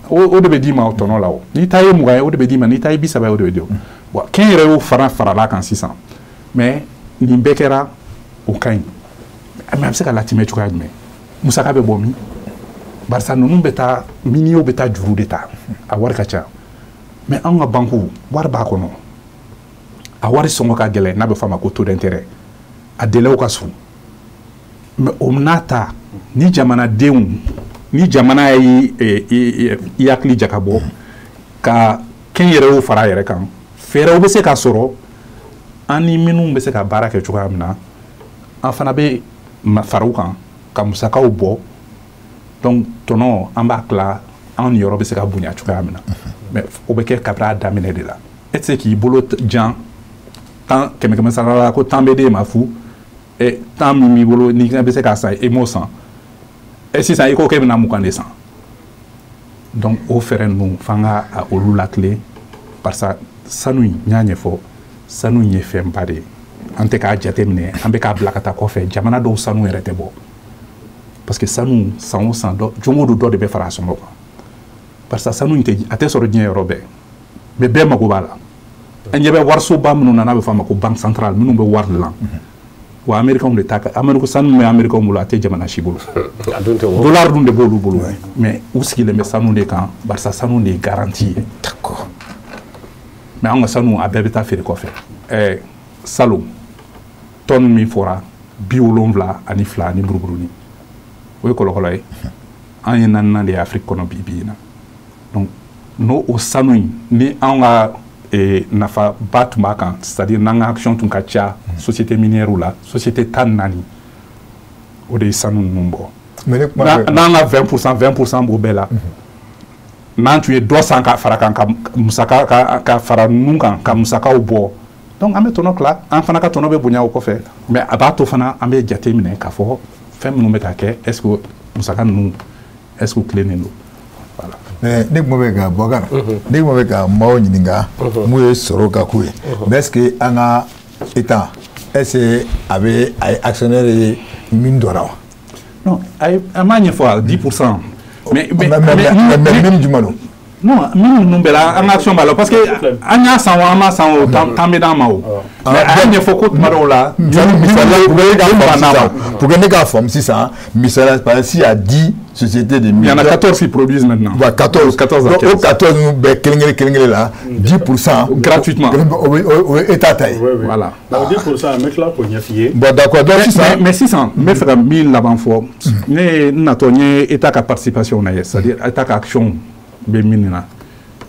o de bɛ d'i ma o tɔnɔ la. O n'i ta ye 20 ye, o de bɛ d'i ma. N'i ta ye 30 ye, o de bɛ di o. Bon, kɛnyɛrɛyew y'o fana farala kan sisan. Mais nin bɛɛ kɛra, o ka ɲi, mais a bɛ se ka latimɛ cogoya jumɛn? Musaka bɛ bɔ min? Barisa ninnu bɛ taa, miniyew bɛ taa juru de ta, a wari ka ca. Mais anw ka banque wari b'a kɔnɔ, a wari sɔngɔ ka gɛlɛn, n'a bɛ fɔ a ma ko taux d'intérêt, a délai ka surun. Mais o n'a ta, ni jamanadenw, ni jamana ye i hakili jakabɔ ka kɛnyɛrɛyew fara a yɛrɛ kan, fɛɛrɛw bɛ se ka sɔrɔ an ni minnu bɛ se ka baara kɛ cogoya min na, an fana bɛ fara u kan ka musakaw bɔ. Donc tɔnɔ an b'a tila, an niyɔrɔ bɛ se ka bonya cogoya min na, mais o bɛ kɛ kabini a daminɛ de la. E tɛ se k'i bolo jan 10 100 100 sara la ko 10 bɛ d'e ma fu, e 10 min b'i bolo n'i bɛ se k'a san, e m'o san, e sisan i ko k'e bɛna 20 de san. Donc o fɛɛrɛ ninnu f'an ka olu latilen, barisa sanu in, n y'a ɲɛfɔ, sanu in ye fɛnba de ye, an tɛ k'a jateminɛ, an bɛ k'a bila ka taa kɔfɛ. Jamana dɔw sanu yɛrɛ tɛ bɔ, parce que sanu san o san dɔ, don o don dɔ de bɛ fara a sɔngɔ kan, barisa sanu in tɛ, a tɛ sɔrɔ diɲɛ yɔrɔ bɛɛ, mais bɛɛ mago b'a la. An ɲɛ bɛ warisoba minnu na, n'a bɛ fɔ a ma ko banque centrale, minnu bɛ wari dilan, wa américains de ta, amérique sanu bɛ américains bolo, a tɛ jamana si bolo, dollar dun de b'olu bolo, mais u sigilen bɛ sanu de kan, barisa sanu de ye garantie ye. D'accord. Mais an ka sanu a bɛɛ bɛ taa feere kɔfɛ. Salon tonne min fɔra 72 ani buruburuni, o ye kɔlɔkɔlɔ ye. An ye naaninan de ye Afrique kɔnɔ bi bi in na. Donc n'o o sanu in ni anw ka nafaba tun b'a kan, c'est à dire n'an ka action tun ka ca société minière la, société 14 o de ye sanu ninnu bɔ. N'an ka 20% 20% b'o bɛɛ la, n'an tun ye dɔ san ka fara kan, ka musaka ka fara ninnu kan, ka musakaw bɔ, donc an bɛ tɔnɔ tila, an fana ka tɔnɔ bɛ bonya o kɔfɛ. Mais a b'a to fana an bɛ jate minɛ k'a fɔ fɛn minnu bɛ ka kɛ, est ce que musaka ninnu, est ce que u tilennen don? Voilà. Ne kuma bɛ ka Bɔkar, ne kuma bɛ ka maaw ɲininka mun ye sɔrɔ ka ko ye, mais est ce que an ka État, est ce que a bɛ a ye actionnaire ye min dɔ la wa? Non, a m'a ɲɛfɔ 10%. Mais mais min jumɛn don? Non, minnu bɛɛ la an ka action b'a la, parce que an y'a san o, an m'a san o, tan bɛ d'an ma o. Mais a y'a ɲɛfɔ ko tuma dɔw la. Misaliya, pour que ne k'a faamu sisan, misaliya, par exemple, s'il y a 10 sociétés de mines. Il y en a 14 qui produisent maintenant. Ouais, 14. 14 à 15. Donc, o 14 ninnu bɛɛ kelen kelen kelen kelen la, 10%. Gratuitement. O ye État ta ye. Voilà. Donc 10%, an bɛ tila k'o ɲɛf'i ye. Bon, d'accord, donc sisan. Mais sisan, n bɛ fɛ ka min laban fɔ, ne ye n natɔ n ye État ka participation lajɛ, c'est à dire État ka action bɛ min na,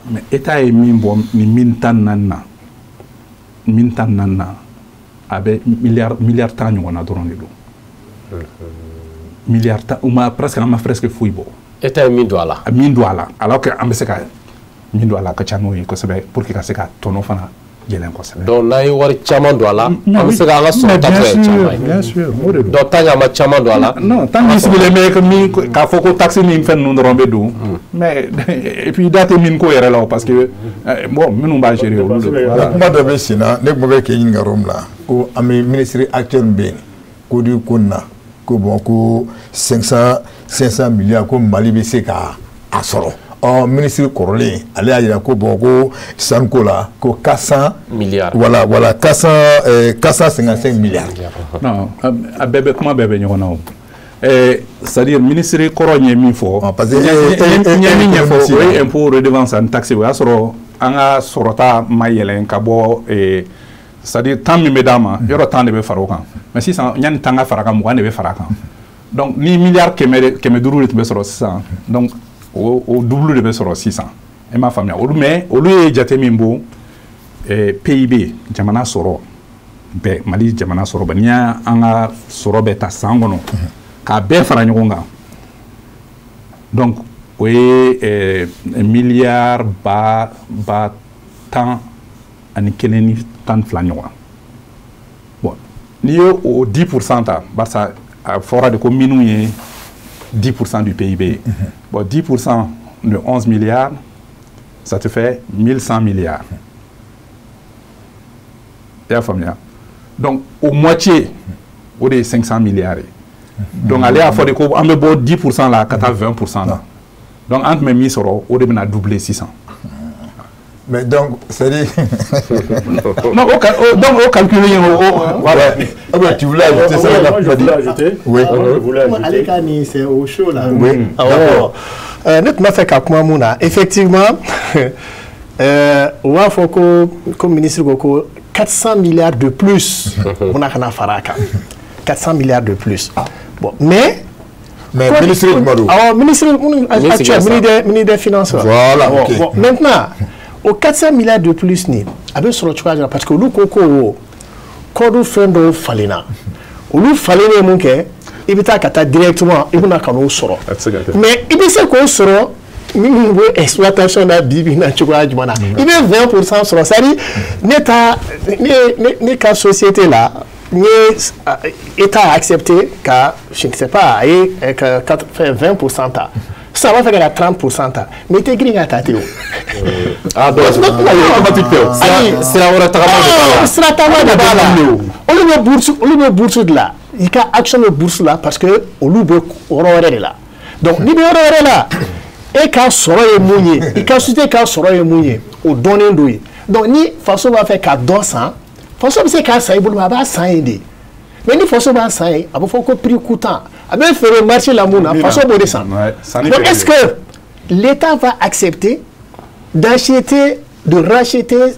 mais État ye min bɔ nin mine 14 na, mine 14 na, a bɛ miliyari 10 ɲɔgɔnna dɔrɔn de don. Miliyari 10, u ma presque, an ma presque foyi bɔ. État ye min don a la. Min don a la, alors que an bɛ se ka min don a la a ka ca n'o ye kosɛbɛ, pour que ka se ka tɔnɔ fana yɛlɛn kosɛbɛ. Donc n'an ye wari caman don a la, an bɛ se k'an ka sɔrɔta kɛ caman ye. Bien sûr, o de don. Donc tant qu'an ma caman don a la. Non, tant qu'il sigilen bɛ min k'a fɔ ko taxe ni fɛn ninnu dɔrɔn bɛ don. Mais et puis da tɛ min ko yɛrɛ la o, parce que bon, minnu b'a gérer olu de. Voilà. Kuma dɔ bɛ sen na, ne kuma bɛ k'e ɲininka yɔrɔ min la, ko an bɛ ministre actuel min bɛ yen, ko di ko nin na, ko bon, ko 500 milliards ko Mali bɛ se ka a sɔrɔ. Ɔ ministre kɔrɔlen ale y'a jira ko bon, ko sanuko la ko 400 milliards. Voilà, 400 455 milliards. Non, a bɛɛ bɛ kuma bɛɛ bɛ ɲɔgɔn na o. C'est à dire ministre kɔrɔ ye min fɔ. Parce que n ye min ɲɛfɔ, o ye impôt redevance ani taxe, o y'a sɔrɔ an ka sɔrɔta ma yɛlɛn ka bɔ, c'est à dire tan min bɛ d'an ma, yɔrɔ 10 de bɛ fara o kan, mais sisan yanni 10 ka fara a kan, 20 de bɛ fara a kan. Donc ni miliyari 500 de tun bɛ sɔrɔ sisan, donc o double de bɛ sɔrɔ sisan. E m'a faamuya olu, mais olu ye jate min bɔ, PIB, jamana sɔrɔ bɛɛ, Mali jamana sɔrɔ bɛɛ, n'i y'an ka sɔrɔ bɛɛ ta san kɔnɔ k'a bɛɛ fara ɲɔgɔn kan, donc o ye miliyari 11 ni 12 ɲɔgɔn. Bon, n'i ye o 10% ta, barisa a fɔra de ko minnu ye 10% du PIB. Bon, 10% de 11 milliards, ça te fait 1100 milliards. I y'a faamuya? Donc, au moitié, o de ye 500 milliards ye. Donc, ale y'a fɔ de ko an bɛ bɔ 10% la ka taa 20% la. Donc, an tun bɛ min sɔrɔ, o de bɛna doubler sisan. Mais donc, c'est-à-dire. Non, donc, au calcul, voilà. Ah ben, tu voulais ajouter ça. Moi, je voulais ajouter. Oui. Moi, je voulais ajouter. Ale ka nin, c'est au chaud là. Oui. Awɔ. Ne tun b'a fɛ ka kuma mun na, effectivement, u b'a fɔ ko ministre ko 400 milliards de plus mun ka na fara a kan, 400 milliards de plus. Bon, mais Mais ministre jumɛn don? Awɔ, ministre minnu actuel, ministre des finances. Voilà, bon, ok. Bon, maintenant, o 400 milliards de plus nin, a bɛ sɔrɔ cogoya jumɛn? Parce que olu ko code fɛn dɔw falenna, olu falennen mun kɛ. i bɛ taa ka taa directement i bɛna ka n'o sɔrɔ. Mais i bɛ se k'o sɔrɔ minnu bɛ exploitation na bi bi in na cogoya jumɛn na? I bɛ 20% sɔrɔ, c'est à dire ne ta ne ka société la, n ye État a accepté ka, je ne sais pas, a ye ka 20% ta. Sisan a b'a fɛ ka na 30% ta, mais i tɛ girin ka ta ten o. Ah donc sira wɛrɛ tagama de b'a la. Sira taama de b'a la. Olu bɛ bourse de la. I ka action bɛ bourse la parce que olu bɛ yɔrɔ wɛrɛ de la. Donc n'i bɛ yɔrɔ wɛrɛ la, e ka sɔrɔ ye mun ye, i ka société ka sɔrɔ ye mun ye, o dɔnnen don yen. Donc ni faso b'a fɛ ka dɔ san, faso bɛ se k'a san i bolo, a b'a san yen de. Mais ni faso b'a san yen, a bɛ fɔ ko prix coûtant, a bɛ feere marché la mun na, faso b'o de san. Donc est-ce que l'État va accepter d'acheter, de racheter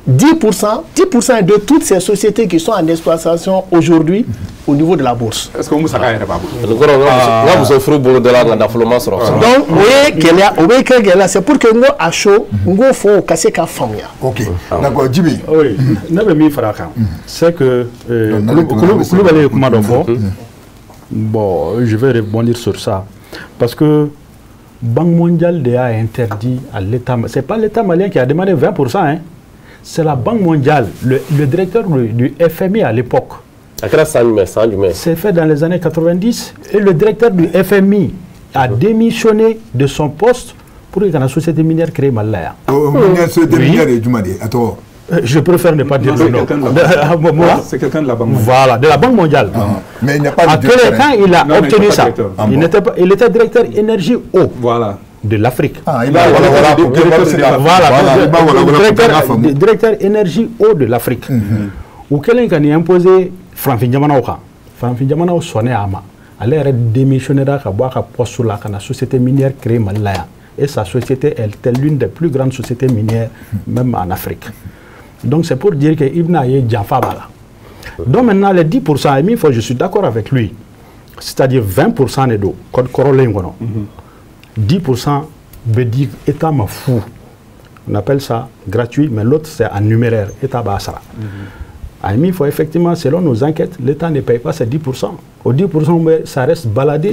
10%, 10% de toutes ces sociétés qui sont en exploitation aujourd'hui au niveau de la bourse? Est-ce que musaka yɛrɛ b'a bolo? Nin kɔrɔ, n ka muso furu bolo dɔ la, nka nafolo ma sɔrɔ. Donc o ye gɛlɛya, o bɛ kɛ gɛlɛya. C'est pour que n ko a chaud, n k'o fɔ o ka se ka faamuya. Ok, d'accord, Djibi. Oui, ne bɛ min fara a kan, c'est que Kulubali ye kuma dɔ fɔ. Bon, je vais rebondir sur ça parce que Banque mondiale de a interdit à l'État. C'est pas l'État malien qui a demandé 20%, hein. C'est la Banque mondiale, le directeur du FMI à l'époque. A kɛra san jumɛn, san jumɛn? C'est fait dans les années 90 et le directeur du FMI a démissionné de son poste pour que la société minière crée Mali la yan. Société minière ye jumɛn de ye, a tɔgɔ? Je préfère ne pas dire le nom. C'est quelqu'un de la Banque mondiale. Voilà, de la Banque mondiale. Mais il n'y a pas de directeur. Quand il a Non, obtenu il ça, il n'était pas, il était directeur énergie eau voilà de l'Afrique. Ah, il va voilà, voilà, directeur énergie eau de l'Afrique. U kɛlen ka nin imposer farafin jamanaw kan, farafin jamanaw sɔnnen a ma, ale yɛrɛ démissionnera ka bɔ a ka poste la ka na société minière créer Mali la yan. Et sa société, elle était l'une des plus grandes sociétés minières même en Afrique. Donc c'est pour dire que i bɛna ye janfa b'a la. Donc maintenant les 10%, min fɔ, je suis d'accord avec lui, c'est-à-dire 20% de don code kɔrɔlen in kɔnɔ, 10% bɛ di État ma fu. On appelle ça gratuit, mais l'autre, c'est en numéraire, État b'a sara. A ye min fɔ, effectivement, selon nos enquêtes, l'État ne paye pas ces 10%. Au 10%, mais ça reste baladé.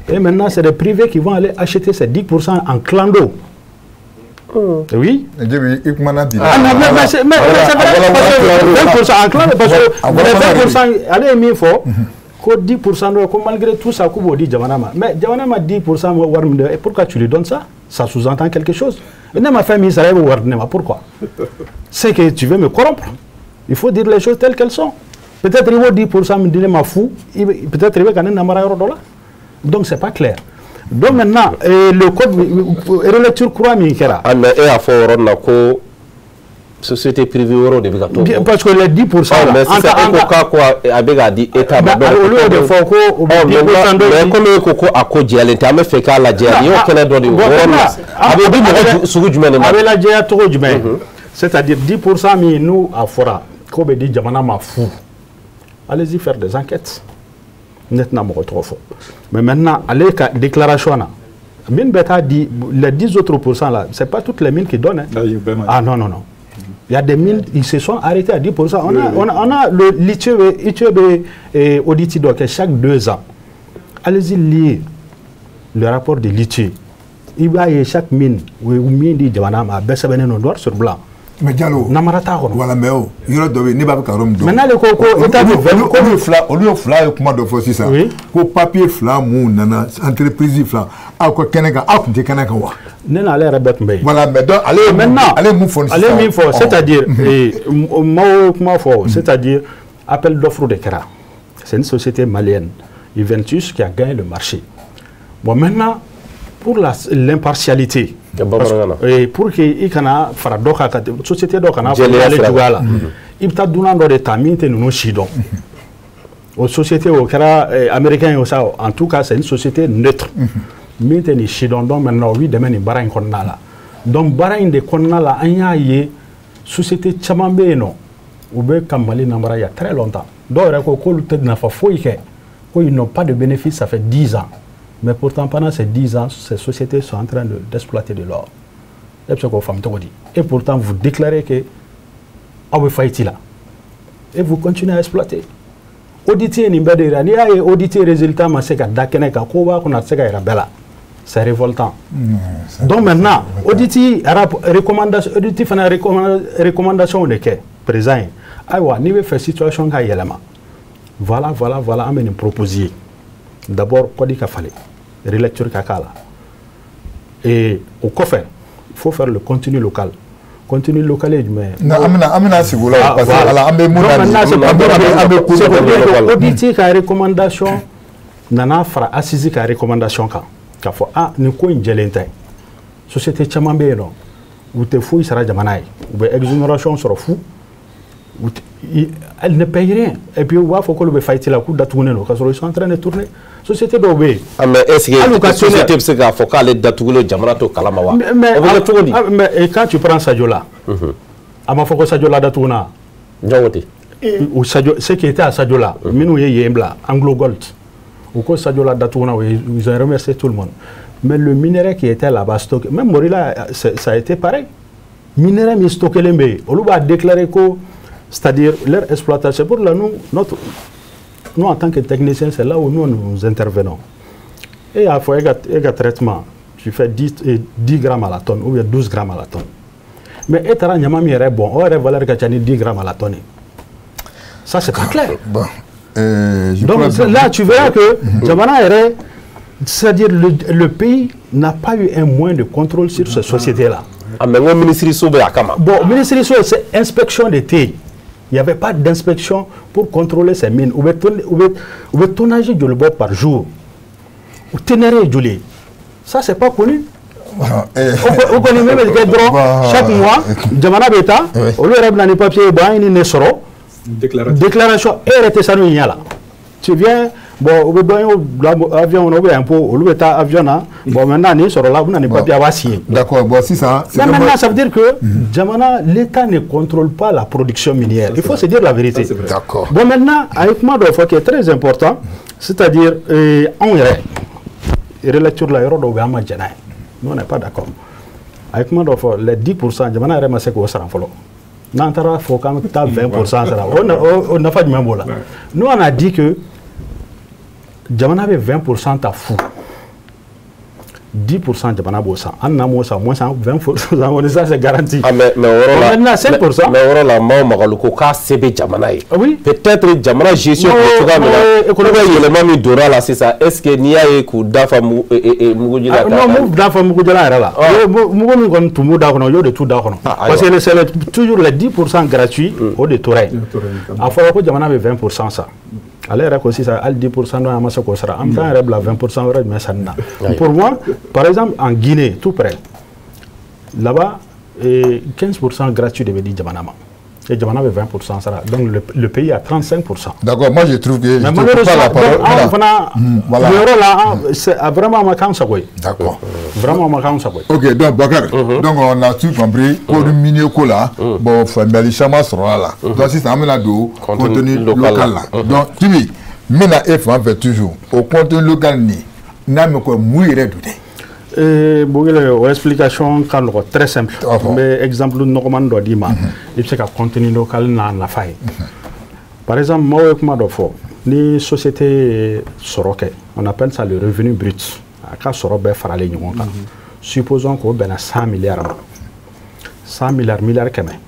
Et maintenant, c'est des privés qui vont aller acheter ces 10% en clando. Oui. Djibi, i kumana bi. Ah, non, mais c'est vrai, parce que 20% en clando, parce que les 20%, ale ye min fɔ, ko 10% dɔ, ko malgré tout ça, k'u b'o di jamana ma. Mais jamana ma 10% wari min di, et pourquoi tu lui donnes ça? Ça sous-entend quelque chose. Ne ma fɛn min sara, e b'o wari di ne ma, pourquoi? C'est que tu veux me corrompre. Il faut dire les choses telles qu'elles sont. Peut-être il b'o 10% min di ne ma fu, peut-être i bɛ ka ne namara yɔrɔ dɔ la. Donc c'est pas clair. Donc maintenant, le code relecture kura min kɛra. Ah, mais e y'a fɔ o yɔrɔ nin na ko société privée wɛrɛw de bɛ ka t'o Bien, parce que les 10% Oh, là, mais sisan e ko k'a ko a bɛ k'a di État ma. Bah, olu y'o de fɔ ko o bɛ 10% dɔ Mais komi e ko ko a ko jɛlen tɛ, an bɛ fɛ k'a lajɛya, nin y'o kɛnɛ dɔ de ye o yɔrɔ nin na. A bɛ di mɔgɔ sugu jumɛn de ma? A bɛ lajɛya cogo jumɛn? C'est-à-dire 10% min n'u a fɔra k'o bɛ di jamana ma fu. Allez-y faire des enquêtes. Ne tɛna mɔgɔ tɔgɔ fɔ. Mais maintenant, ale ka déclaration na, mine bɛ taa di, les 10 autres pourcents là, c'est pas toutes les mines qui donnent, hein. Ah non, non, non. Il y a des mines, ils se sont arrêtés à 10%. On a le l'ITIE, ITIE bɛ audit dɔ kɛ chaque 2 ans. Allez-y lire le rapport de l'ITIE. I b'a ye chaque mine, u ye min di jamana ma, a bɛɛ sɛbɛnnen don noir sur blanc. Mais Diallo. Namara t'a kɔnɔ. Voilà, mais o yɔrɔ dɔ bɛ yen, ne b'a fɛ ka yɔrɔ min dɔn. Mais n'ale ko État bɛ Olu ye fila ye kuma dɔ fɔ sisan. Oui. Ko papier fila mun nana, entreprise fila aw ka kɛnɛ kan, aw tun tɛ kɛnɛ kan wa? Ne n'ale yɛrɛ bɛɛ tun bɛ yen. Voilà, mais donc ale ye Maintenant, ale ye mun fɔ sisan? Ale ye min fɔ, c'est-à-dire, maaw kuma fɔ, c'est-à-dire appel d'offres de kɛra. C'est une société malienne, Juventus, qui a gagné le marché. Bon, maintenant, pour l'impartialité, Bamanankan na. Pour que i kana fara dɔ kan, ka société dɔ kana fɔ Jɛlenya ale sira juguya kan. la, i bɛ taa dunan dɔ de ta min tɛ ninnu si dɔn. O société, o kɛra américain ye o sa, en tout cas c'est une société neutre min tɛ nin si dɔn. Donc maintenant, o b'i dɛmɛ nin baara in kɔnɔna la. Donc baara in de kɔnɔna la, an y'a ye société caman bɛ yen nɔ, u bɛ ka Mali namara il y a très longtemps. Dɔw yɛrɛ ko k'olu tɛ nafa foyi kɛ, ko ils n'ont pas de bénéfice, ça fait 10 ans. Mais pourtant, pendant ces 10 ans, ces sociétés sont en train d'exploiter de l'or. E bɛ se k'o faamu cogo di? Et pourtant, vous déclarez que aw bɛ faillite la et vous continuez à exploiter. Audit ye nin bɛɛ de yira. N'i y'a ye audit résultat ma se ka da kɛnɛ kan, ko b'a kɔnɔ, a tɛ se ka yira bɛɛ la. C'est révoltant. Donc maintenant, audit recommandation, audit fana recommandation de kɛ président ye. Ayiwa, n'i bɛ fɛ situation ka yɛlɛma, voilà, voilà, voilà, an bɛ nin proposer. D'abord, code ka falen, relecture ka k'a la. Et o kɔfɛ, il faut faire le contenu local. Contenu local ye jumɛn ye? Non, an bɛna sigi o la, parce que ala an bɛ mun na nin, an bɛ ko dɔ audit ka recommandation nana fara assise ka recommandation kan, k'a fɔ ah, nin ko in jɛlen tɛ. Société caman bɛ yen nɔ, u tɛ foyi sara jamana ye, u bɛ exonération sɔrɔ fu, elle ne paye rien, et puis u b'a fɔ k'olu bɛ faillite la, k'u datugunen don, k'a sɔrɔ ils sont en train de tourner. Société dɔw bɛ yen. Ah, mais est-ce que société bɛ se k'a fɔ k'ale datugulen, jamana t'o kalama wa? Mais o bɛ kɛ cogo di? Mais quand tu prends Sadiola, a ma fɔ ko Sadiola datugunna. Jɔn ko ten? O Sadio, ce qui était à Sadiola, minnu ye yen bila, Anglo Gold, u ko Sadiola datugunna, ils ont remercié tout le monde. Mais le minerai qui était là-bas stocké, même Morila, ça a été pareil. Minerai min stocké len bɛ yen, olu b'a déclarer ko, c'est-à-dire leur exploitation. Pour là, nous, notre, nous en tant que techniciens, c'est là où nous, nous intervenons. Et à fois, e traitement, tu fais 10 grammes à la tonne ou bien 12 grammes à la tonne. Mais e taara ɲama min yɛrɛ bɔn, o yɛrɛ valeur ka ca ni 10 grammes à la tonne. Ça, c'est pas clair. Bon. Donc là, tu verras que jamana yɛrɛ, c'est-à-dire le pays n'a pas eu un moyen de contrôle sur cette société-là. Ah, mais n ko ministre so bɛ a kama. Bon, ministre so, c'est inspection de tɛ yen. Il n'y avait pas d'inspection pour contrôler ces mines. U bɛ tonnage joli bɔ par jour? U teneur ye joli ye? Ça, c'est pas connu. O kɔni min bɛ kɛ dɔrɔn, chaque mois, jamana bɛ taa, olu yɛrɛ bɛ na ni papier ye, bon, an ye nin de sɔrɔ. Déclaration, e yɛrɛ tɛ sanu in ɲɛ la. Tu viens, bon, u bɛ dɔ y'o bila avion kɔnɔ ou bien impôt, olu bɛ taa avion na. Bon, maintenant nin sɔrɔla, u bɛ na ni papier, a b'a signer. D'accord, bon, sisan. Mais maintenant, ça veut dire que jamana, l'État ne contrôle pas la production minière. Il faut se dire la vérité. D'accord. Bon, maintenant, a ye kuma dɔ fɔ qui est très important, c'est-à-dire anw yɛrɛ relecture la, yɔrɔ dɔw bɛ, an ma jɛn n'a ye. Nous, on n'est pas d'accord. A ye kuma dɔ fɔ, les 10%, jamana yɛrɛ ma se k'o sara fɔlɔ. N'an taara fɔ k'an bɛ taa 20% sara, o nafa jumɛn b'o la? Nous, on a dit que jamana bɛ 20% ta fu, 10% jamana b'o san, hali n'an m'o san, au moins 20% kɔni, ça c'est garanti. Ah, mais o yɔrɔ la, maintenant 5%. Mais o yɔrɔ la, Mao Magalu ko k'a se bɛ jamana ye. Oui. Peut-être jamana gestion bɛ cogoya min na, ko bɛ yɛlɛma min donna la sisan, est-ce que n'i y'a ye k'u dafa muguji la. Non, m'u dafa mugujala yɛrɛ la. Mugu min kɔni tun b'u da kɔnɔ, o y'o de t'u da kɔnɔ. Parce que c'est toujours les 10% gratuits, o de tora yen. A fɔra ko jamana bɛ 20% san. Ale yɛrɛ ko sisan hali 10% dɔ an ma se k'o sara, an bɛ taa an yɛrɛ bila 20% wɛrɛ jumɛn sanni na? Pour moi, par exemple, en Guinée, tout près là-bas, 15% gratuit de bɛ di jamana ma et jamana bɛ 20% sara, donc le pays a 35%. D'accord, moi je trouve que mais malheureusement la parole. Anw fana voilà. Nin yɔrɔ la, c'est vraiment ma k'an sago ye. D'accord. Vraiment ma k'an sago ye. Ok, donc Bakar, donc on a tout compris, ko ni minier ko la, bon, faamuyali caman sɔrɔla la. Donc sisan an bɛna don contenu local la. Donc Tibi, n bɛna e fan fɛ toujours, o contenu local nin, n'a mɛn ko mun yɛrɛ don dɛ? Bogele, o explication ka nɔgɔ, très simple. N bɛ exemple nɔgɔmani dɔ d'i ma, i bɛ se ka contenu local n'a nafa ye. Par exemple, maaw ye kuma dɔ fɔ, ni société ye sɔrɔ kɛ, on appelle ça le revenu brut, a ka sɔrɔ bɛɛ faralen ɲɔgɔn kan. Supposons k'o bɛnna 100 milliards ma, 100 milliards, miliyari 100.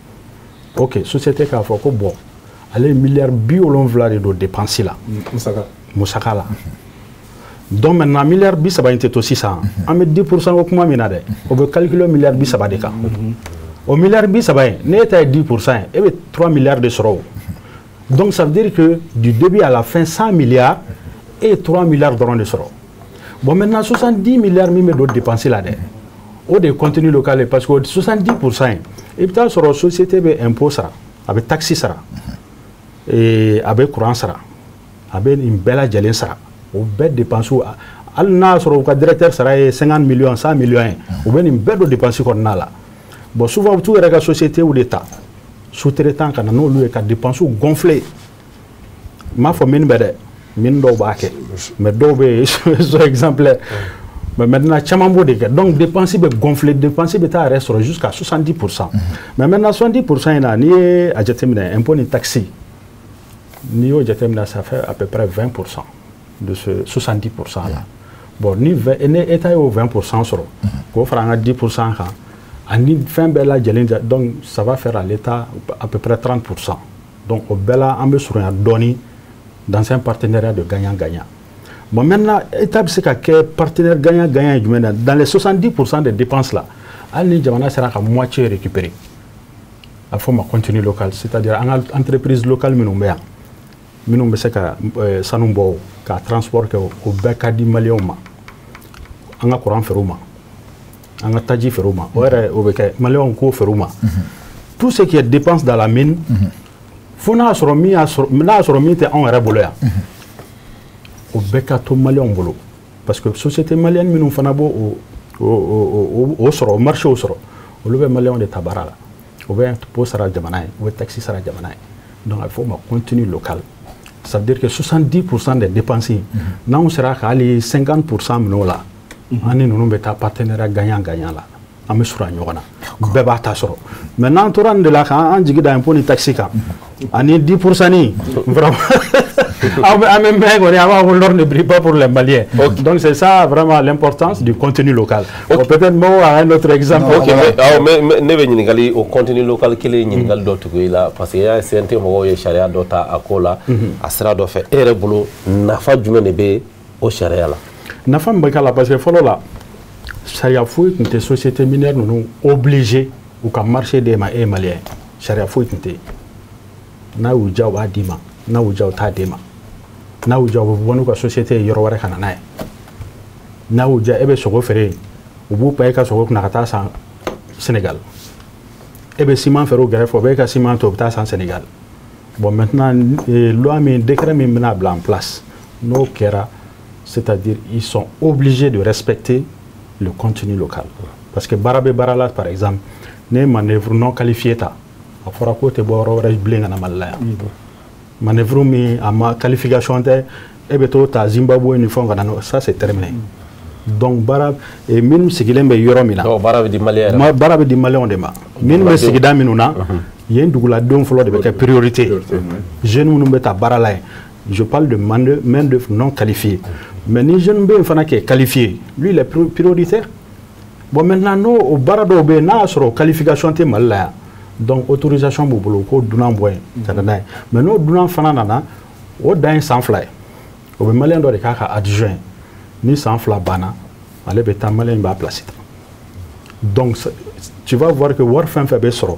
Ok, société k'a fɔ ko bon, ale ye miliyari 70 de don dépense la. Musaka. Musaka la. Donc maintenant, miliyari 30 in tɛ to sisan, an bɛ 10% ko kuma min na dɛ, o bɛ calculer miliyari 30 de kan. O miliyari 30 in, n'e ta ye 10% ye, e bɛ 3 milliards de sɔrɔ o. Donc ça veut dire que du début à la fin, 100 milliards, e ye 3 milliards dɔrɔn de sɔrɔ. Bon, maintenant, 70 milliards min bɛ don dépense la dɛ, o de ye contenu local ye, parce que o 70% in, i bɛ taa sɔrɔ société bɛ impôt sara, a bɛ taxe sara, a bɛ courant sara, a bɛ nin bɛɛ lajɛlen sara. O bɛɛ dépense, hali n'a y'a sɔrɔ u ka directeur sara ye 50 millions, 100 millions ye, u bɛ nin bɛɛ don dépense kɔnɔna la. Bon, souvent u bɛ t'u yɛrɛ ka société de ta sous-traitant ka na n'olu ye ka dépense gonfler. N m'a fɔ min bɛ dɛ, min dɔw b'a kɛ, mais dɔw bɛ yen, ils sont exemplaires. Mais maintenant, caman b'o de kɛ. Donc dépense bɛ gonfler, dépense bɛ taa yɛrɛ sɔrɔ jusqu'à 70%. Mais maintenant, 70% in na, n'i ye a jateminɛ, impôt ni taxe N'i y'o jateminɛ, ça fait à peu près 20% de ce 70% là. Bon, ni État y'o 20% sɔrɔ, k'o fara an ka 10% kan, ani fɛn bɛɛ lajɛlen, donc ça va faire à l'État à peu près 30%. Donc o bɛɛ la, an bɛ surunya dɔɔni dans un partenariat de gagnant-gagnant. Bon, maintenant, État bɛ se ka kɛ partenaire gagnant-gagnant ye jumɛn na? Dans les 70% des dépenses là, hali ni jamana sera ka moitié récupérer, a fɔ o ma contenu local, c'est-à-dire an ka entreprise locale minnu bɛ yan, minnu bɛ se ka sanu bɔ, ka transport kɛ, o bɛɛ ka di maliyɛnw ma. An ka courant feere u ma, an ka taji feere u ma, o yɛrɛ o bɛ kɛ maliyɛnw k'o feere u ma. Tout ce qui est dépense dans la mine, fo n'a sɔrɔ min y'a sɔrɔ, n'a y'a sɔrɔ min tɛ anw yɛrɛ bolo yan, o bɛɛ ka to maliyɛnw bolo, parce que société malienne minnu fana b'o o sɔrɔ, o marché o sɔrɔ, olu bɛ maliyɛnw de ta baara la, o bɛ impôt sara jamana ye, u bɛ taxe sara jamana ye. Donc a bɛ fɔ o ma contenu local. Ça veut dire que 70% des dépenses, n'anw sera ka hali 50% minɛ o la, an ni ninnu bɛ taa partenariat gagnant gagnant la, an bɛ surunya ɲɔgɔn na, bɛɛ b'a ta sɔrɔ. Mais n'an tora nin de la k'an jigi da impôt ni taxe kan ani 10% ni, vraiment, an bɛ mɛn kɔni, an b'a fɔ l'or ne brille pas pour les Maliens. Donc c'est ça vraiment l'importance du contenu local. Bon, peut-être Mo a un autre exemple. Ok, mais awɔ, mais ne bɛ ɲininkali, o contenu local kelen, ɲininkali dɔ tugu i la, parce que i y'a ye, CNT mɔgɔw ye sariya dɔ ta a ko la, a sira dɔ fɛ. E yɛrɛ bolo, nafa jumɛn de bɛ o sariya la? Nafa min bɛ k'a la, parce que fɔlɔ la, sariya foyi tun tɛ société minière ninnu obligé u ka marché d'e ma, e ye malien ye. Sariya foyi tun tɛ yen. N'a y'u diya, u b'a d'i ma, n'a y'u diya, u t'a d'e ma. N'a y'u diya, u bɛ bɔ n'u ka société ye yɔrɔ wɛrɛ ka na n'a ye. N'a y'u diya, e bɛ sogo feere yen, u b'u pan e ka sogo kunna ka taa san Sénégal. E bɛ ciment feere u kɛrɛfɛ, u b'e ka ciment to, u bɛ taa san Sénégal. Bon, maintenant, loi min, décret min bɛna bila en place, n'o kɛra, c'est-à-dire ils sont obligés de respecter le contenu local, parce que baara bɛ baara la. Par exemple, ne ye manœuvre non qualifiée ta, a fɔra k'o tɛ bɔ yɔrɔ wɛrɛ bilen ka na Mali la yan. Manœuvre min a ma qualification tɛ, e bɛ t'o ta Zimbabwe ni fɛnw ka na n'o, ça c'est terminé. Donc baara minnu sigilen bɛ yɔrɔ min na, donc baara bɛ di malien yɛrɛ ma. Baara bɛ di maliyɛnw de ma. Minnu bɛ sigida minnu na yen, duguladenw fɔlɔ de bɛ kɛ priorité. Jeunes minnu bɛ ta baara la yen, je parle de main d'œuvre non qualifiée, mais ni jeune bɛ yen fana qui est qualifié, lui il est prioritaire. Bon, maintenant, n'o o baara dɔw bɛ yen, n'a y'a sɔrɔ qualification tɛ Mali la yan, donc autorisation b'u bolo k'o dunan bɔ yen ka na n'a ye. Mais n'o dunan fana nana, o dan ye san 2 ye. O bɛ maliyɛn dɔ de k'a ka adjoint. Ni san 2 banna, ale bɛ taa, maliyɛn b'a place ta. Donc tu vas voir que wari fɛn fɛn bɛ sɔrɔ,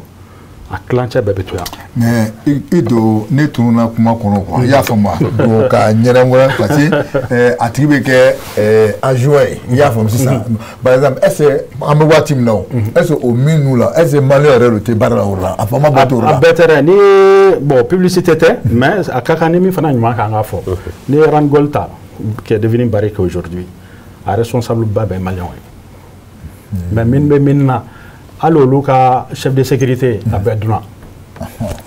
a tilancɛ bɛɛ bɛ to yan. Mais i don ne tununa kuma kɔnɔ quoi, i y'a faamu wa? Donc ka ɲɛnamaya, parce que a tigi bɛ kɛ adjoint ye, i y'a faamu sisan. Par exemple, est ce que an bɛ waati min na o, est ce que o min n'u la, est ce que maliyɛn yɛrɛ de tɛ baara la o la, a faama ba t'o la? A bɛɛ tɛ dɛ. Ni bon, publicité tɛ, mais a ka kan ni min fana ɲuman kan ka fɔ. Ni ye Randgold ta, qui est devenu Barrick aujourd'hui, a responsable ba bɛɛ maliyɛnw ye. Mais min bɛ min na, hali olu ka chef de sécurité, a bɛɛ dunan.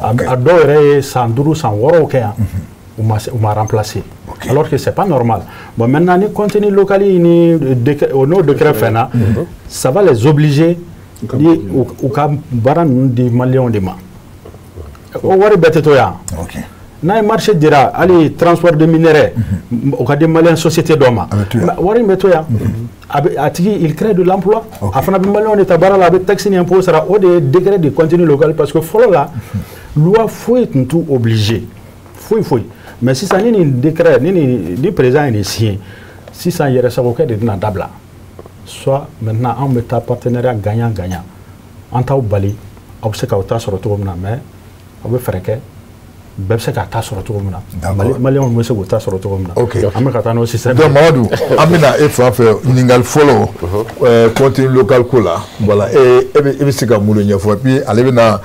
A dɔw yɛrɛ ye san 5, san 6 kɛ yan, u ma remplacer, alors que c'est pas normal. Bon, maintenant, ni contenu local ni n'o décret fɛn na, ça va les obliger ni u ka baara ninnu di maliyɛnw de ma. O wari bɛɛ tɛ to yan. N'a ye marché dira, hali transport de minerai, o ka di maliyɛn société dɔ ma, wari in bɛ to yan. A bɛ a tigi, il crée de l'emploi, a fana bɛ maliyɛnw de ta baara la, a bɛ taxe ni impôt sara. O de ye décret de contenu local, parce que fɔlɔ la, loi foyi tun t'u obligé, foyi foyi. Mais sisan, ni nin décret ni président ye nin signé sisan, yɛrɛsagokɛ de bɛna dabila. Soit maintenant anw bɛ taa partenariat gagnant gagnant, an t'aw bali, aw bɛ se k'aw ta sɔrɔ cogo min na, mais aw bɛ fɛɛrɛ kɛ bɛɛ bɛ se k'a ta sɔrɔ cogo min na, maliyɛnw bɛ se k'u ta sɔrɔ cogo min na. An bɛ ka taa n'o système. Donc Mamadu, an bɛna e fan fɛ, ɲininkali fɔlɔ, contenu local ko la, voilà, e e bɛ se ka mun de ɲɛfɔ? Et puis ale bɛna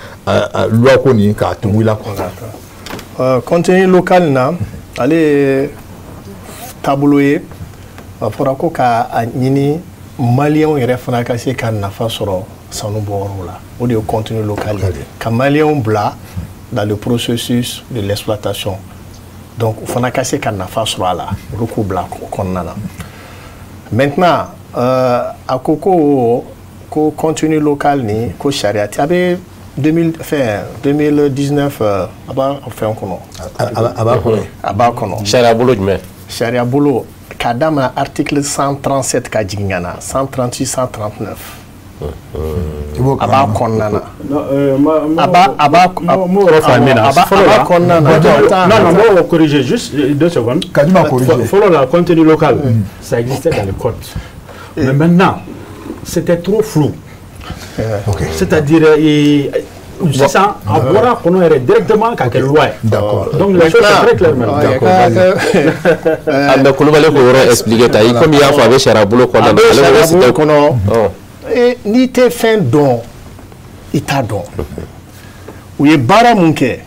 loi ko nin k'a tugu i la quoi. Contenu local na, ale ye taabolo ye, a fɔra ko k'a ɲini maliyɛnw yɛrɛ fana ka se ka nafa sɔrɔ sanu bɔyɔrɔw la. O de ye contenu local ye, ka maliyɛnw bila dans le processus de l'exploitation. Donc o fana ka se ka nafa sɔrɔ a la, olu k'u bila o kɔnɔna na. Maintenant, a ko ko contenu local ni ko sariya ti a bɛ 2000 fɛn 2019, a b'a fɛn kɔnɔ. A b'a kɔnɔ. A b'a kɔnɔ. Sariya bolo jumɛn? Sariya bolo k'a daminɛ article 137 ka jigin ka na 138, 139, a b'a kɔnɔna na. A b'a M'o yɔrɔ faamuya. A b'a kɔnɔna na. Non, non, m'o corriger juste 2 secondes. Kadima corriger. Fɔlɔ la, contenu local, ça existait dans le code. Mais maintenant, c'était trop flou. C'est-à-dire, sisan a bɔra kɔnɔ yɛrɛ directement k'a kɛ loi ye. Donc la chose est très claire maintenant. D'accord. Ah, mais Kulubali k'o yɔrɔ expliquer ta i komi i y'a fɔ a bɛ sariya bolo kɔnɔna A na. bɛ Ale ko sariya c'était bolo kɔnɔ. N'i tɛ fɛn dɔn, i t'a dɔn. U ye baara mun kɛ?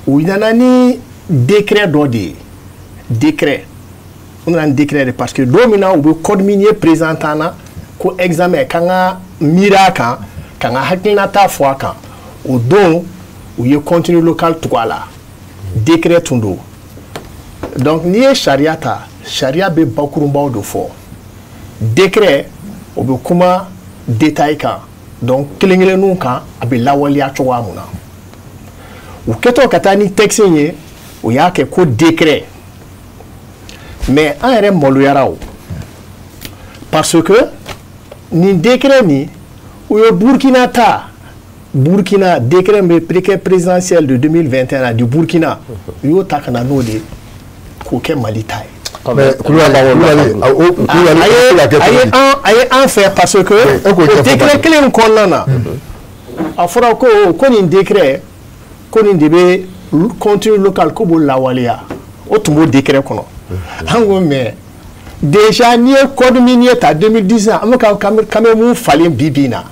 U nana ni décret dɔ de ye. Décret, u nana ni décret de parce que don min na u bɛ code minier présenté an na ko examen k'an ka miiri a kan, k'an ka hakilinata fɔ a kan, o don u ye contenu local tugu a la. Décret tun don. Donc n'i ye sariya ta, sariya bɛ bakurunbaw de fɔ. Décret, o bɛ kuma détail kan, donc kelen kelenninw kan, a bɛ lawaleya cogoya mun na. U kɛtɔ ka taa ni texte in ye, o y'a kɛ ko décret. Mais an yɛrɛ maloyara o, parce que nin décret nin, u ye Burkina ta, Burkina décret bɛ décret présidentiel de 2021 du Burkina, u y'o ta ka na n'o de ye k'o kɛ Mali ta ye. Mais Kulubali, Kulubali, a ye an fɛ parce que o décret kelen in kɔnɔna na, a fɔra ko nin décret, ko nin de bɛ contenu local ko b'o lawaleya. O tun b'o décret kɔnɔ. An ko mais déjà n'i ye code minier ta 2010, an bɛ ka kan bɛ mun falen bi bi in na,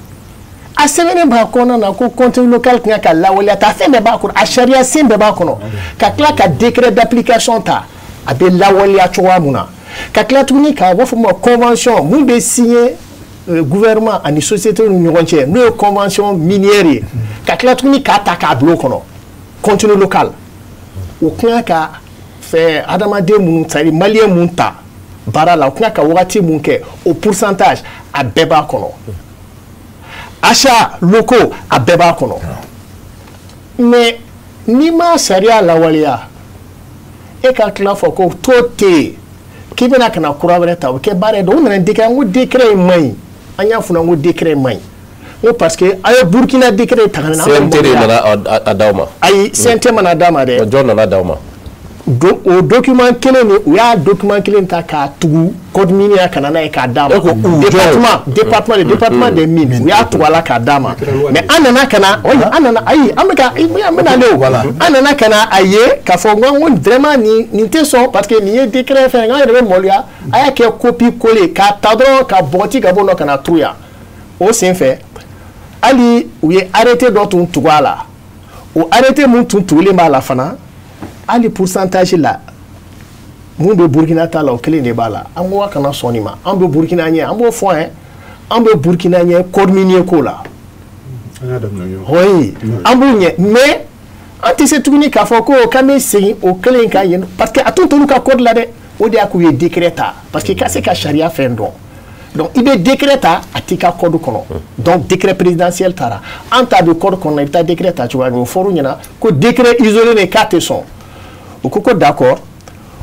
a sɛbɛnnen b'a kɔnɔna na ko contenu local kan ka lawaleya ta, fɛn bɛɛ b'a kɔnɔ, a sariya sen bɛɛ b'a kɔnɔ, ka tila ka décret d'application ta, a bɛ lawaleya cogoya mun na, ka tila tuguni k'a b'a fɔ ma convention mun bɛ signer gouvernement ani société ni ɲɔgɔn cɛ, n'o ye convention minière ye, ka tila tuguni k'a ta k'a bila o kɔnɔ contenu local. O kan ka fɛ adamaden minnu, c'est à dire malien mun ta baara la, o kan ka wagati mun kɛ, o pourcentage a bɛɛ b'a kɔnɔ, achat locaux a bɛɛ b'a kɔnɔ. Mais n'i ma sariya lawaleya, e ka tila fɔ ko to tɛ yen k'i bɛna ka na kura wɛrɛ ta, o bɛ kɛ baara ye. Donc u nana décret, n ko décret in man ɲi. An y'a f'u ɲɛna ko décret in man ɲi, n ko parce que a ye Burkina décret ta ka na. CNT de nana a d'aw ma? Ayi, CNT mana d'a ma dɛ. Jɔn nana d'aw ma? O document kelen nin, u y'a document kelen ta k'a tugu code minier ka na n'a ye k'a d'a ma. Département, le département des mines, u y'a tugu a la k'a d'a ma. Mais an nana ka na, an nana, ayi, an bɛ ka an bɛ nalen o, an nana ka na a ye k'a fɔ n ko vraiment nin tɛ sɔn, parce que nin ye décret fɛn, an yɛrɛ bɛ maloya. A y'a kɛ copie coller k'a ta dɔrɔn ka bɔgɔti ka bɔ nɔ ka na turu yan. O sen fɛ, hali u ye arrêté dɔ tun tugu a la. O arrêté mun tun tugulen b'a la fana, hali pourcentage la mun bɛ Burkina ta la, o kelen de b'a la. An ko a kana sɔn nin ma. An bɛ Burkina ɲɛ, an b'o fɔ hein, an bɛ Burkina ɲɛ code minier ko la. Oui, an b'u ɲɛ, mais an tɛ se tuguni k'a fɔ ko k'an bɛ segin o kelen kan yen, parce que a tun t'olu ka code la dɛ. O de y'a k'u ye décret ta, parce que ka se ka sariya fɛn dɔn. Donc i bɛ décret ta, a t'i ka code kɔnɔ. Donc décret présidentiel taara, an ta bɛ code kɔnɔ, i bɛ taa décret ta cogoya min, o fɔr'u ɲɛna ko décret isolé de k'a tɛ sɔn. U ko d'accord.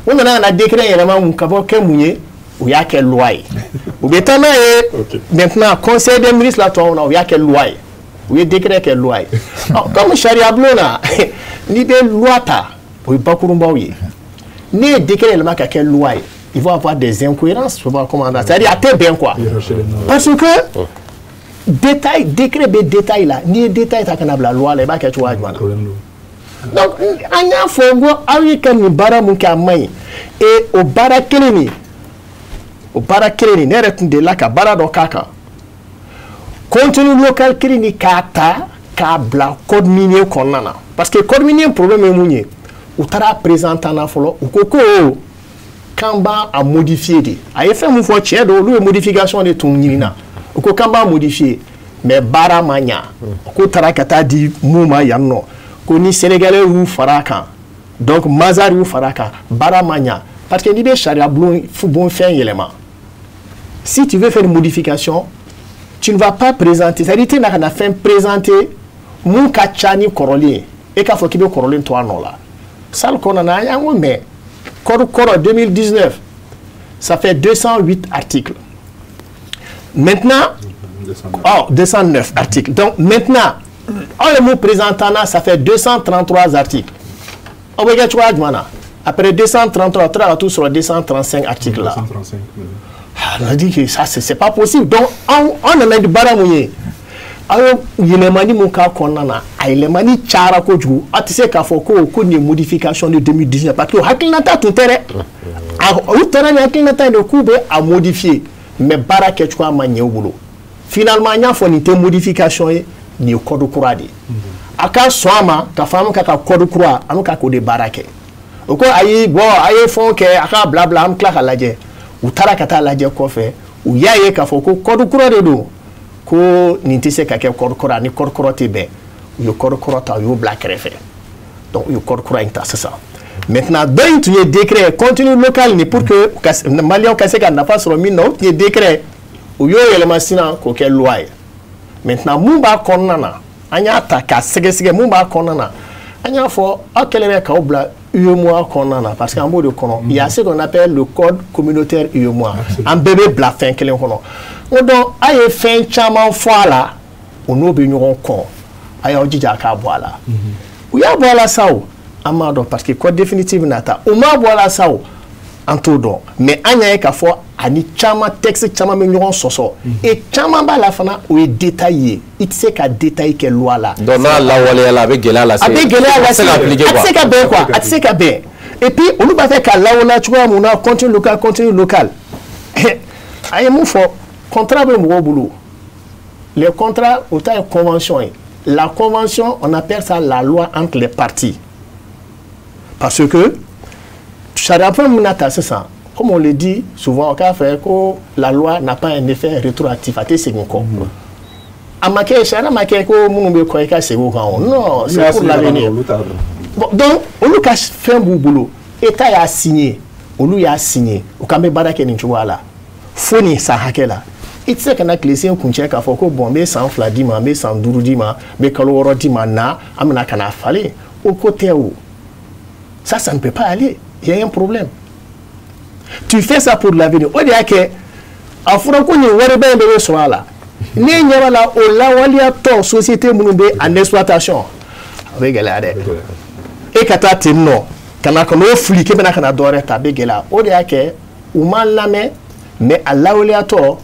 U nana ka na décret yɛlɛma mun ka bɔ kɛ mun ye? U y'a kɛ loi ye. U bɛ taa n'a ye maintenant conseil des ministres la tuma min na, u y'a kɛ loi ye, u ye décret kɛ loi ye. Ɔ, comme sariya bulon na, n'i bɛ loi ta, o ye bakurunbaw ye. N'i ye décret yɛlɛma ka kɛ loi ye, il va avoir des incohérences, je sais pas comment on dit, c'est-à-dire a tɛ bɛn quoi, parce que détail, décret bɛ détail la. N'i ye détail ta ka na bila loi la, i b'a kɛ cogoya jumɛn na? Donc an y'a fɔ n ko aw ye ka nin baara mun kɛ, a man ɲi. Et o baara kelen nin, o baara kelen nin, ne yɛrɛ tun delila ka baara dɔ k'a kan, contenu local kelen nin, k'a ta k'a bila code minier kɔnɔna na, parce que code minier problème ye mun ye? U taara présentant na fɔlɔ, u ko ko k'an b'a a modifier de. A ye fɛn mun fɔ, tiɲɛ don, olu ye modification de tun ɲinina. U ko k'an b'a modifier, mais baara ma ɲa. K'u taara ka taa di mun ma yan nɔ, ko ni Sénégalais y'u fara a kan, donc Mazar y'u fara a kan, baara ma ɲa, parce que n'i bɛ sariya bulon bon fɛn yɛlɛma, si tu veux faire une modification, tu Tu ne vas pas présenter, c'est-à-dire i tɛna ka na fɛn présenter mun ka ca ni kɔrɔlen ye, e k'a fɔ k'i bɛ kɔrɔlen to a nɔ la. Salle kɔnɔna na, an y'an ko mais code kɔrɔ 2019, ça fait 208 articles. Maintenant, oh, 209 articles. Donc maintenant, aw ye mun présentant na, ça fait 233 articles. Aw bɛ kɛ cogoya jumɛn na? Après 233, a taara ka t'u sɔrɔ 235 articles la. 235. Ah, on a dit que ça, c'est pas possible. Donc an nana ni baara mun ye, aw ye yɛlɛmani mun k'a kɔnɔna na, a yɛlɛmani cayara kojugu. A tɛ se k'a fɔ ko nin ye modification de 2019, parce que o hakilinata tun tɛ dɛ. U taara ni hakilinata in de k'u bɛ a modifier, mais baara kɛcogoya ma ɲɛ u bolo. Finalement, an y'a fɔ nin tɛ modification ye, nin ye code kura de ye. A ka sɔn a ma k'a fɔ an bɛ ka code kura, an bɛ ka k'o de baara kɛ. O ko ayi, bon, a ye fɛnw kɛ, a k'a bila bila, an bɛ tila ka lajɛ. U taara ka taa lajɛ kɔfɛ, u y'a ye k'a fɔ ko code kura de don, ko nin tɛ se ka kɛ code kɔrɔ, ani code kɔrɔ tɛ bɛn. U ye code kɔrɔ ta, u y'o bila kɛrɛfɛ. Donc u ye code kura in ta sisan. Maintenant, dɔ in tun ye décret contenu local ni pour que Maliyɛnw ka se ka nafa sɔrɔ min na, o tun ye décret, u y'o yɛlɛma sisan k'o kɛ loi ye. Maintenant, mun b'a kɔnɔna na, an y'a ta k'a sɛgɛsɛgɛ mun b'a kɔnɔna na. An y'a fɔ aw kɛlen bɛ k'aw bila UEMOA kɔnɔna na, parce que an b'o de kɔnɔ. Il y a ce qu'on appelle le code communautaire UEMOA. An bɛɛ bɛ bila fɛn kelen kɔnɔ. N ko donc a ye fɛn caman fɔ a la, o n'o bɛ ɲɔgɔn kɔn, a y'aw jija a k'a bɔ a la. U y'a bɔ a la sa o, an m'a dɔn, parce que code définitif bɛna ta. U m'a bɔ a la sa o, an t'o dɔn, mais an y'a ye k'a fɔ ani caman texte caman bɛ ɲɔgɔn sɔsɔ, et caman b'a la fana, o ye détail ye. I tɛ se ka détail kɛ loi la. Donc n'a lawaleyala, a bɛ gɛlɛya lase. A bɛ gɛlɛya lase, a tɛ se ka appliquer a tɛ se ka bɛn quoi, a tɛ se ka bɛn. Et puis olu b'a fɛ ka lawaleya cogoya mun na, contenu local, contenu local, a ye mun fɔ? Contrat bɛ mɔgɔw bolo. Les contrats, o ta ye convention ye. La convention, on appelle ça la loi entre les parties, parce que sariya fɛn min bɛna ta sisan, comme on le dit souvent, o k'a fɛ ko la loi n'a pas un effet rétroactif, a tɛ segin kɔ. A ma kɛ sariya ma kɛ ko minnu bɛ kɔ i ka segin o kan o, non, c'est pour l'avenir. Bon, donc olu ka fɛn b'u bolo, État y'a signé, olu y'a signé, u k'an bɛ baara kɛ nin cogoya la fo nin san hakɛ la. I tɛ se ka na tile sen kuncɛ k'a fɔ ko bon, n bɛ san 2 d'i ma, n bɛ san 5 d'i ma, n bɛ kalo 6 d'i ma, na an bɛna ka na falen. O ko tɛ o, ça ne peut pas aller. Il y a un problème. Tu fais ça pour l'avenir. O de y'a kɛ a fɔra ko nin wariba in bɛɛ bɛ sɔrɔ a la. Ne ɲɛ b'a la, o lawaleyatɔ, société minnu bɛ en exploitation, a bɛ gɛlɛya dɛ. E ka taa ten nɔ ka na ka n'o fili k'e bɛna ka na dɔ wɛrɛ ta, a bɛ gɛlɛya. O de y'a kɛ u m'a lamɛn, mais a lawaleyatɔ,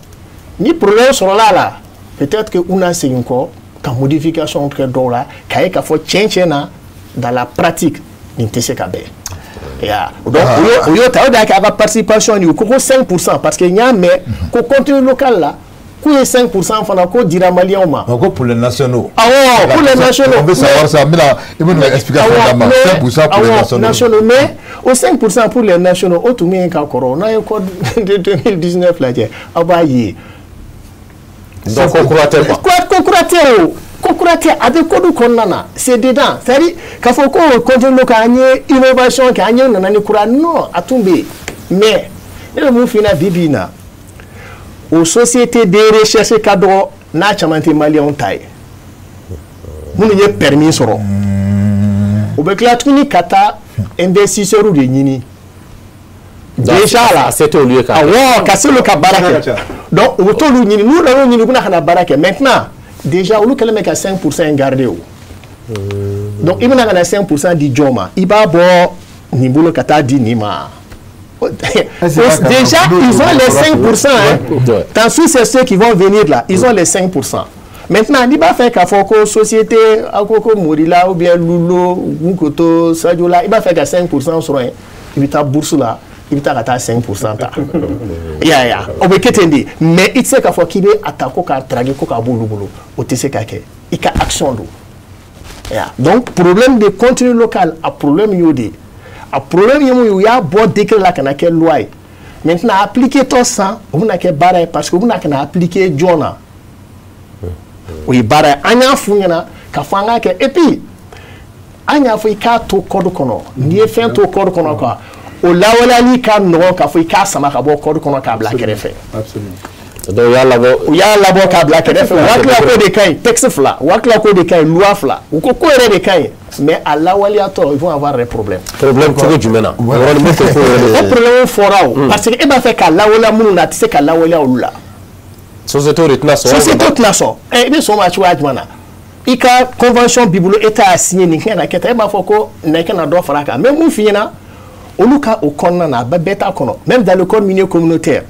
ni problème sɔrɔla a la, peut-être que u na segin kɔ ka modification kɛ dɔw la, k'a ye k'a fɔ tiɲɛ tiɲɛ na, dans la pratique, nin tɛ se ka bɛn. Ya, donc o y'o ta. O de y'a kɛ a ka participation ni u ko ko 5%, parce que n y'a mɛn ko contenu local la, k'u ye 5% fana ko dira Maliyɛnw ma. Ko pour les nationaux. Awɔ, pour les nationaux. On veut savoir ça, n bɛna i bɛna explication d'a ma, 5% pour les nationaux. Nationaux, mais o 5% pour les nationaux, o tun bɛ yen ka kɔrɔ. N'a ye code de 2019 lajɛ, aw b'a ye. Donc ko kura tɛ quoi. Ko kura tɛ o. Ko kura tɛ, a bɛ code kɔnɔna na, c'est dedans. C'est à dire k'a fɔ ko contenu local, an ye innovation kɛ, an ye nana ni kura, non, a tun bɛ yen. Mais ne bɛ mun f'i ɲɛna bi bi in na, o société de recherche ka dɔgɔ, n'a caman tɛ Maliyɛnw ta ye. Minnu ye permis sɔrɔ, u bɛ tila tuguni ka taa investisseurs de ɲini. Déjà là, a se t'olu ye ka. Awɔ, ka se olu ka baara kɛ. Donc u bɛ t'olu ɲini, n'u nan'o ɲini, u bɛna ka na baara kɛ. Maintenant, déjà olu kɛlen bɛ ka 5% in garder o. Donc i bɛna ka na 5% di jɔn ma? I b'a bɔ nin bolo ka taa di nin ma. Déjà, ils ont les 5%. Hein. Tant c'est ceux qui vont venir là, ils ont les 5%. Maintenant, n'i b'a fɛ k'a fɔ ko société aw ko ko Morila ou bien Lulo, Nkoto, Sadiola, i b'a fɛ ka 5% sɔrɔ yen, i bɛ taa bourse la, i bɛ taa ka taa 5% ta. I y'a ye wa? O bɛ kɛ ten de, mais i tɛ se k'a fɔ k'i bɛ a ta ko k'a traquer ko k'a b'olu bolo, o tɛ se ka kɛ. I ka action don. Donc problème de contenu local, a problème y'o de ye. A problème ye mun ye? U y'a bɔ décret la ka na kɛ loi ye. Maintenant, appliquer tɔ san, o bɛna kɛ baara ye, parce que u bɛna ka na appliquer joona. O ye baara ye. An y'a f'u ɲɛna k'a fɔ an k'a kɛ, et puis an y'a fɔ i k'a to code kɔnɔ. N'i ye fɛn to code kɔnɔ quoi, o lawaleyali ka nɔgɔn k'a fɔ i k'a sama ka bɔ code kɔnɔ k'a bila kɛrɛfɛ. Absolument. Donc u y'a labɔ. U y'a labɔ k'a bila kɛrɛfɛ. U hakili ko de ka ɲi texte fila, u hakili ko de ka ɲi loi fila, u ko ko yɛrɛ de ka ɲi, mais a lawaleyatɔ, ils vont avoir des problèmes. Problème cogo jumɛn na? O yɔrɔnin bɛ fɛ ko yɛrɛ de. O problème fɔra o, parce que e b'a fɛ ka lawaleya minnu na, a tɛ se ka lawaleya olu la. Société de tɛna sɔn. Société tɛna sɔn. Ɛ, i bɛ sɔn o ma cogoya jumɛn na? I ka convention b'i bolo, e ta y'a signé, nin kan ka kɛ tan, e b'a fɔ ko na i kana dɔ fara a kan. Mais mun f'i ɲɛna, olu ka o kɔnɔna na, a bɛɛ t'a kɔnɔ. Même dans le code minier communautaire,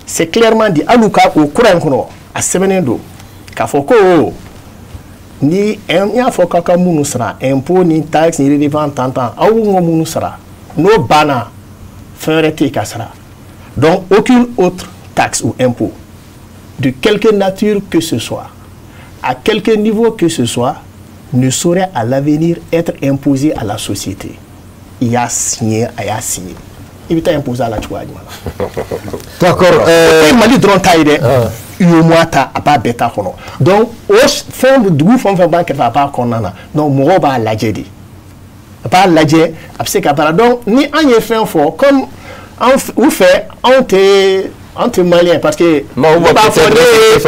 c'est clairement dit, hali u ka o kura in kɔnɔ, a sɛbɛnnen don k'a fɔ ko ni n y'a fɔ k'aw ka minnu sara, impôt ni taxe ni redevance tan tan, aw ka minnu sara, n'o banna, fɛn wɛrɛ tɛ yen ka sara. Donc aucune autre taxe ou impôt de quelque nature que ce soit, à quelque niveau que ce soit, ne saurait à l'avenir être imposé à la société. Il y a signé, a y'a signé. I bɛ taa imposer a la cogoya jumɛn na? D'accord. O tɛ Mali dɔrɔn ta ye dɛ. UEMOA ta, a b'a bɛɛ ta kɔnɔ. Donc o fɛn, dugu fɛn o fɛn b'a kɛrɛfɛ, a b'a kɔnɔna na. Donc mɔgɔw b'a lajɛ de. A b'a lajɛ, a bɛ se ka baara. Donc ni an ye fɛn fɔ comme an u fɛ, anw tɛ malien, parce que non, ne b'a fɔ ne ye,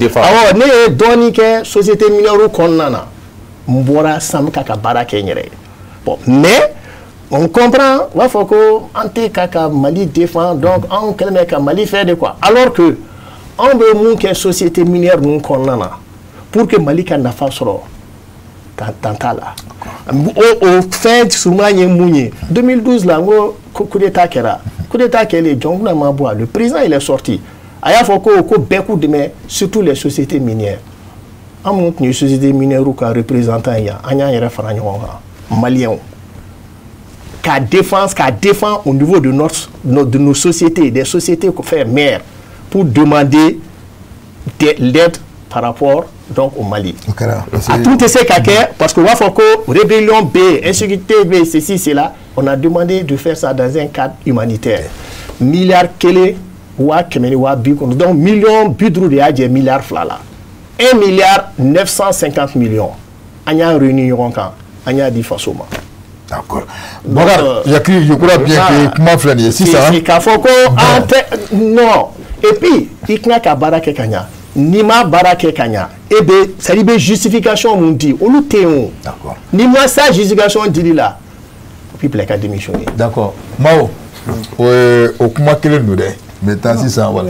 awɔ, ne ye dɔɔnin kɛ société minière kɔnɔna na, n bɔra SAMCA ka baara kɛ n yɛrɛ ye. Bon, mais on comprend, u b'a fɔ ko an tɛ ka Mali défend, donc anw kɛlen bɛ ka Mali fɛ de quoi, alors que anw bɛ mun kɛ société minière ninnu kɔnɔna na pour que Mali ka nafa sɔrɔ, tan t'a la. O fɛn surunman ye mun ye? 2012 la, n ko coup d'état kɛra. Coup d'état kɛlen, Dioncounda ma bɔ, le président, il est sorti, a y'a fɔ ko bɛɛ k'u dɛmɛ, surtout les sociétés minières. An minnu tun ye société minière ka représentant ye yan, an y'an yɛrɛ fara ɲɔgɔn kan, maliyɛnw, k'a défense, k'a défend au niveau de nos sociétés, des sociétés fait mères, pour demander l'aide par rapport donc au Mali. A tun tɛ se ka kɛ parce que u b'a fɔ ko rébellion bɛ yen, insécurité bɛ yen, ceci, cela. On a demandé de faire ça dans un cadre humanitaire. 1 150 000 000, donc 50 millions de y'a jɛ 2 milliards la. 1 milliard 950 millions. An y'a réuni ɲɔgɔn kan, an y'a di faso ma. D'accord. Boubacar, je crois bien que kuma filɛ nin ye sisan. K'a fɔ ko an tɛ, non. Et puis i tɛna ka baara kɛ ka ɲa. N'i ma baara kɛ ka ɲa, e bɛ, c'est à dire i bɛ justification mun di, olu tɛ yen o. D'accord. N'i ma sa justification dili la, o b'i bila i ka démissionner. D'accord. Mao, o kuma kelen don dɛ. Maintenant sisan, voilà.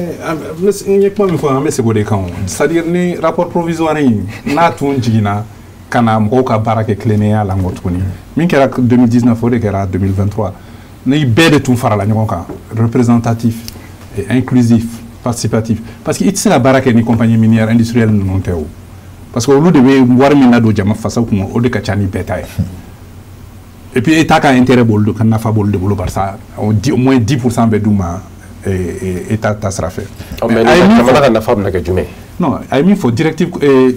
N ye kuma min fɔ, an bɛ segin o de kan o. C'est à dire ni rapport provisoire in n'a tun jiginna ka na, mɔgɔw ka baara kɛ tilennenya la nkɔ tuguni. Min kɛra 2019, o de kɛra 2023. Ni bɛɛ de tun farala ɲɔgɔn kan, représentatif et inclusif, participatif, parce que i tɛ se ka baara kɛ ni compagnie minière industrielle ninnu tɛ o, parce que olu de bɛ wari min ladon jama fasaw kun, o de ka ca ni bɛɛ ta ye. Et puis état ka intérêt b'olu de ka nafa b'olu de bolo, barisa au moins 10% bɛ d'u ma état ta sira fɛ. Mais jamana ka nafa bɛna kɛ jumɛn ye? Non, a ye min fɔ, directive,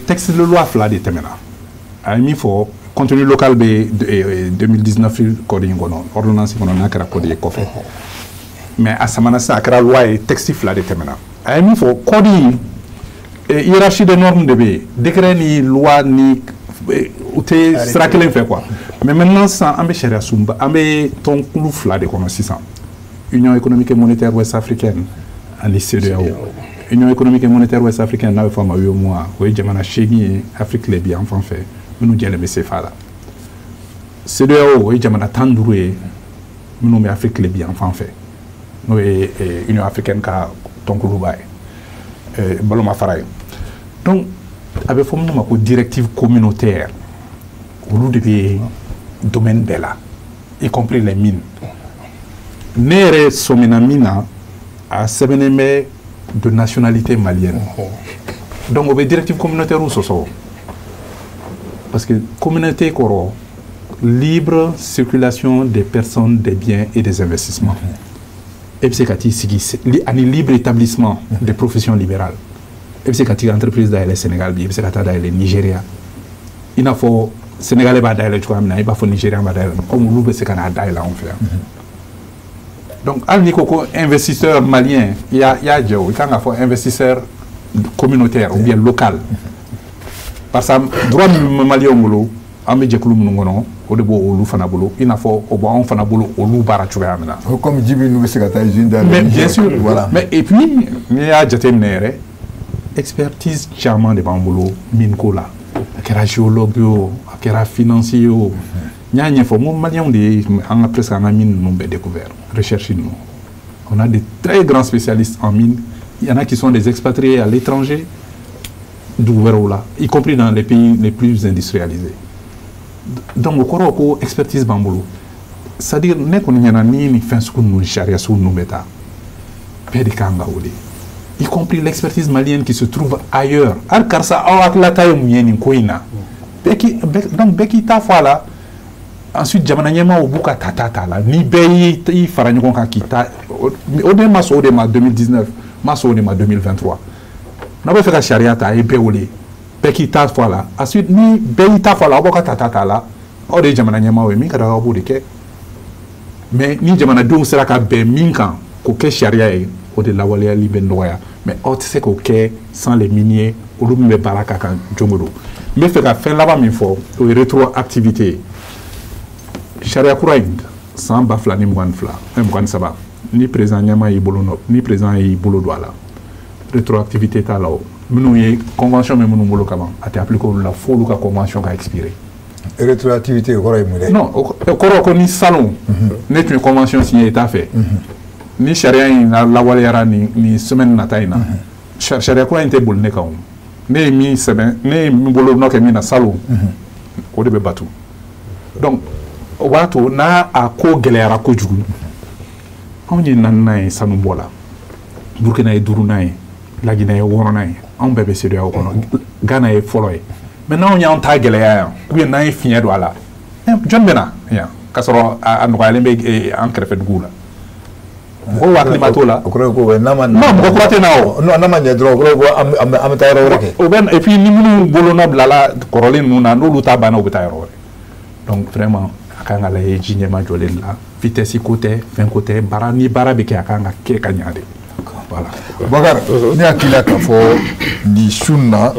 texte de loi fila de tɛmɛna. A ye min fɔ, contenu local bɛ 2019 code in kɔnɔ, ordonnance kɔnɔ, n'a kɛra code ye kɔfɛ, mais a samana sisan, a kɛra loi ye, texte fila de tɛmɛna. A ye min fɔ, code in, hiérarchie des normes de bɛ yen, décret ni loi ni u tɛ sira kelen fɛ quoi. Mais maintenant sisan, an bɛ sariya sunba, an bɛ tɔnkulu fila de kɔnɔ sisan: Union économique et monétaire ouest africaine ani CEDEAO. Union économique et monétaire ouest africaine, n'a bɛ fɔ a ma UEMOA, o ye jamana 8 ye Afrique tilebin yan fan fɛ minnu jɛlen bɛ CFA la. CEDEAO, o ye jamana 15 ye minnu bɛ Afrique tilebin yan fan fɛ, n'o ye Union africaine ka tɔnkuluba ye, bolomafara ye. Donc a bɛ fɔ minnu ma ko directive communautaire, olu de bɛ domaine bɛɛ la, y compris les mines. Ne yɛrɛ sɔmina min na, a sɛbɛnnen bɛ de nationalité malienne, donc o bɛ directive communautaire sɔsɔ, parce que communauté kɔrɔ libre circulation des personnes, des biens et des investissements. E bɛ se ka t'i sigi, ani libre établissement des professions libérales. E bɛ se ka t'i ka entreprise dayɛlɛ Sénégal bi, i bɛ se ka taa dayɛlɛ Nigéria. I n'a fɔ Sénégalais b'a dayɛlɛ cogoya min na, i b'a fɔ Nigéria b'a dayɛlɛ, comme olu bɛ se ka n'a dayɛlɛ anw fɛ yan. Donc hali n'i ko ko investisseur malien, i y'a jɛ o, i kan k'a fɔ investisseur communautaire ou bien local, parce que droit min bɛ maliyɛnw bolo. An bɛ jɛkulu minnu kɔnɔ, o de b'o olu fana bolo, i n'a fɔ o b'anw fana bolo olu baara cogoya min na. Comme Djibi n'u bɛ se ka taa usine dayɛlɛ. Mais bien sûr, voilà. Mais et puis n'i y'a jateminɛ yɛrɛ, expertise caman de b'an bolo mine ko la. A kɛra géologue ye o, a kɛra financier ye o. N y'a ɲɛfɔ n ko maliyɛnw de ye an ka presque an ka mine ninnu bɛɛ découvert, recherche ninnu. On a des très grands spécialistes en mine. Il y en a qui sont des expatriés à l'étranger, dugu wɛrɛw la, y compris dans les pays les plus industrialisés. Donc o kɔrɔ ko expertise b'an bolo. C'est-à-dire ne kɔni ɲɛna ni nin fɛn sugu ninnu, sariya sugu ninnu bɛ taa, bɛɛ de kan ka wele, y compris l'expertise malienne qui se trouve ailleurs. Hali karisa, aw hakililata ye mun ye nin ko in na? Bɛɛ k'i donc bɛɛ k'i ta fɔ a la. Ensuite jamana ɲɛmaaw b'u ka tata t'a la. Ni bɛɛ y'i fara ɲɔgɔn kan k'i ta, o de ma sɔn o de ma 2019, ma sɔn o de ma 2023. N'aw bɛ fɛ ka sariya ta, a ye bɛɛ wele, bɛɛ k'i ta fɔ a la. Ensuite ni bɛɛ y'i ta fɔ a la, aw b'aw ka tata t'a la. Aw de ye jamana ɲɛmaaw ye, min ka d'aw ye aw b'o de kɛ. Mais ni jamanadenw sera ka bɛn min kan k'o kɛ sariya ye, o de lawaleyali bɛ nɔgɔya. Mais aw tɛ se k'o kɛ sans les miniers, olu min bɛ baara k'a kan jogo don. N bɛ fɛ ka fɛn laban min fɔ, o ye rétroactivité ye. Sariya kura in, san 2022, 23, ni président ɲɛmaa y'i bolo nɔ, ni président y'i bolo don a la, rétroactivité t'a la. O minnu ye convention bɛ minnu bolo kaban, a tɛ appliquer olu la f'olu ka convention ka expirer. Rétroactivité o kɔrɔ ye mun ye? Non, o kɔrɔ ko ni salon ne tun ye convention signé i t'a fɛ, ni sariya in lawaleyara nin semaine nata in na, sariya kura in tɛ boli ne kan. O ne ye min sɛbɛn, ne ye min bolo nɔ kɛ min na salon, o de bɛ batu. Donc o b'a to n'a a ko gɛlɛyara kojugu, anw ye naaninan ye sanubɔ la, Burukina ye duurunan ye, Laginɛ ye wɔɔrɔnan ye, anw bɛɛ bɛ CEDEAO kɔnɔ, Ghana ye fɔlɔ ye. Mais n'anw y'an ta gɛlɛya yan, ou bien n'an ye fiɲɛ don a la, jɔn bɛ na yan k'a sɔrɔ a nɔgɔyalen bɛ an kɛrɛfɛ duguw la? Mɔgɔw hakili ma t'o la. O kɔrɔ ye ko n'a ma non, mɔgɔ kura tɛ na o. Non, n'a ma ɲɛ dɔrɔn, o kɔrɔ ye ko an bɛ taa yɔrɔ wɛrɛ kɛ. O bɛ, et puis ni minnu bolonɔ bilala kɔrɔlen ninnu na, n'olu ta banna, u bɛ taa yɔrɔ wɛrɛ. Donc vraiment a kan ka lajɛ ji ɲɛma jɔlen la. Vitesse ko tɛ, fɛn ko tɛ, baara ni baara bɛ kɛ, a kan ka kɛ ka ɲa de. Voilà. Bakari, ne hakili la k'a fɔ nin su in na,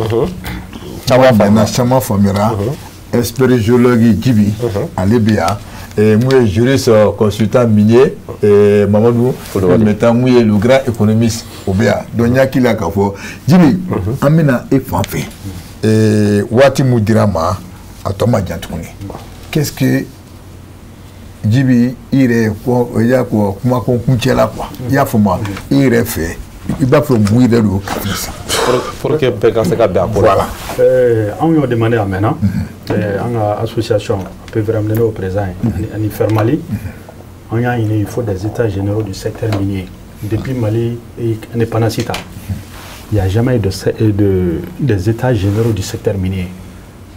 caman bɛnna, caman faamuyara. Expert géologue Djibi, ale bɛ yan. Mun ye juriste consultant minier Mamadou, maintenant mun ye le grand économiste, o bɛ yan. Donc n hakili la k'a fɔ Djibi, an bɛna e fan fɛ. Waati mun dira ma, a tɔ ma jan tuguni. Qu'est-ce que Djibi i yɛrɛ i y'a ko kuma ko kuncɛ la quoi, i y'a faamu, i yɛrɛ fɛ i b'a fɛ mun yɛrɛ don ka sisan? Pour que bɛɛ ka se ka bɛn a ko la. Voilà. Anw y'o demandé a mɛnna. An ka association APVRM, ne y'o président ye, ani Fermali, an y'a ɲini, il faut des états généraux du secteur minier. Depuis Mali indépendance ta, il n'y a jamais eu des états généraux du secteur minier.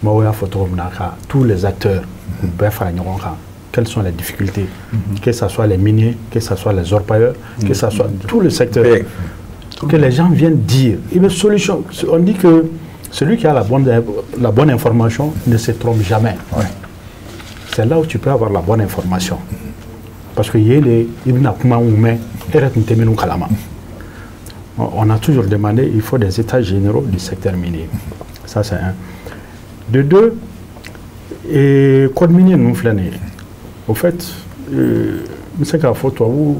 Maaw y'a fɔ cogo min na, ka tous les acteurs k'u bɛɛ fara ɲɔgɔn kan, quelles sont les difficultés, que ce soit les miniers, que ce soit les orpailleurs, que ce soit tout le secteur, que les gens viennent dire. Il y a une solution. On dit que celui qui a la bonne information ne se trompe jamais. C'est là où tu peux avoir la bonne information. Parce que yele, i bɛna kuma mun mɛn, e yɛrɛ tun tɛ minnu kalama. On a toujours demandé, il faut des états généraux du secteur minier. Ça, c'est un. De deux, et code minier ninnu filɛ nin ye. Au fait, n bɛ se k'a fɔ tubabu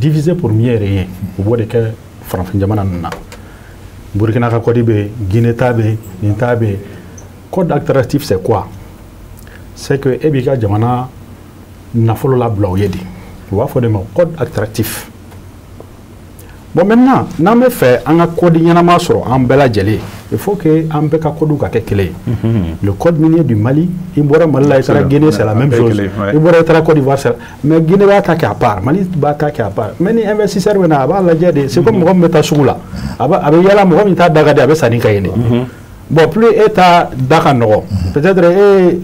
diviser pour mieux régner. U b'o de kɛ farafin jamana ninnu na. Burkina ka code bɛ yen, Guinée ta bɛ yen, nin ta bɛ yen. Code attractif, c'est quoi? C'est que e b'i ka jamana nafolo labila o ye de. U b'a fɔ de ma code attractif. Bon, maintenant, n'an bɛ fɛ an ka code ɲɛnama sɔrɔ an bɛɛ lajɛlen, il faut que an bɛɛ ka code ka kɛ kelen ye. Le code minier du Mali, i bɔra Mali la, i taara Guinée, c'est la même chose. I bɔra i taara Côte d'Ivoire, c'est, mais Guinée b'a ta kɛ à part, Mali b'a ta kɛ à part. Mais ni investisseur bɛ na, a b'a lajɛ de. C'est comme mɔgɔ min bɛ taa sugu la, a bɛ yala, mɔgɔ min t'a da ka di, a bɛ sanni kɛ yen de. Bon, plus e ta da ka nɔgɔ, peut-être e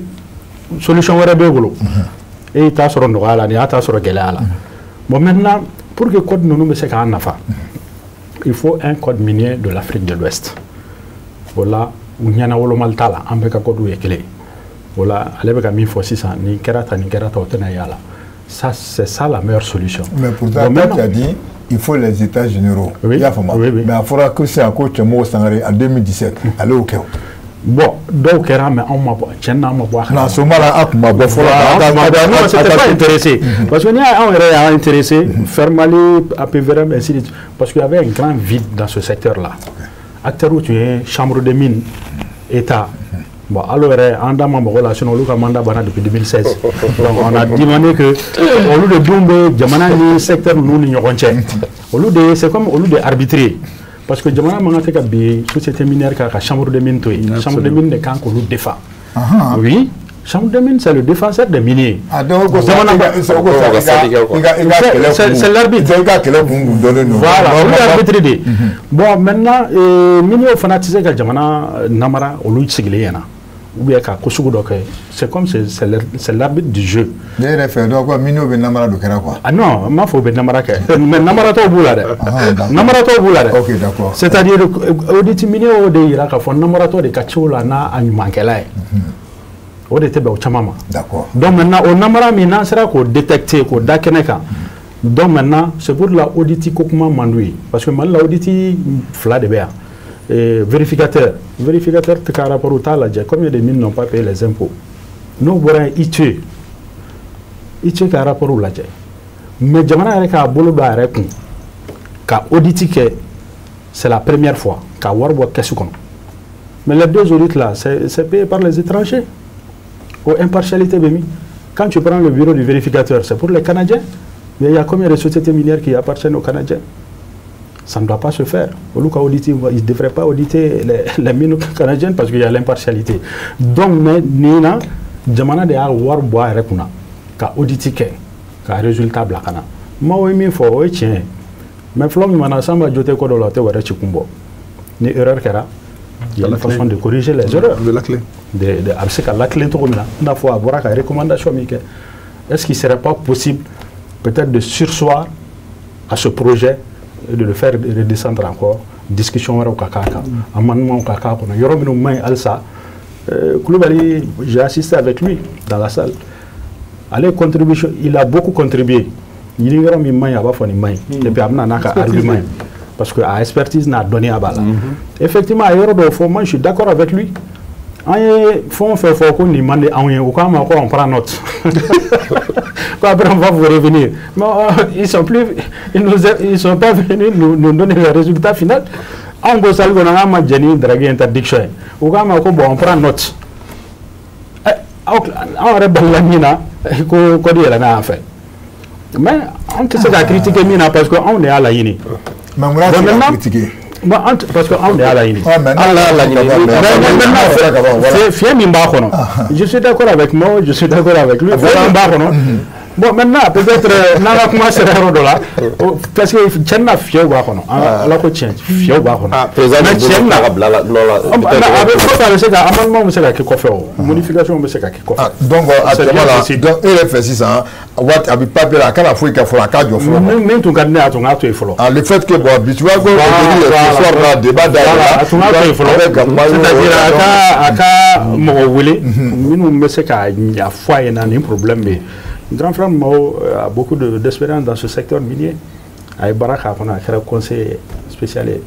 solution wɛrɛ b'e bolo, e t'a sɔrɔ nɔgɔya la, nin y'a t'a sɔrɔ gɛlɛya la. Bon, maintenant, pour que code ninnu bɛ se k'an nafa, il faut un code minier de l'Afrique de l'Ouest. O la, u ɲɛna wolomali t'a la, an bɛɛ ka code ye kelen ye. O la, ale bɛ ka min fɔ sisan, nin kɛra tan, nin kɛra tan, o tɛna y'a la. Ça, c'est ça la meilleure solution. Mais pourtant, Bon, toi, maintenant tu as dit il faut les états généraux. Oui. I y'a faamu? Oui, oui. Mais a fɔra ko sisan ko Cɛmɔgɔ Sangare en 2017, ale y'o kɛ o. Bon, dɔw kɛra, mais anw ma bɔ, tiɲɛ na, an ma bɔ a kalama. Non, ce moment-là, a tun ma bɔ fɔlɔ. Non, c'était pas intéressé. Parce que n'i y'a anw yɛrɛ y'an intéressé, Fermali, APVRM, ainsi de suite, parce qu'il y avait un grand vide dans ce secteur-là. Acteurs tun ye chambre de mine, État. Bon, alors yɛrɛ an da ma mɔgɔ la, sinon olu ka mandat banna depuis 2016. Donc on a demandé que olu de dun bɛ jamana ni secteur ninnu ni ɲɔgɔn cɛ. Olu de, c'est comme olu de arbitre. Parce que jamana man kan tɛ ka bin société minière kan ka chambre de mine to yen. Chambre de mine de kan k'olu défend. Oui, chambre de mine, c'est le défenseur des miniers. Ah, donc ko sa i ka kɛlɛ. C'est l'arbitre. I ka kɛlɛ kun dɔnnen don. Voilà, olu ye arbitre de. Bon, maintenant, miniers fana tɛ se ka jamana namara olu sigilen ɲɛna, ou bien ka ko sugu dɔ kɛ. C'est comme c'est l'arbitre du jeu. Ne yɛrɛ fɛ dɔw ko miniers bɛ namara dɔ kɛra quoi. Ah non, n m'a fɔ u bɛ namara kɛ, mais namaratɔw b'u la dɛ. Namaratɔw b'u la dɛ. Ok, d'accord. C'est-à-dire audit minier o de yira k'a fɔ namaratɔ de ka ci o la n'a a ɲumankɛla ye. O de tɛ bɛn o caman ma. D'accord. Donc maintenant, o namara min n'an sera k'o détecter, k'o da kɛnɛ kan. Donc maintenant, c'est pour la audit ko kuma man d'u ye, parce que Mali la, audit fila de bɛ yan. Vérificateur, vérificateur tɛ ka rapport u t'a lajɛ combien de mines n'ont pas payé les impôts. N'o bɔra yen, ITIE, ITIE ka rapport lajɛ. Mais jamana yɛrɛ k'a bolo don a yɛrɛ kun ka audit kɛ, c'est la première fois ka wari bɔ kɛsu kɔnɔ. Mais les deux audits là, c'est payé par les étrangers. O impartialité bɛ min? Quand tu prends le bureau du vérificateur, c'est pour les Canadiens. Mais il y a combien de sociétés minières qui appartiennent aux Canadiens? Ça ne doit pas se faire. Olu ka auditer, ils ne devraient pas auditer les mines canadiennes parce qu'il y a l'impartialité. Donc, mais nin na, jamana de y'a wari bɔ a yɛrɛ kunna ka audit kɛ, ka résultat bila ka na. Maaw ye min fɔ, o ye tiɲɛ ye. Mais fɔlɔ min mana Sanba jo tɛ ko dɔ la, o tɛ wɛrɛ ci kun bɔ. Ni erreur kɛra, il y a une façon de corriger les erreurs. De la clé. De, a bɛ se ka latilen cogo min na, i n'a fɔ a bɔra ka recommandation min kɛ. Est-ce qu'il serait pas possible peut-être de surseoir à ce projet et de le faire redescendre encore, discussion wɛrɛw ka k'a kan, amendement ka k'a kɔnɔ, yɔrɔ minnu man ɲi halisa? Koulibaly, j'ai assisté avec lui dans la salle. Ale contribution, il a beaucoup contribué. Ni yɔrɔ min man ɲi, a b'a fɔ nin man ɲi, et puis a bɛna n'a ka argument ye, parce que a expertise n'a dɔnniya b'a la. Effectivement, a ye yɔrɔ dɔw fɔ, moi je suis d'accord avec lui. An ye fɛn o fɛn fɔ ko nin man di anw ye, u k'an ma ko on prend note, ko après on va vous revenir. Mais ils sont pas venus nous donner le résultat final. Anw ko salle kɔnɔ k'an ma jɛn ni drague interdiction ye, u k'an ma ko bon, on prend note. Aw anw yɛrɛ balila min na ko code yɛlɛnna yan fɛ, mais an tɛ se ka critiquer min na, parce que anw de y'a laɲini. Mais mun y'a Bon, se ka maintenant- critiquer? Bon, parce que anw de y'a laɲini. Ah, mais Hali n'a y'a laɲini, Mais maintenant, fiɲɛ min b'a kɔnɔ, je suis d'accord avec moi, je suis d'accord avec lui, fiɲɛ min b'a kɔnɔ. Bon, maintenant, peut-être n'an ka kuma sera yɔrɔ dɔ la, parce que tiɲɛ na, fiɲɛw b'a kɔnɔ. Ala ko tiɲɛ, fiɲɛw b'a kɔnɔ. Ah, président Mais bɛ bolo tiɲɛ na ta ka bila la nɔ la. A bɛ kɔfɛ, a bɛ se ka amendement bɛ se ka kɛ kɔfɛ, o modification bɛ se ka kɛ kɔfɛ. Ah, donc a C'est tɛmɛ bien la possible. Donc e yɛrɛ fɛ sisan, waati a bɛ papier la, a kana foyi kɛ fɔlɔ, a k'a jɔ fɔlɔ. Min tun ka di ne ye, a tun k'a to yen fɔlɔ. Ah, le fait que bon, bi tu vois ko aujourd'hui, ce soir là, débat Voilà, da a tun k'a to yen fɔlɔ. avec ka kuma. C'est-à-dire a ka mɔgɔ wele minnu bɛ se ka a fɔ a ɲɛna nin problème bɛ yen. Grand frère Mao a beaucoup d'expérience dans ce secteur minier. A ye baara k'a kɔnɔ, a kɛra conseiller spécial ye.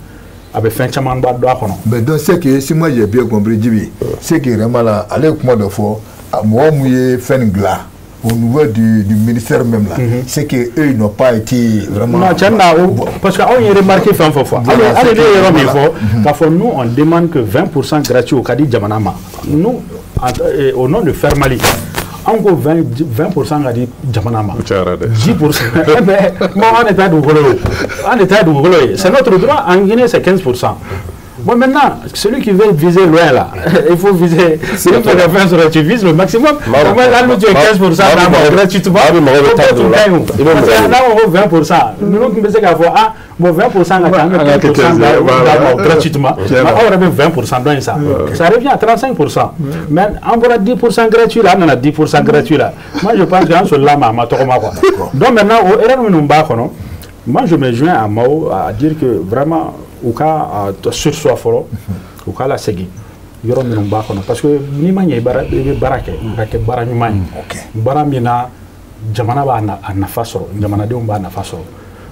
A bɛ fɛn caman ba dɔn a kɔnɔ. Mais donc c'est que si moi j'ai bien compris, Djibi, c'est que vraiment là, ale ye kuma dɔ fɔ, mɔgɔ mun ye fɛn nin dilan au niveau du ministère même là, c'est que eux, ils n'ont pas été vraiment. Non, tiɲɛ na, parce que anw ye remarque fɛn fɛn fɔ, hali ne ye yɔrɔ min fɔ k'a fɔ nous, on demande que 20% gratuit o ka di jamana ma. Nous, au nom de Fermali, anw ko 20% ka di jamana ma. O cayara dɛ. 10%, mais bon, an de ta ye dugukolo ye, o an de ta ye dugukolo ye, c'est notre droit. En Guinée, c'est 15%. Bon, maintenant, celui qui veut viser loin là, il faut viser, s'il faut faire fɛn sɔrɔ, tu vises le maximum. Au moins là, nous, tu es 15% d'a ma gratuitement. Maa bɛ mɔgɔ bɛ taa don o la. I bɛ Parce mɔgɔ que n'a ko 20%, ninnu tun bɛ se k'a fɔ ah bon, 20% ka ca, an bɛ 15% d'a ma gratuitement. Mais aw yɛrɛ bɛ 20% dɔ in sa. Ça revient à 35%. Mais an bɔra 10% gratuit la, an nana 10% gratuit la. Moi, je pense qu'an solila ma a ma tɔgɔma quoi. Donc maintenant, o erreur minnu b'a kɔnɔ, moi je me joins à Mao à dire que vraiment u ka surseoir fɔlɔ, u k'a lasegin yɔrɔ minnu b'a kɔnɔ, parce que n'i ma ɲɛ i baara, i bɛ baara kɛ, ka kɛ baara ɲuman ye, baara min na jamana b'a a nafa sɔrɔ, jamanadenw b'a nafa sɔrɔ.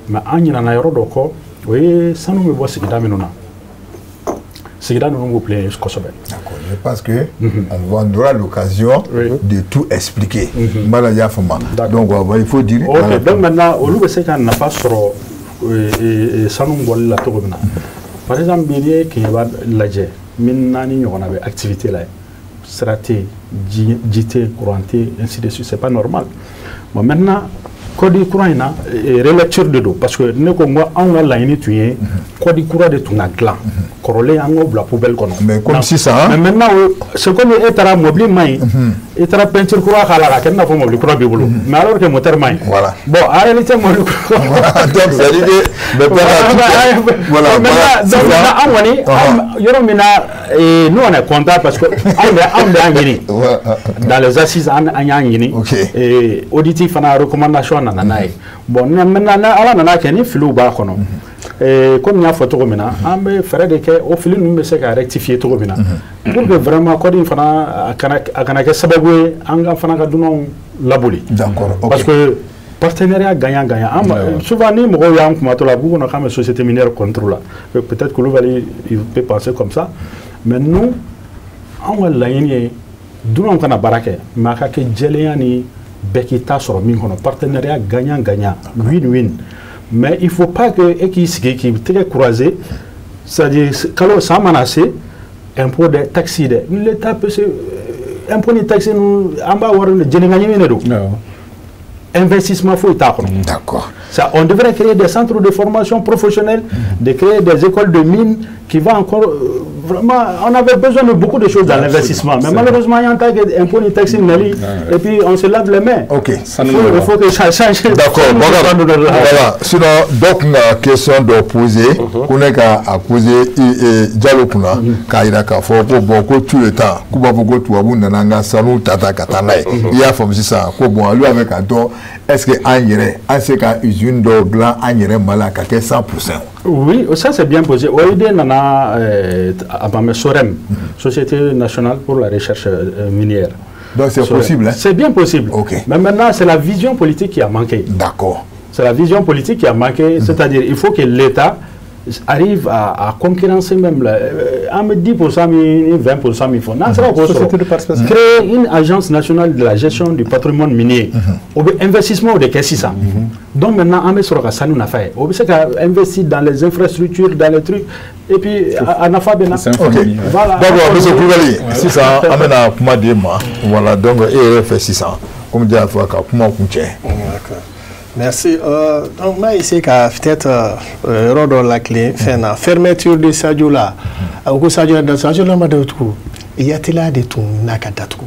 Mais an ɲinɛna yɔrɔ dɔ kɔ, o ye sanu bɛ bɔ sigida minnu na. Sigida ninnu b'u plaindre kosɛbɛ. D'accord, je pense que on aura l'occasion de tout expliquer. Voilà, y'a faamu. Donc il faut dire. Ok, donc maintenant olu bɛ se ka nafa sɔrɔ sanu bɔli la cogo min na. Par exemple, n'i ye Keɲeba lajɛ, mine 4 ɲɔgɔnna bɛ activité la yen. Sira tɛ yen, ji tɛ yen, courant tɛ yen, ainsi de suite, c'est pas normal. Bon, maintenant, code kura in na, relecture de don, parce que ne ko n ko anw ka laɲini tun ye code kura de tun ka dilan, kɔrɔlen an k'o bila poubelle kɔnɔ. Mais comme sisan. Mais maintenant, c'est comme e taara mobili man ɲi, i taara peinture kura k'a la k'a kɛ i n'a fɔ mobili kura b'i bolo, mais alors que moteur man ɲi. Voilà. Bon, en réalité mobili kura. Donc c'est à dire que. Voilà. Donc maintenant an kɔni yɔrɔ min na, nous on est content parce que anw de y'a ɲini. Dans les assises an y'a ɲini. Ok. Audit fana recommandation nana n'a ye. Bon, maintenant ala nana kɛ ni filiw b'a kɔnɔ. Komi n y'a fɔ cogo min na, an bɛ fɛɛrɛ de kɛ o fili ninnu bɛ se ka rectifier cogo min na, pour que vraiment code in fana a kana kɛ sababu ye an ka fana ka dunanw laboli. D'accord. Parce que partenariat gagnant-gagnant. Souvent ni mɔgɔw y'an kumatɔ la, a b'u kɔnɔ k'an bɛ société minière contre la. Peut-être que Coulibaly il peut penser comme ça, mais nous anw ka laɲini ye dunanw kana baara kɛ, mais a ka kɛ jɛlenya ni bɛɛ k'i ta sɔrɔ min kɔnɔ, partenariat gagnant-gagnant, win-win. Mais il faut pas que e k'i sigi k'i tɛgɛ croiser, c'est-à-dire kalo san mana se impôt dɛ, taxe dɛ, l'État peut se impôt ni taxe ninnu an b'a wari jɛnɛka ɲini de don. Investissement foyi t'a kɔnɔ. D'accord. Ça, on devrait créer des centres de formation professionnelle, de créer des écoles de mines qui vont encore vraiment, on avait besoin de beaucoup de choses dans l'investissement, mais malheureusement il y a un tas d'impôts ni taxes et puis on se lave les mains. Ok. Il faut que ça change. D'accord. Voilà. Sinon, donc la question doit poser, qu'on est qu'à poser Diallo kunna k'a yira k'a fɔ ko bon ko tout le temps k'u b'a fɔ ko tubabu nana an ka sanu ta ta ka taa n'a ye. I y'a faamu sisan ko bon olu b'a fɛ k'a dɔn est-ce que an yɛrɛ an se ka usine dɔw dilan an yɛrɛ Mali la ka kɛ 100%. Oui, ça c'est bien posé. OID nana a ma SOREM, Société nationale pour la recherche minière. Donc c'est possible, hein? C'est bien possible. Ok. Mais maintenant, c'est la vision politique qui a manqué. D'accord. C'est la vision politique qui a manqué, c'est-à-dire il faut que l'État arrive à concurrencer même là, 10%, 20% il faut. Non, c'est créer une agence nationale de la gestion du patrimoine minier. Au investissement de qu'est-ce ça. Donc maintenant, on met sur la sanu nafa. On peut investir dans les infrastructures, dans les trucs, et puis à nafa bena. Ok. Voilà. D'abord, monsieur Coulibaly, 600, amène à kuma di ma. Voilà, donc ERF 600. Comme dit à fois, kuma kuncɛ. D'accord. Merci. Donc, moi, ici, peut-être yɔrɔ la clé, fɛn fermeture de Sadiola. A ko Sadiola, Sadiola ma datugu. Yatela de tun n'a ka datugu.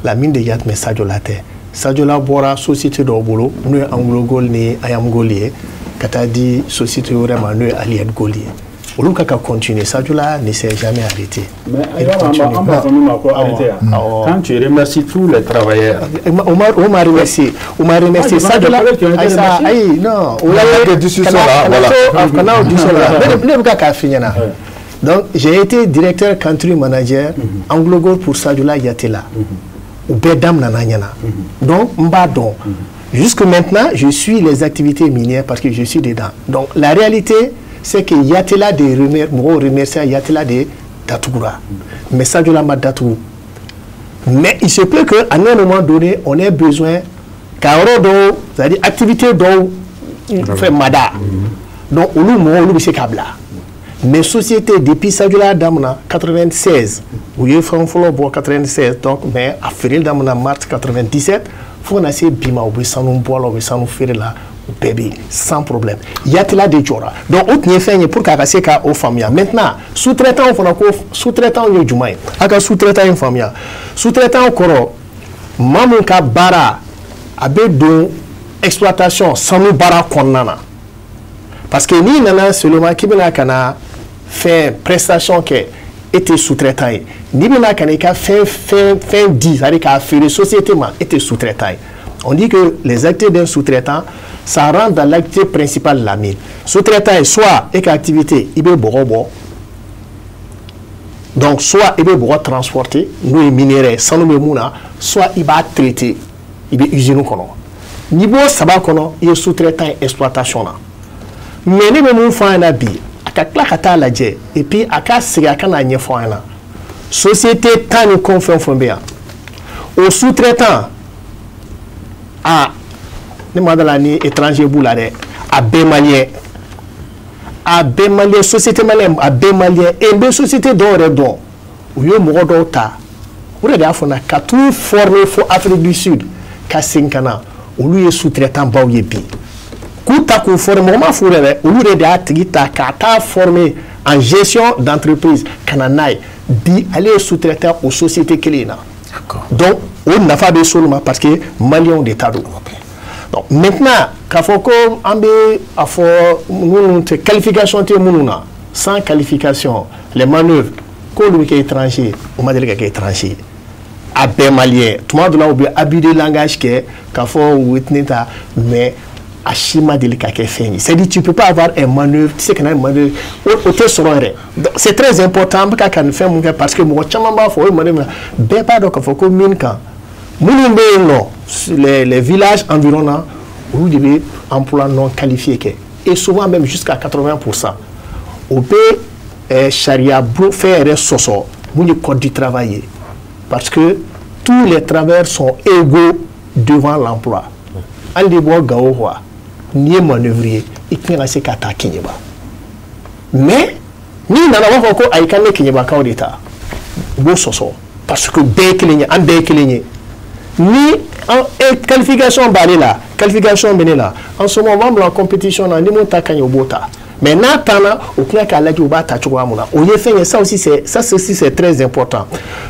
La mine de Yat mais Sadiola tɛ. Sadiola bɔra société dɔw bolo n'o ye Anglo Gold ni Ayam Gold ye ka taa di société wɛrɛ ma n'o ye Allied Gold ye. Olu ka continuer. Sadiola ne s'est jamais arrêté. Mais quand tu remercies tous les travailleurs. On m'a remercié. On m'a remercié. Sadiola, ayi non. Ne bɛ k'a f'i ɲɛna. Donc j'ai été directeur country manager Anglo Gold pour Sadiola Yatela. U bɛɛ daminɛna ɲɛna. Donc n b'a dɔn. Jusque maintenant, je suis les activités minières parce que je suis dedans. Donc la réalité, c'est que Yatela de mɔgɔw remercier Yatela de datugura. Mais Sadiola ma datugu. Mais il se peut qu'à un moment donné, on ait besoin ka yɔrɔ dɔw, c'est-à-dire activité dɔw fɛn mada. Donc olu mɔgɔw olu bɛ se k'a bila. Mais société depuis Sadiola daminɛ 96, u ye fɛn fɔlɔ bɔ 96, donc mais a feereli daminɛ mars 97 fo ka na se bi ma u bɛ sanu bɔ la, u bɛ sanu feere la. Bɛɛ bɛ sans problème. Yatela de jɔra. Donc o tun ye fɛn ye pour k'a ka se ka o faamuya. Maintenant sous-traitant fana ko sous-traitant ye jumɛn ye? A ka sous-traitant in faamuya. Sous-traitant kɔrɔ maa mun ka baara a bɛ don exploitation sanu baara kɔnɔna na. Parce que n'i nana seulement k'i bɛna ka na fɛn prestation kɛ, e tɛ sous-traitant ye. N'i bɛna ka na i ka fɛn di, c'est-à-dire k'a feere société ma, e tɛ sous-traitant ye. On dit que les activités d'un sous-traitant, ça rentre dans l'activité principale de la mine. Sous-traitant est soit et activité, il peut bɔ. Donc soit il peut transporter, nous les minéraux, sans nous mouna, soit il va traiter, il va usiner kɔnɔ. Niveau saba kɔnɔ, il est sous-traitant exploitation là. Mais ne bɛ mun fɔ an ɲɛna bi, a ka tila ka taa lajɛ et puis a ka segin a ka n'a ɲɛfɔ an ɲɛna. Société tan ni kɔ fɛn o fɛn bɛ yan, o sous-traitant, ah, ne ma da la ni étranger b'u la dɛ, a bɛɛ malien, a bɛɛ malien, société malien, a bɛɛ malien. Et n bɛ société dɔw yɛrɛ dɔn, u ye mɔgɔ dɔw ta, o de y'a fɔ n na, ka t'u former fo Afrique du Sud ka segin ka na, olu ye sous-traitant baw ye bi. K'u ta k'u former, mɔgɔ ma f'u yɛrɛ dɛ, olu de y'a tigi ta k'a taa former en gestion d'entreprise ka na n'a ye bi, ale ye sous-traitant o société kelen in na. Donc o nafa bɛ s'olu ma parce que maliyɛnw de ta don. Donc maintenant, k'a fɔ ko an bɛ a fɔ minnu tɛ qualification tɛ minnu na, sans qualification, les manœuvres, k'olu bɛ kɛ étranger, o ma deli ka kɛ étranger ye, a bɛɛ malien. Tuma dɔ la, u bɛ abus de langage kɛ k'a fɔ u ye ne ta, mais a si ma deli ka kɛ fɛn ye. C'est à dire, tu peux pas avoir un manœuvre, tu sais ka na manœuvre, o tɛ sɔrɔ yɛrɛ. Donc c'est très important, an bɛ ka nin fɛn mun kɛ, parce que mɔgɔ caman b'a fɔ o ye manœuvre, bɛɛ b'a dɔn k'a fɔ ko mine kan minnu bɛ yen nɔ, les villages environnants, olu de bɛ emploi non qualifié kɛ, et souvent même jusqu'à 80%. O bɛ sariya fɛn yɛrɛ sɔsɔ mun ye code du travail ye, parce que tous les travailleurs sont égaux devant l'emploi. Hali de bɔ Gawo quoi, n'i ye manœuvre ye, i tɛna ka se ka taa Keɲeba, mais n'i nana, u b'a fɔ ko ayi, k'an bɛ Keɲebakaw de ta. U b'o sɔsɔ parce que bɛɛ ye kelen ye, an bɛɛ ye kelen ye. Ni an e qualification b'ale la, qualification bɛ ne la, en ce moment, u b'an bila compétition na, ni mun ta ka ɲi, o b'o ta. Mais n'a tanna, o tila k'a lajɛ u b'a ta cogoya mun na, o ye fɛn ye. Ça aussi, c'est ça aussi, c'est très important.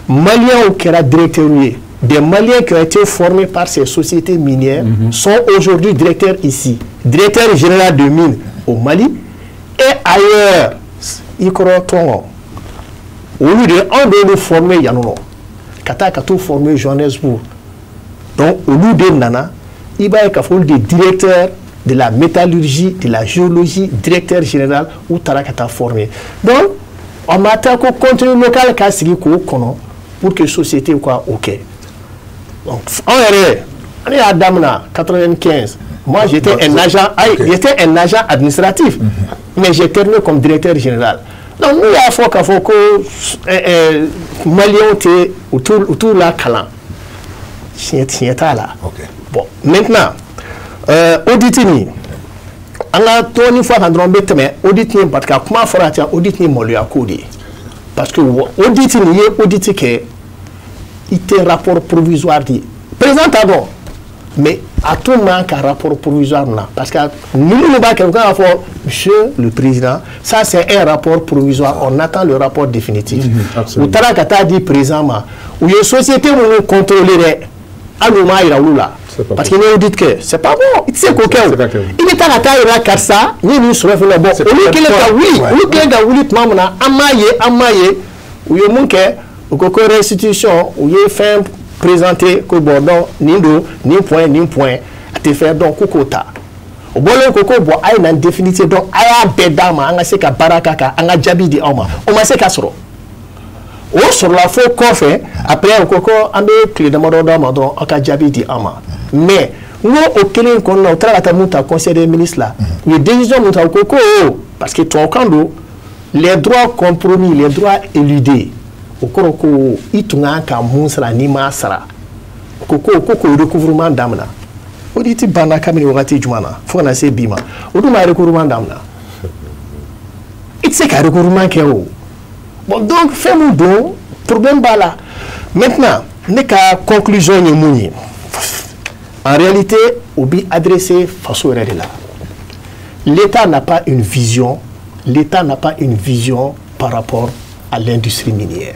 Maliens kɛra directeur ye. Des Maliens qui ont été formés par ces sociétés minières sont aujourd'hui directeurs ici, directeur général de mine au Mali et ailleurs. I kɔrɔ tɔngɔ, olu de anw de y'olu former yan nɔ, ka taa ka t'u former Johannesburg. Donc olu de nana, i b'a ye k'a fɔ olu de directeur de la métallurgie, de la géologie, directeur général, u taara ka taa former. Donc on ma taa ko contenu local ka sigi k'o kɔnɔ pour que société ka o kɛ. Donc anw yɛrɛ, ne y'a daminɛ 95, moi j'étais un agent, ayi, j'étais un agent administratif, mais j'ai terminé comme directeur général. Donc n'u y'a fɔ k'a fɔ ko maliyɛnw tɛ u t'u la kalan, tiɲɛ t'a la. Bon, maintenant, audit nin, an ka dɔɔni fɔ a kan dɔrɔn, n bɛ tɛmɛ audit nin, parce que a kuma fɔra ten. Audit nin, maloya ko de ye, parce que audit nin, i ye audit kɛ, i tɛ rapport provisoire di, président t'a dɔn, mais a tun man ka rapport provisoire na, parce que ni minnu b'a kɛ, u kan ka fɔ: monsieur le président, ça c'est un rapport provisoire, on attend le rapport définitif. U taara ka taa di président ma, u ye société minnu contrôler dɛ, hali u m'a yira olu la, parce que n'i ye audit kɛ, c'est pas bon, i tɛ se k'o kɛ. O i bɛ taa ka taa yira karisa n ye nin sɔrɔ fɛnɛ. Bon, olu kɛlen ka wuli, olu kɛlen ka wuli tuma min na, an m'a ye, an m'a ye. U ye mun kɛ? U ko ko restitution, u ye fɛn présenté ko bon, donc nin don, nin point, nin point, a tɛ fɛn. Donc ko k'o ta, o bɔlen ko ko bon, a ye na définitive, donc a y'a bɛɛ d'a ma, an ka se ka baara k'a kan, an ka jaabi di aw ma. O ma se ka sɔrɔ, o sɔrɔla fo kɔfɛ. Après, u ko ko an bɛ tile damadɔ d'aw ma dɔrɔn, aw ka jaabi di an ma. Mais n ko o kelen kɔnɔna, u taara ka taa mun ta conseil des ministres la, u ye décision mun ta, u ko ko parce que tubabukan don, les droits compromis, les droits éludés, o kɔrɔ ko i tun kan ka mun sara n'i m'a sara, ko k'o recouvrement daminɛ. Audit banna kabini wagati jumɛn na fo ka na se bi ma, o dun ma recouvrement daminɛ, i tɛ se ka recouvrement kɛ o. Bon, donc fɛn mun don, problème b'a la. Maintenant, ne ka conclusion ye mun ye? En réalité, o bi adressé faso yɛrɛ de la. L'État n'a pas une vision, l'État n'a pas une vision par rapport à l'industrie minière.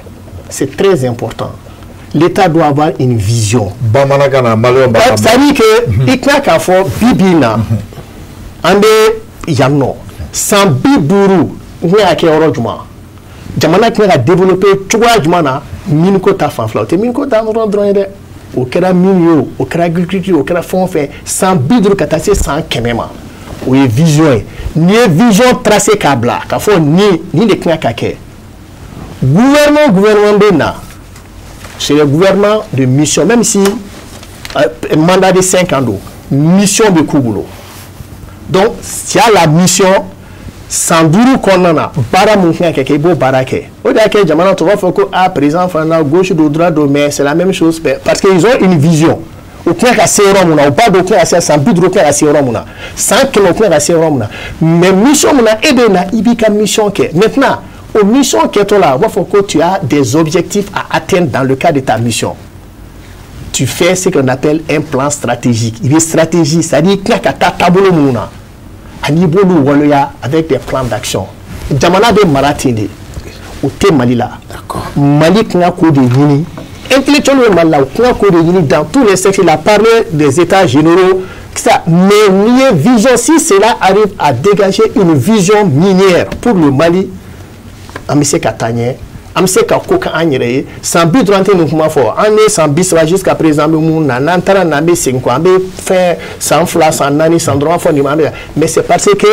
C'est très important, l'État doit avoir une vision. Bamanankan na, maliyɛnw b'a. C'est-à-dire que i tila k'a fɔ bi bi in na, an bɛ yan nɔ san 50, n kun y'a kɛ yɔrɔ jumɛn, jamana tun ka développer cogoya jumɛn na mine ko ta fanfɛla? O tɛ mine ko ta dɔrɔn ye dɛ, o kɛra mine ye, o o kɛra agriculture, o kɛra fɛn o fɛn, san 50 ka taa se san 100 ma, o ye vision ye. N'i ye vision tracé k'a bila k'a fɔ nin nin de kan ka kɛ, gouvernement bɛ na, c'est le gouvernement de mission, même si mandat de 5 ans don, mission bɛ k'u bolo. Donc s'il y a la mission San 5 kɔnɔna na, baara mun kan ka kɛ, i b'o baara kɛ. O de y'a kɛ jamana tɔw b'a fɔ ko ah, président fana na gauche do, droite do, mais c'est la même chose, parce que ils ont une vision. U tɛna ka se yɔrɔ mun na, u b'a dɔn u tɛna ka se san 50, u tɛna ka se yɔrɔ mun na, san 100, u tɛna ka se yɔrɔ mun na. Mais mission mun na, e bɛ na, i b'i ka mission kɛ. Maintenant, o mission kɛtɔ la, u b'a fɔ ko tu as des objectifs à atteindre dans le cadre de ta mission. Tu fais ce qu'on appelle un plan stratégique. I bɛ stratégie, c'est-à-dire i tɛna ka taa taabolo minnu na, ani i b'olu waleya avec des plans d'action. Jamana bɛ mara ten de, o tɛ Mali la. Mali kan ka k'o de ɲini. Intellectuels bɛ Mali la, u kan ka k'o de ɲini dans tous les secteurs. Il a parlé des états généraux, ça. Mais n'i ye vision, si cela arrive à dégager une vision minière pour le Mali, an bɛ se ka taa ɲɛ, an bɛ se ka ko kɛ an yɛrɛ ye. San 50 an tɛ nin kuma fɔ, an ye san 30 jusqu'à présent, an bɛ mun na? N'an taara na, an bɛ segin kɔ, an bɛ fɛn san 2, san 4, san 5 an fɔ nin ma, an bɛ, mais c'est parce que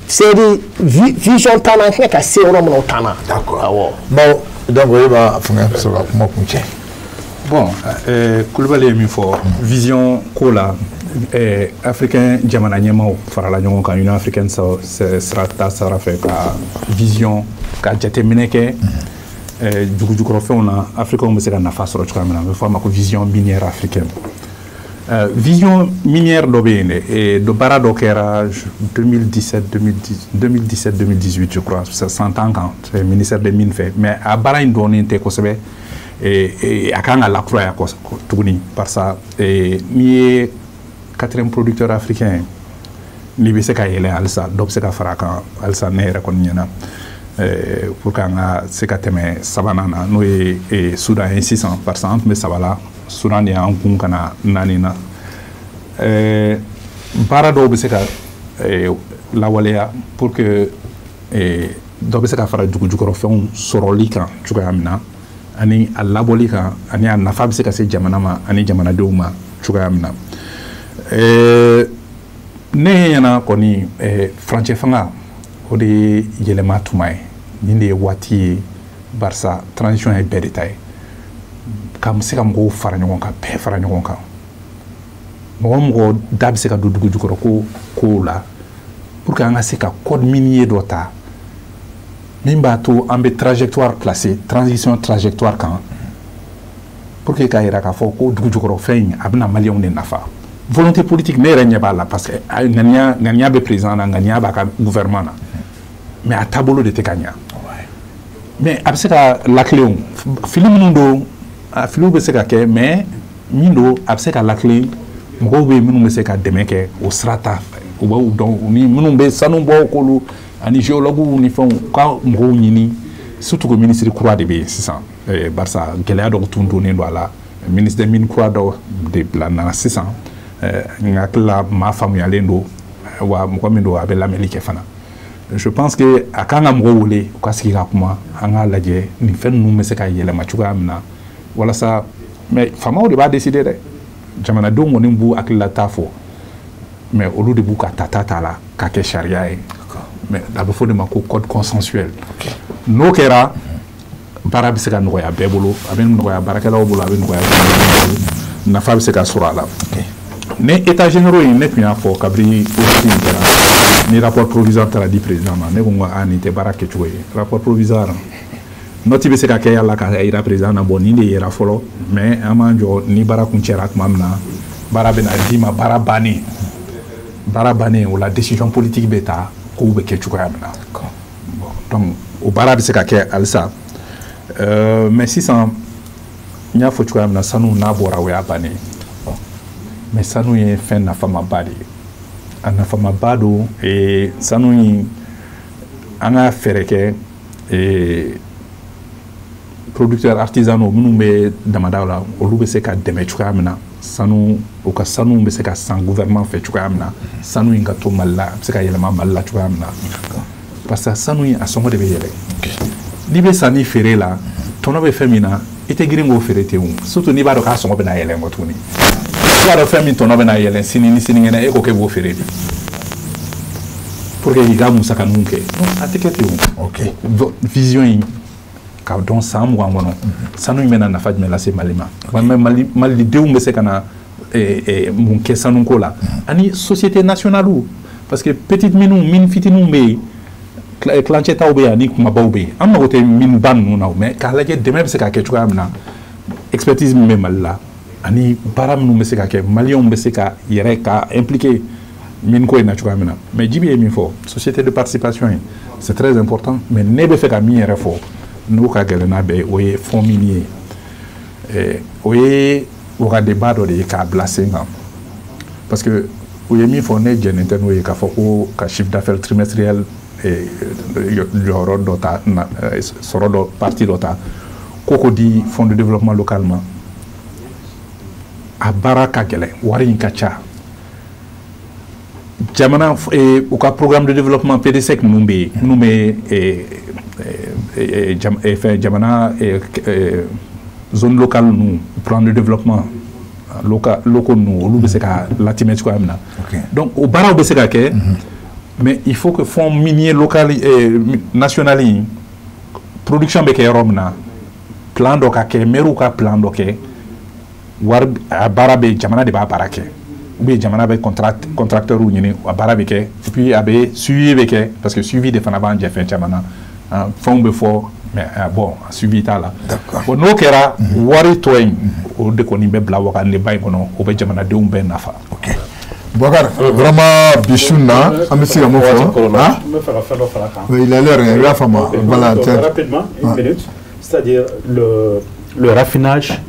c'est vision t'an na, an tɛna ka se yɔrɔ min na, o t'an na. D'accord. Awɔ. Bon, donc o b'a fɛngɛ sɔrɔ ka kuma kun cɛ. Bon, Kulubali ye min fɔ vision ko la, africain jamana ɲɛmaaw farala ɲɔgɔn kan Union africaine sira ta sira fɛ ka vision ka jateminɛ kɛ dugujukɔrɔfɛnw na, africains bɛ se ka nafa sɔrɔ cogoya min na. A bɛ fɔ a ma ko vision minière africaine. Vision minière dɔ bɛ yen dɛ, dɔ baara dɔ kɛra 2017, 2017, 2018, je crois, san 10 kan, c'est ministère des Mines fɛ, mais a baara in dɔnnen tɛ kosɛbɛ. A kan ka lakuraya tuguni, barisa n'i ye quatrième producteur africain, n'i bɛ se ka yɛlɛ halisa, dɔ bɛ se ka fara a kan halisa. Ne yɛrɛ kɔni ɲɛna, pour que an ka se ka tɛmɛ sabanan na, n'o ye Soudan ye sisan, barisa an tun bɛ saba la, Soudan de y'an kun ka na naani na. Baara dɔw bɛ se ka lawaleya pour que dɔ bɛ se ka fara dugujukɔrɔfɛnw sɔrɔli kan cogoya min na, ani a labɔli kan, ani a nafa bɛ se ka se jamana ma ani jamanadenw ma cogoya min na. Ne ɲɛna kɔni, furancɛ fanga, o de ye yɛlɛma tuma ye, nin de ye waati ye, barisa transition ye bɛɛ de ta ye, ka se ka mɔgɔw fara ɲɔgɔn kan, bɛɛ fara ɲɔgɔn kan, mɔgɔ o mɔgɔ da bɛ se ka don dugu jukɔrɔ ko kow la, pour que an ka se ka code minier dɔ ta min b'a to an bɛ trajectoire placer, transition trajectoire kan, pour que k'a yira k'a fɔ ko dugu jukɔrɔ fɛn in, a bɛna maliyɛnw de nafa. Volonté politique, ne yɛrɛ ɲɛ b'a la, parce que ŋaniya, ŋaniya bɛ président na, ŋaniya b'a ka gouvernement na, mais a taabolo de tɛ ka ɲa. Mais a bɛ se ka lakilen o, fili minnu don, a filiw bɛ se ka kɛ, mais min don, a bɛ se ka lakilen. Mɔgɔw bɛ yen minnu bɛ se ka dɛmɛ kɛ o sira ta, u b'u dɔn, ni minnu bɛ sanu bɔ k'olu ani géologues ni fɛnw, u ka mɔgɔw ɲini, surtout que ministre kura de bɛ yen sisan, barisa gɛlɛya dɔw tun donnen don a la. Ministre des Mines kura dɔw de bila nana sisan. N hakili la, maa faamuyalen don wa, mɔgɔ min don, a bɛ lamɛnni kɛ fana. Je pense que a kan ka mɔgɔw wele, u ka sigi ka kuma, an k'a lajɛ nin fɛn ninnu bɛ se ka yɛlɛma cogoya min na walasa. Mais faamaw de b'a décider dɛ, jamanadenw kɔni b'u hakililata fɔ, mais olu de b'u ka tata t'a la k'a kɛ sariya ye. Mais a bɛ fɔ o de ma ko code consensuel. N'o kɛra, baara bɛ se ka nɔgɔya bɛɛ bolo, a bɛ nɔgɔya baarakɛlaw bolo, a bɛ nɔgɔya bolo, nafa bɛ se ka sɔrɔ a la. Ni état généraux in, ne tun y'a fɔ kabini audit in kɛra, ni rapport provisoire taara di président ma, ne ko n ko aa, nin tɛ baara kɛcogo ye. Rapport provisoire, note bɛ se ka kɛ a la k'a yira président na, bon, nin de yera fɔlɔ, mais an b'an jɔ ni baara kun cɛra tuma min na, baara bɛ na d'i ma, baara bannen, baara bannen, o la décision politique bɛ ta, kow bɛ kɛ cogoya min na. Bon, donc o baara bɛ se ka kɛ halisa. Mais sisan, n y'a fɔ cogoya min na, sanu n'a bɔra, o y'a bannen ye. Mais sanu ye fɛn nafamaba de ye, a nafamaba don. Sanu in, an ka fɛɛrɛ kɛ producteurs artisanaux minnu bɛ damadaw la, olu bɛ se ka dɛmɛ cogoya min na, sanu, u ka sanu bɛ se ka san gouvernement fɛ cogoya min na, sanu in ka to Mali la, a bɛ se ka yɛlɛma Mali la cogoya min na, parce que sanu in, a sɔngɔ de bɛ yɛlɛ. N'i bɛ sanni feere la, tɔnɔ bɛ fɛn min na, i tɛ girin k'o feere ten o, surtout n'i b'a dɔn k'a sɔngɔ bɛna yɛlɛn kɔ tuguni. I b'a dɔn fɛn min tɔnɔ bɛna yɛlɛn sini ni sinikɛnɛ, e ko k'e b'o feere bi pour que k'i ka musakaninw kɛ, non, a tɛ kɛ ten o. Vision in, k'a dɔn san 20 kɔnɔ, sanu in bɛna nafa jumɛn lase Mali ma, Mali, malidenw bɛ se ka na mun kɛ sanuko la, ani société nationale, parce que petite mine, mine fitininw bɛ yen. Tilancɛ taw bɛ yen ani kumabaw bɛ yen. An mago tɛ mine ba ninnu na, mais k'a lajɛ dɛmɛ bɛ se ka kɛ cogoya min na, expertise min bɛ Mali la ani baara minnu bɛ se ka kɛ, maliyɛnw bɛ se ka yɛrɛ ka impliquer mine ko in na cogoya min na. Mais Djibi ye min fɔ, société de participation ye, c'est très important. Mais ne bɛ fɛ ka min yɛrɛ fɔ, n'o ka gɛlɛn n'a bɛɛ ye, o ye fonds minier ye. O ye wagandeba dɔ de ye k'a bila sen kan, parce que u ye min fɔ, ne jɛnnen tɛ n'o ye, k'a fɔ ko ka chiffre d'affaires trimestriel jɔyɔrɔ dɔ ta, sɔrɔ dɔ partie dɔ ta ko di fonds de développement local ma. A baara ka gɛlɛn, wari in ka ca. Jamana u ka programme de développement PDSEC ninnu bɛ yen, minnu bɛ fɛn jamana zone locale ninnu, plan de développement local locaux ninnu, olu bɛ se ka latimɛ cogoya min na. Donc o baaraw bɛ se ka kɛ, mais il faut que fonds minier local national in, production bɛ kɛ yɔrɔ min na, plan dɔ ka kɛ, maire ka plan dɔ kɛ. Wari a baara bɛ, jamana de b'a baara kɛ, ou bien jamana bɛ contracteur ɲini, a baara bɛ kɛ, et puis a bɛ suivi bɛ kɛ, parce que suivi de fana b'an jɛ fɛn caman na. Fɛnw bɛ fɔ, mais bon, suivi t'a la. Bon, n'o kɛra, wari tɔ in, o de kɔni bɛ bila wagandeba in kɔnɔ, o bɛ jamanadenw bɛɛ nafa. Ok. Boubacar, vraiment, bi su na, an bɛ se ka mun fɔ? N bɛ fɛ ka fɛn dɔ fara a kan. Il a l'air, i b'a faamu. Voilà. Rapidement, une minute. C'est-à-dire le raffinage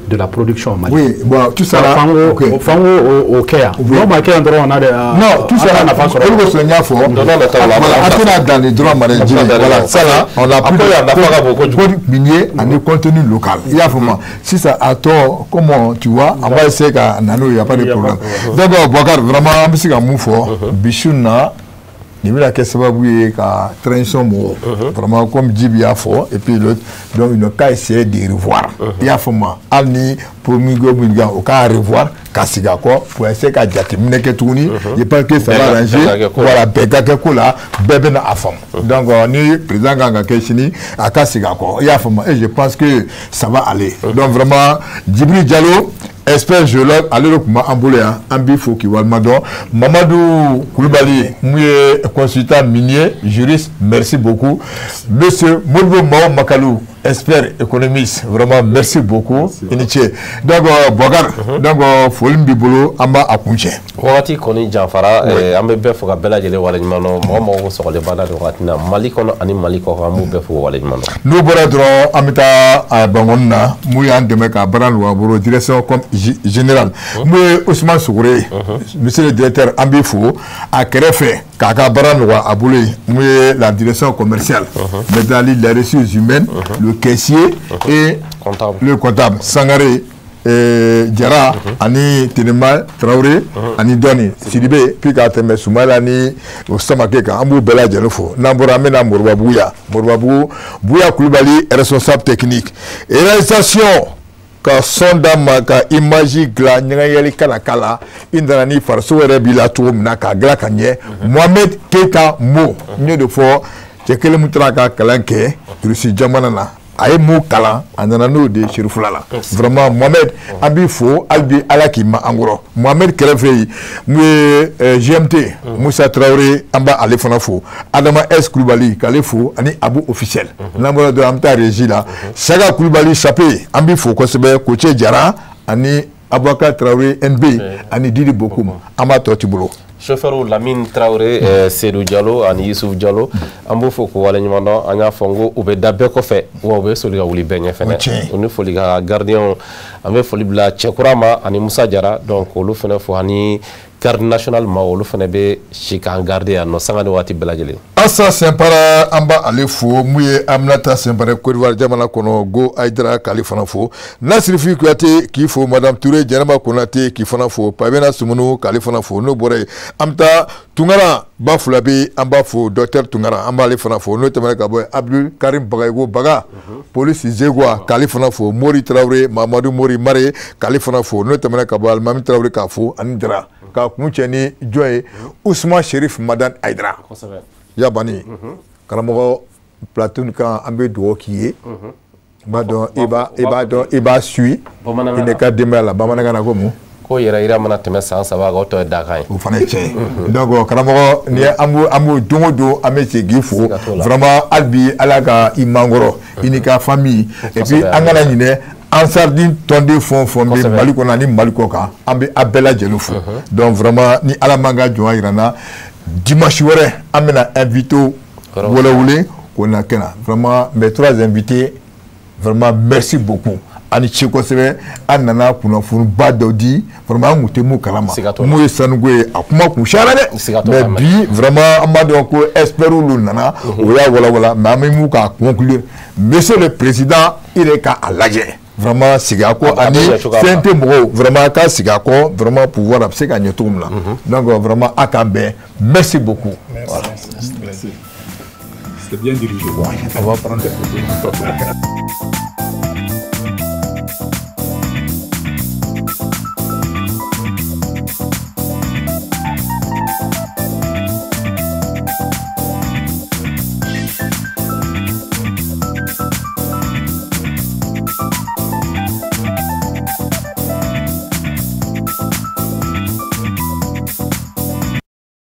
de la production au Mali. Oui, bon, tout ça là. Ok. Fango au kɛ yan. N'o ma kɛ yan dɔrɔn, on a des. Non, tout ça là, nafa sɔrɔ. Olu ko sɔn n y'a fɔ. Voilà, an tɛna dan nin dɔrɔn ma dɛ, Jimi. Voilà, ça là, on a plus de code minier ani contenu local. I y'a faamu. Sisan a tɔ, comment tu vois, on va essayer ka na n'o ye, y a pas de problème. Donc Boubacar, vraiment, an bɛ se ka mun fɔ bi su in na? Nin bɛna kɛ sababu ye ka transition mɔgɔ, vraiment, comme Djibi y'a fɔ, et puis l'autre, donc ils n'ont qu'à essayer de revoir. I y'a faamu, hali ni promulgué min kan, o k'a revoir ka segin a kɔ pour essayer ka jateminɛ kɛ tuguni. Je pense que ça va arranger. Voilà, bɛɛ ka kɛ ko la, bɛɛ bɛna a faamu. Donc ni président kan ka kɛ sini, a ka segin a kɔ, i y'a faamu, et je pense que ça va aller. Donc vraiment, Djibril Diallo, expert géologue, ale de tun b'an bolo yan, an b'i fo k'i walima dɔn. Mamadou Kulubali, mun ye consultant minier, juriste, merci beaucoup. Monsieur Modibo Mao Makalou, expert économiste, vraiment merci beaucoup, i ni ce. Donc Boubacar, donc foli min b'i bolo, an b'a a kuncɛ. Wagati kɔni janfara, an bɛ bɛɛ fo ka bɛɛ lajɛlen waleɲuman dɔn. Mɔgɔ mɔgɔ ko sɔgɔlen b'an na nin wagati na Mali kɔnɔ ani Mali kɔkan, an b'u bɛɛ fo waleɲuman dɔn. N'o bɔra dɔrɔn, an bɛ taa Bankɔni na, mun y'an dɛmɛ ka baara nɔgɔya bolo, direction comme général, mun ye Ousmane Sogore ye, monsieur le directeur, an b'i fo. A kɛrɛfɛ k'a ka baara nɔgɔya a bolo ye, mun ye la direction commerciale, maintenant les ressources humaines, le caissier et le comptable Sangare Jara ani Tenema Traoré ani Dɔni Sidibe, puis k'a tɛmɛ Sumayila ni o Samake kan, an b'u bɛɛ lajɛlen fo. N'an bɔra, an bɛna Moribabugu yan, Moribabugu, Buya Kulubali, responsable technique, réalisation, ka son d'a ma, ka image dilan, ɲɛgɛnyɛli kana k'a la, i nana ni farisogo yɛrɛ b'i la cogo min na, k'a dilan ka ɲɛ, Mohamed Keita Mo. N y'o de fɔ, cɛ kelen min taara ka kalan kɛ Rusi jamana na, a ye mun kalan, a nana n'o de ye Serifula la. Vraiment Mohamed, an b'i fo hali bi, Ala k'i ma an kɔrɔ. Mohamed kɛrɛfɛ yen, mun ye GMT Musa Traoré, an b'ale fana fo. Adama S Kulubali, k'ale fo, ani Abu officiel. N'an bɔra dɔrɔn, an bɛ taa régie la, Saka Kulubali Sape, an b'i fo kosɛbɛ. Koce Jara ani Abubakar Traoré NB ani Didi Bokum, an b'a tɔ t'i bolo. Chauffeur Lamine Traoré, Seydou Diallo ani Youssouf Diallo, an b'u fo k'u waleɲuman dɔn. An y'a fɔ n ko u bɛ da bɛɛ kɔfɛ, wa u bɛ soli ka wuli bɛɛ ɲɛ fɛnɛ. U ni foli ka gardien, an bɛ foli bila Cɛkura ma ani Musa Jara, donc olu fɛnɛ fo, ani garde national ma, olu fɛnɛ bɛ si k'an garder yan nɔ sanga ni waati bɛɛ lajɛlen. Asa Sɛnpara, an b'ale fo. Mun ye Aminata Sɛnpara, Côte d'Ivoire jamana kɔnɔ, Go Ayidara, k'ale fana fo. Nasirifi Kuyate k'i fo, Madame Touré, Jɛnɛba Konate k'i fana fo, Pabena Sumunu k'ale fana fo. N'o bɔra yen, an bɛ taa Tunkara ba fila bɛ, an b'a fo, docteur Tunkara, an b'ale fana fo. N'o tɛmɛna ka bɔ yen, Abdul Karim Bagayogo Baga, police Zegwa, k'ale fana fo. Mori Traoré, Mamadu Mori Mare, k'ale fana fo. N'o tɛmɛna ka bɔ, Alimami Traoré k'a fo, ani Jara k'a kun cɛ ni jɔn ye, Ousmane Cherif Madani Ayidara Yabani karamɔgɔ plateau kan, an bɛ dugawu k'i ye. I b'a dɔn, i b'a dɔn, i b'a suit i ne ka denbaya la. Bamanankan na ko mun? Ko yɛrɛ yira mana tɛmɛ san 3 kan, o tɔ ye dakan ye. O fana ye tiɲɛ ye. Donc karamɔgɔ, ni an b'o don o don, an bɛ segin k'i fo vraiment. Hali bi, Ala ka i mankɔrɔ, i n'i ka famille. Et puis an kana ɲinɛ Ansardine tɔnden fɛn o fɛn bɛ Mali kɔnɔ ani Mali kɔ kan, an bɛ a bɛɛ lajɛlen fo. Donc vraiment, ni Ala m'an ka jɔnya jira n na, dimanche wɛrɛ an bɛna invité wɛrɛ wele k'o na kɛ na. Vraiment, mes trois invités, vraiment merci beaucoup, a ni ce kosɛbɛ. An nana kunnafoniba dɔ di, vraiment an kun tɛ mun kalama, mun ye sanuko ye, a kuma kun siyara dɛ. Mais bi vraiment, an b'a dɔn ko experts olu nana, o y'a walawala. Mais an bɛ mun k'a conclure, monsieur le président, i yɛrɛ ka a lajɛ vraiment, sigi a kɔ, ani CNT mɔgɔw vraiment ka sigi a kɔ, vraiment pouvoir a bɛ se ka ɲɛ cogo min na. Donc vraiment, a k'an bɛn, merci beaucoup. Merci. Voilà. C'est bien dirigé. Ouais, on va prendre des photos.